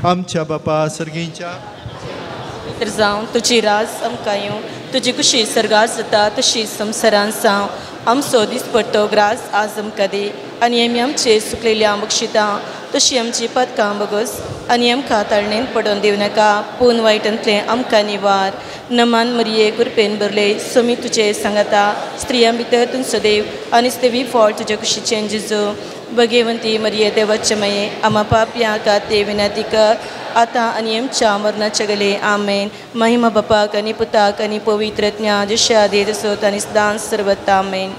आमच्या बापा सर्गींच्या पवित्र जावं तुजी राज आमकां येवं तुजी कुशी सर्गार जाता तशी संवसारान जावं. आमचो दिसपट्टो ग्रास आज आमकां दी आनी आमी आमचे सुकलेल्या बक्षितां तशी आमची पदकां बगस आनी आमकां ताळणेन पडोवन दिवं नाका पूण वायटांतलें आमकां निवार. नमान मरिये कृपेन भरले सोमी तुजे सांगाता स्त्रियां भितर तूं सदैव आनी देवी फळ तुज्या कुशीचें जेजू. भगेवंती मरिये देवाचे माये आमा पापया खातीर विनंती कर आतां आनी आमच्या मरणाच्या गले. आमेन. महिमा बापाक आनी पुताक आनी पवित्र ज्ञान जशें आदी तसोच आनी सदांच सर्वत्र. आमेन.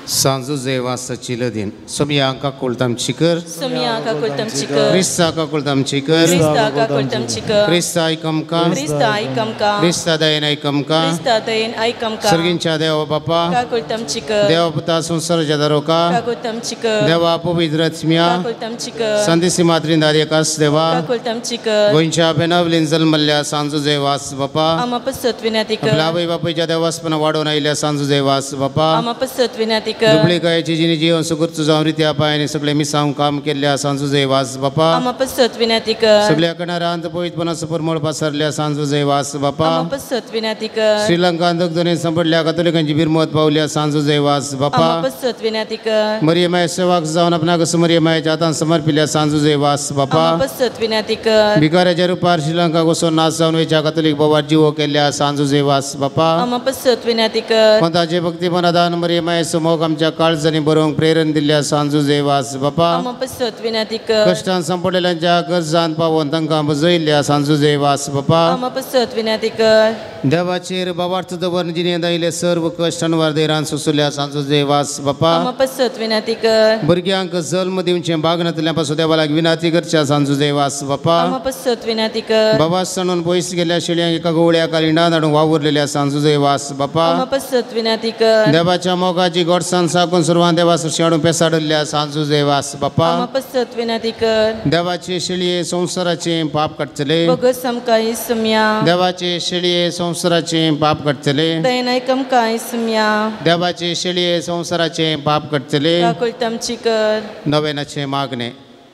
सांजू जेवासाची लदीन सोमया काकुळताम चिकर सोमया काकुळताम चिकर क्रिस्ता काकुळताम चिकर क्रिस्ता काकुळताम चिकर क्रिस्ता आयकमका क्रिस्ता आयकमका क्रिस्ता दयेन आयकमका क्रिस्ता दयेन आयकमका सर्गींच्या देवा बापा काकुळताम चिकर देवा पुता संसाराच्या दारोका काकुळताम चिकर देवा पवित्र आत्म्या काकुळताम चिकर संदेसी मात्रीन दारेकास देवा काकुळताम चिकर गोंयच्या बेनावलीन जल्मल्ल्या सांजू जेवास बापा आमा पसत विनंती कर आपल्या आवय बापायच्या देवासपणा वाडोवन आयिल्ल्या सांजू जेवास बापा आमा पसत विनंती कर डुप्लिकायची जिने जीवन सुकृत जावन रित्या पायाने सगळे मिसांव काम केल्ल्या सांजू जयवास बापा आमा पसत विनंती कर सगळ्या कणारांत पवित्रपणाचो परमळ पसरल्या सांजू जयवास बापा आमा पसत विनंती कर श्रीलंकांत दगदने सांपडल्या कथोलिकांची बिरमत पावल्या सांजू जयवास बापा आमा पसत विनंती कर मरियमाय सेवाक जावन आपणाक मरियमायच्या हातान समर्पिल्या सांजू जयवास बापा आमा पसत विनंती कर भिकाऱ्याच्या रुपार श्रीलंका वचून नाश जावन वयच्या कथोलिक बाबार जिवो केल्ल्या सांजू जयवास बापा आमा पसत विनंती कर कोंताचे भक्तीपणा दान मरियमाय मोग आमच्या काळजांनी बरोवंक प्रेरण दिल्ल्या सांजू जयवास बापा आमा पसत विनंती कर कश्टान सांपडलेल्यांच्या गरजान पावोवन तांकां बजयल्ल्या सांजू जयवास बापा आमा पसत विनंती कर देवाचेर बाबार्थ दवरून जिणेंत आयिल्ले सर्व कश्ट अणवार धैर्यान सोंसुल्ल्या सांजू जयवास बापा आमा पसत विनंती कर भुरग्यांक जल्म दिवचें बागनातल्या पासून देवाक विनंती करच्या सांजू जयवास बापा आमा पसत विनंती कर बाबा सणून पयस गेल्ल्या शेळयांक एका गवळ्या कालिंडान हाडून वावुरलेल्या सांजू जयवास बापा आमा पसत विनंती कर देवाच्या मोगाची गोडसान साकून सुरवान देवा सरशी हाडून पेसाडल्ल्या सांजू जयवास बापा आमा पसत विनंती कर देवाचे शेळये संवसाराचे पाप काडटले बगस आमकां इसम्या देवाचे शेळये संवसाराचे पाप काडटले दयेन आमकां इसम्या देवाचे शेळये संवसाराचे पाप काडटले काकुळताम चिकर. नवेनाचे मागणे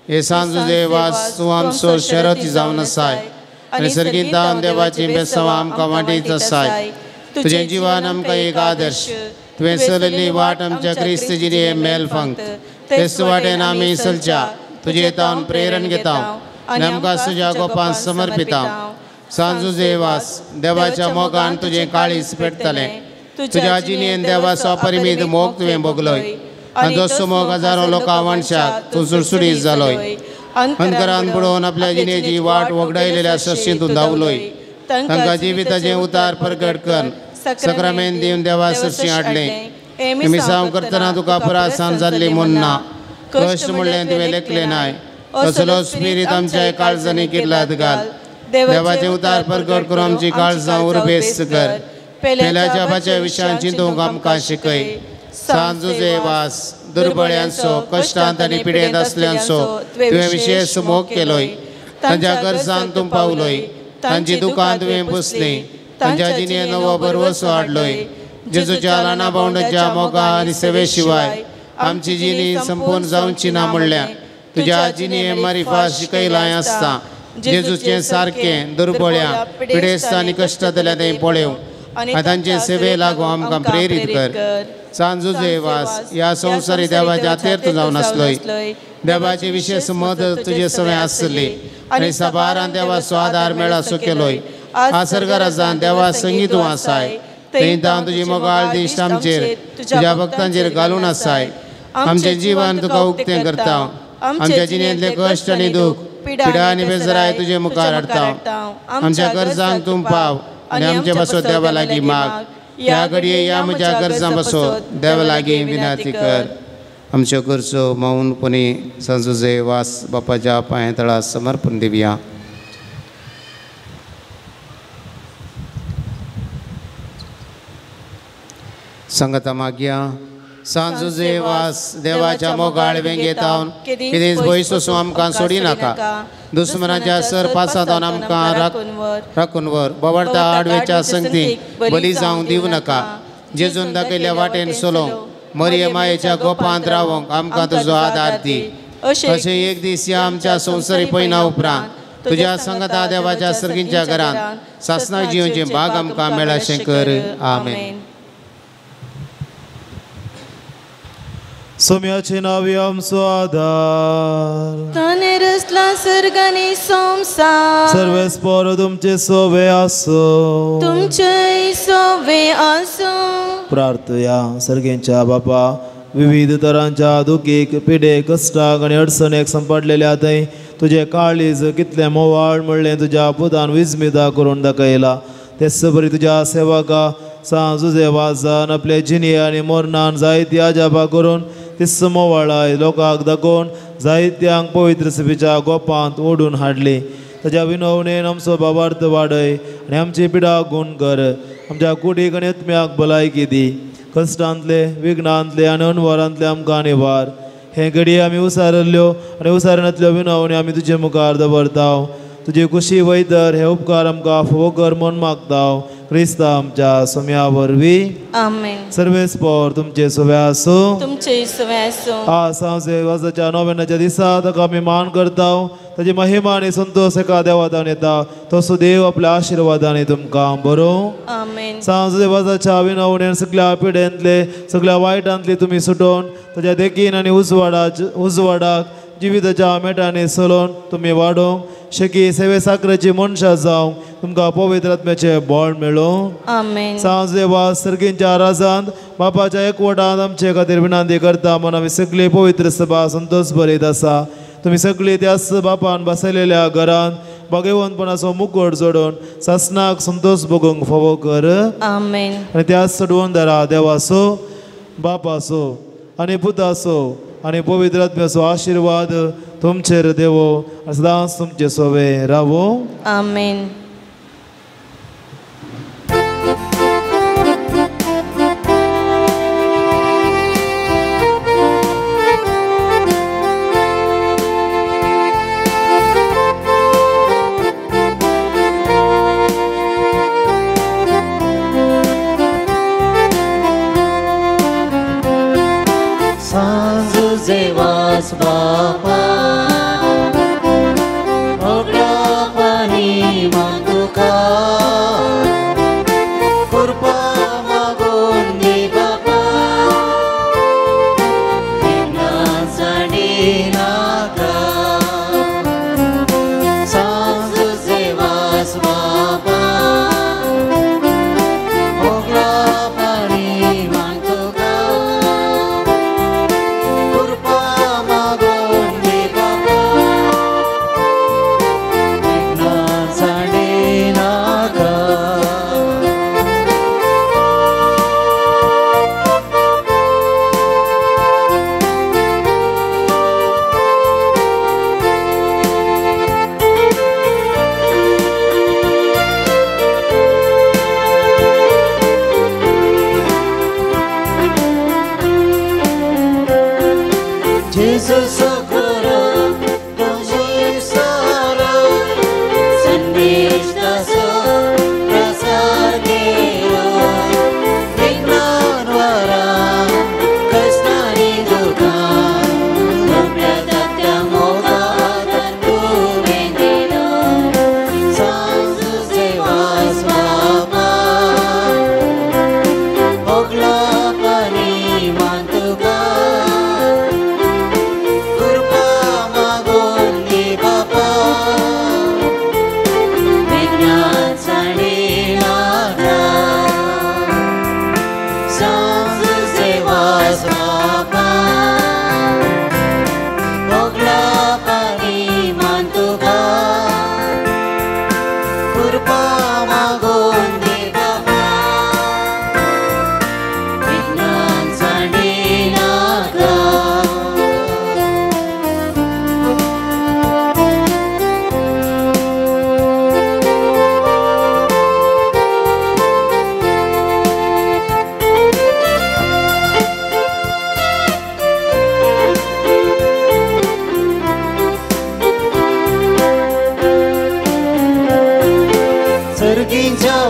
हे सांजू जयवास तूं आमचो शरती जावन आसाय आनी सर्गींत देवाची बेसांव आमकां वांटीत आसाय तुजें जिवन आमकां एक आदर्श तुवें चलयल्ली वाट आमच्या क्रिस्त जिणें मेल फांक तेच वाटेन आमी चलच्या तुजे तावन प्रेरण घेता आनी आमकां तुज्या गोपान समर्पिता. सांजू जयवास देवाच्या मोगान तुजें काळीज पेटतलें तुज्या जिणेन देवाचो अपरिमीत मोग तुवें भोगलोय आनी तसो मोग हजारो लोकां वांटशाक तूं सुडसुडीत जालोय अंतरान बुडोवन आपल्या जिणेची वाट वगडायलेल्या सशीं तूं धांवलोय तांकां जिविताचें उतार परगट कर सक्रामेन दिवन देवा सरशी हाडलें मिसांव करतना तुका पुरासान जाल्ली म्हूण ना कश्ट म्हणलें तुवें लेखलें नाय असलो स्पिरीत आमच्या काळजांनी किर्लात घाल देवाचें उतार परगट करून आमची काळजां उर्बेस्त कर पेल्याच्या बाच्या विशयान चिंतूंक आमकां शिकय. सांजू जयवास दुर्बळ्यांचो कश्टांत आनी पिडेंत आसल्यांचो तुवें विशेश मोग केलोय तांच्या गरजान तूं पावलोय तांची दुकान तुवें पुसलीं तांच्या जिणेंत नवो भरवसो हाडलोय. जेजूच्या ल्हाना भावंडाच्या मोगा आनी सेवे शिवाय आमची जिणी संपूर्ण जावची ना म्हणल्या तुज्या जिणें मारिफा शिकयलां आसता. जेजूचें सारकें दुर्बळ्या पिडेस्त आनी कश्टांतल्या तें पळोवं आनी तांचे सेवे लागून आमकां प्रेरीत कर. सांजू जयवास ह्या संवसारी देवाच्या तीर्थ जावन आसलोय देवाची विशेष मदत तुजे सवें आसली आनी साबारान देवाचो आदार मेळासो केलोय. आसरगराजान देवा संगी तूं आसाय थंय तावन तुजी मोगाळ दिश्ट आमचेर तुज्या भक्तांचेर घालून आसाय. आमचें जिवन तुका उक्तें करता आमच्या जिणेंतले कश्ट आनी दूख पिडा आनी बेजराय तुजे मुखार हाडता. आमच्या गरजांक तूं पाव आनी आमचे पासत देवा लागीं माग. ह्या घडये ह्या म्हज्या गरजां पासत देवा लागीं विनंती कर. आमच्यो गरजो मौनपणी सांजू जयवास बापाच्या पांया तळा समर्पण दिवया. संगता मागया. सांजू जयवास देवाच्या मोगाळ वेंगेतावन कितेंच भंय सोसूं आमकां सोडी नाका दुस्मनाच्या सर पासांत आमकां राखून व्हर बोवाळता आडवेच्या संगतीक बली जावंक दिवं नाका. जेजून दाखयल्ल्या वाटेन चलोवंक मरियम मायेच्या गोपांत रावंक आमकां तुजो आदार दी. अशें एक दीस ह्या आमच्या संवसारी पयना उपरांत तुज्या संगता देवाच्या सर्गींच्या घरांत सासणाक जिवनचें भाग आमकां मेळाशें कर. आमेन. सोम्याचे नांव आमचो आदार. ताणें रचला सर्ग आनी संवसार. सर्वेस्पर तुमचे सोवे आसूं. तुमचेय सोवे आसूं. प्रार्थया. सर्गेंच्या बापा, विविध तरांच्या दुखीक, पिडेक, कश्टाक आनी अडचणेक संपडलेल्या थंय तुजें काळीज कितलें मोवाळ म्हणलें तुज्या पुतान विस्मिता करून दाखयला. तेच बरी तुज्या सेवका सांज जुजे वाजान आपले जिणे आनी मरणान जायती अजापां करून तिस मोवाळाय लोकांक दाखोवन जायत्यांक पवित्र सभेच्या गोपांत ओडून हाडली. ताज्या विनवणेन आमचो बाबार्थ वाडय आनी आमची पिडा गुण कर. आमच्या कुडीक आनी आत्म्याक भलायकी दी. कश्टांतले, विघ्नांतले आनी अनवरांतले आमकां निवार. हे घडये आमी उसारिल्ल्यो आनी उसारणांतल्यो विनवण्यो आमी तुजे मुखार दवरता. तुजी कुशी वयतर हे उपकार आमकां फावो कर म्हूण मागता. क्रिस्ता आमच्या सोम्या वरवीं. आमेन. सर्वेस्पर तुमचे सोवे आसूं. तुमचे सोवे आसूं. आज सांजे वाजाच्या नोवेनाच्या दिसा ताका आमी मान करता. ताजी महिमा आनी संतोश एका देवादान येता. तसो देव आपल्या आशिर्वादान तुमकां बरो. आमेन. सांजे वाजाच्या विनवणेन सगळ्या पिडेंतले, सगळ्या वायटांतले तुमी सुटोवन ताज्या देखीन आनी उजवाडाक जिविताच्या मेटांनी चलोवन तुमी वाडोवंक शकी सेवे साकरेची मनशां जावंक तुमकां पवित्र आत्म्याचें बळ मेळूं. आमेन. सांजे वाज सर्गींच्या राजांत बापाच्या एकवटांत आमचे खातीर विनंती करता म्हूण आमी सगळी पवित्र सभा संतोष बरयत आसा. तुमी सगळी त्याच बापान बसयलेल्या घरांत भाग्यवंतपणाचो मुकोट जोडून सासणाक संतोष भोगूंक फावो कर. आमेन. आनी त्याच सोडवून दारा देवाचो, बापाचो आनी पुताचो आनी पवित्र आत्म्याचो आशिर्वाद तुमचेर देवो आनी सदांच तुमचे सोवे रावो. आमेन. बापा ओगळापानी मागुका कृपा मागून दी बापा विघ्नां नाका. सांज देवास बापा ओगळापानी मागुका कृपा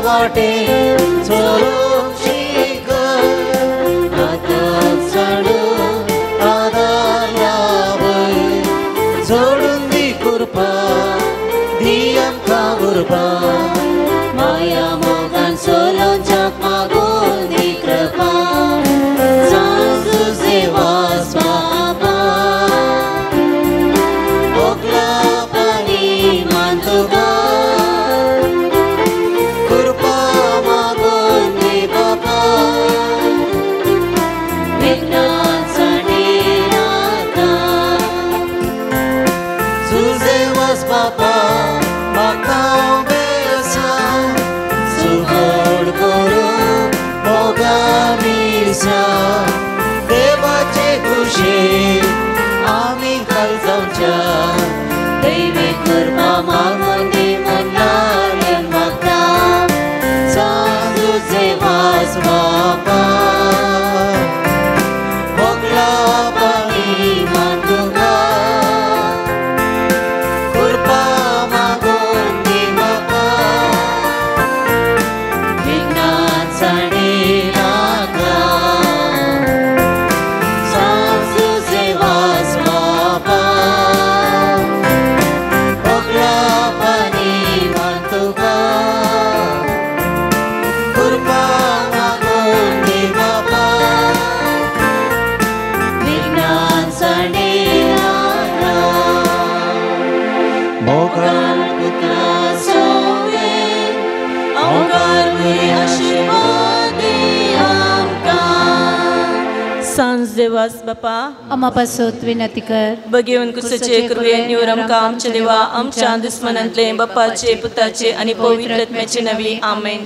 वाटे चलोवंक शिक आतां. बेस्या देवाचे खुशी आमी खाल जावच्या दैवी कृपा मागून दी म्हण मागता सांज तुझे वास बापा मोगला पाणी मान तुका कृपा मागून दी बापा विघ्नात नाका सांज तुझे वास बापा मोगला पाणी मान तुका कृपा मागून दी बापा विघ्नात नाका मोगाल पुत्रा सोवे ओंकार बरे आशीर्वाद दी आमकां. सांज देवास बापा आमा पासत विनंती कर. बगेवन कुसाचे कृपे निवर आमकां आमच्या देवा आमच्या दुस्मनांतले बापाचे पुताचे आनी पवित्र आत्म्याचे नवी. आमेन.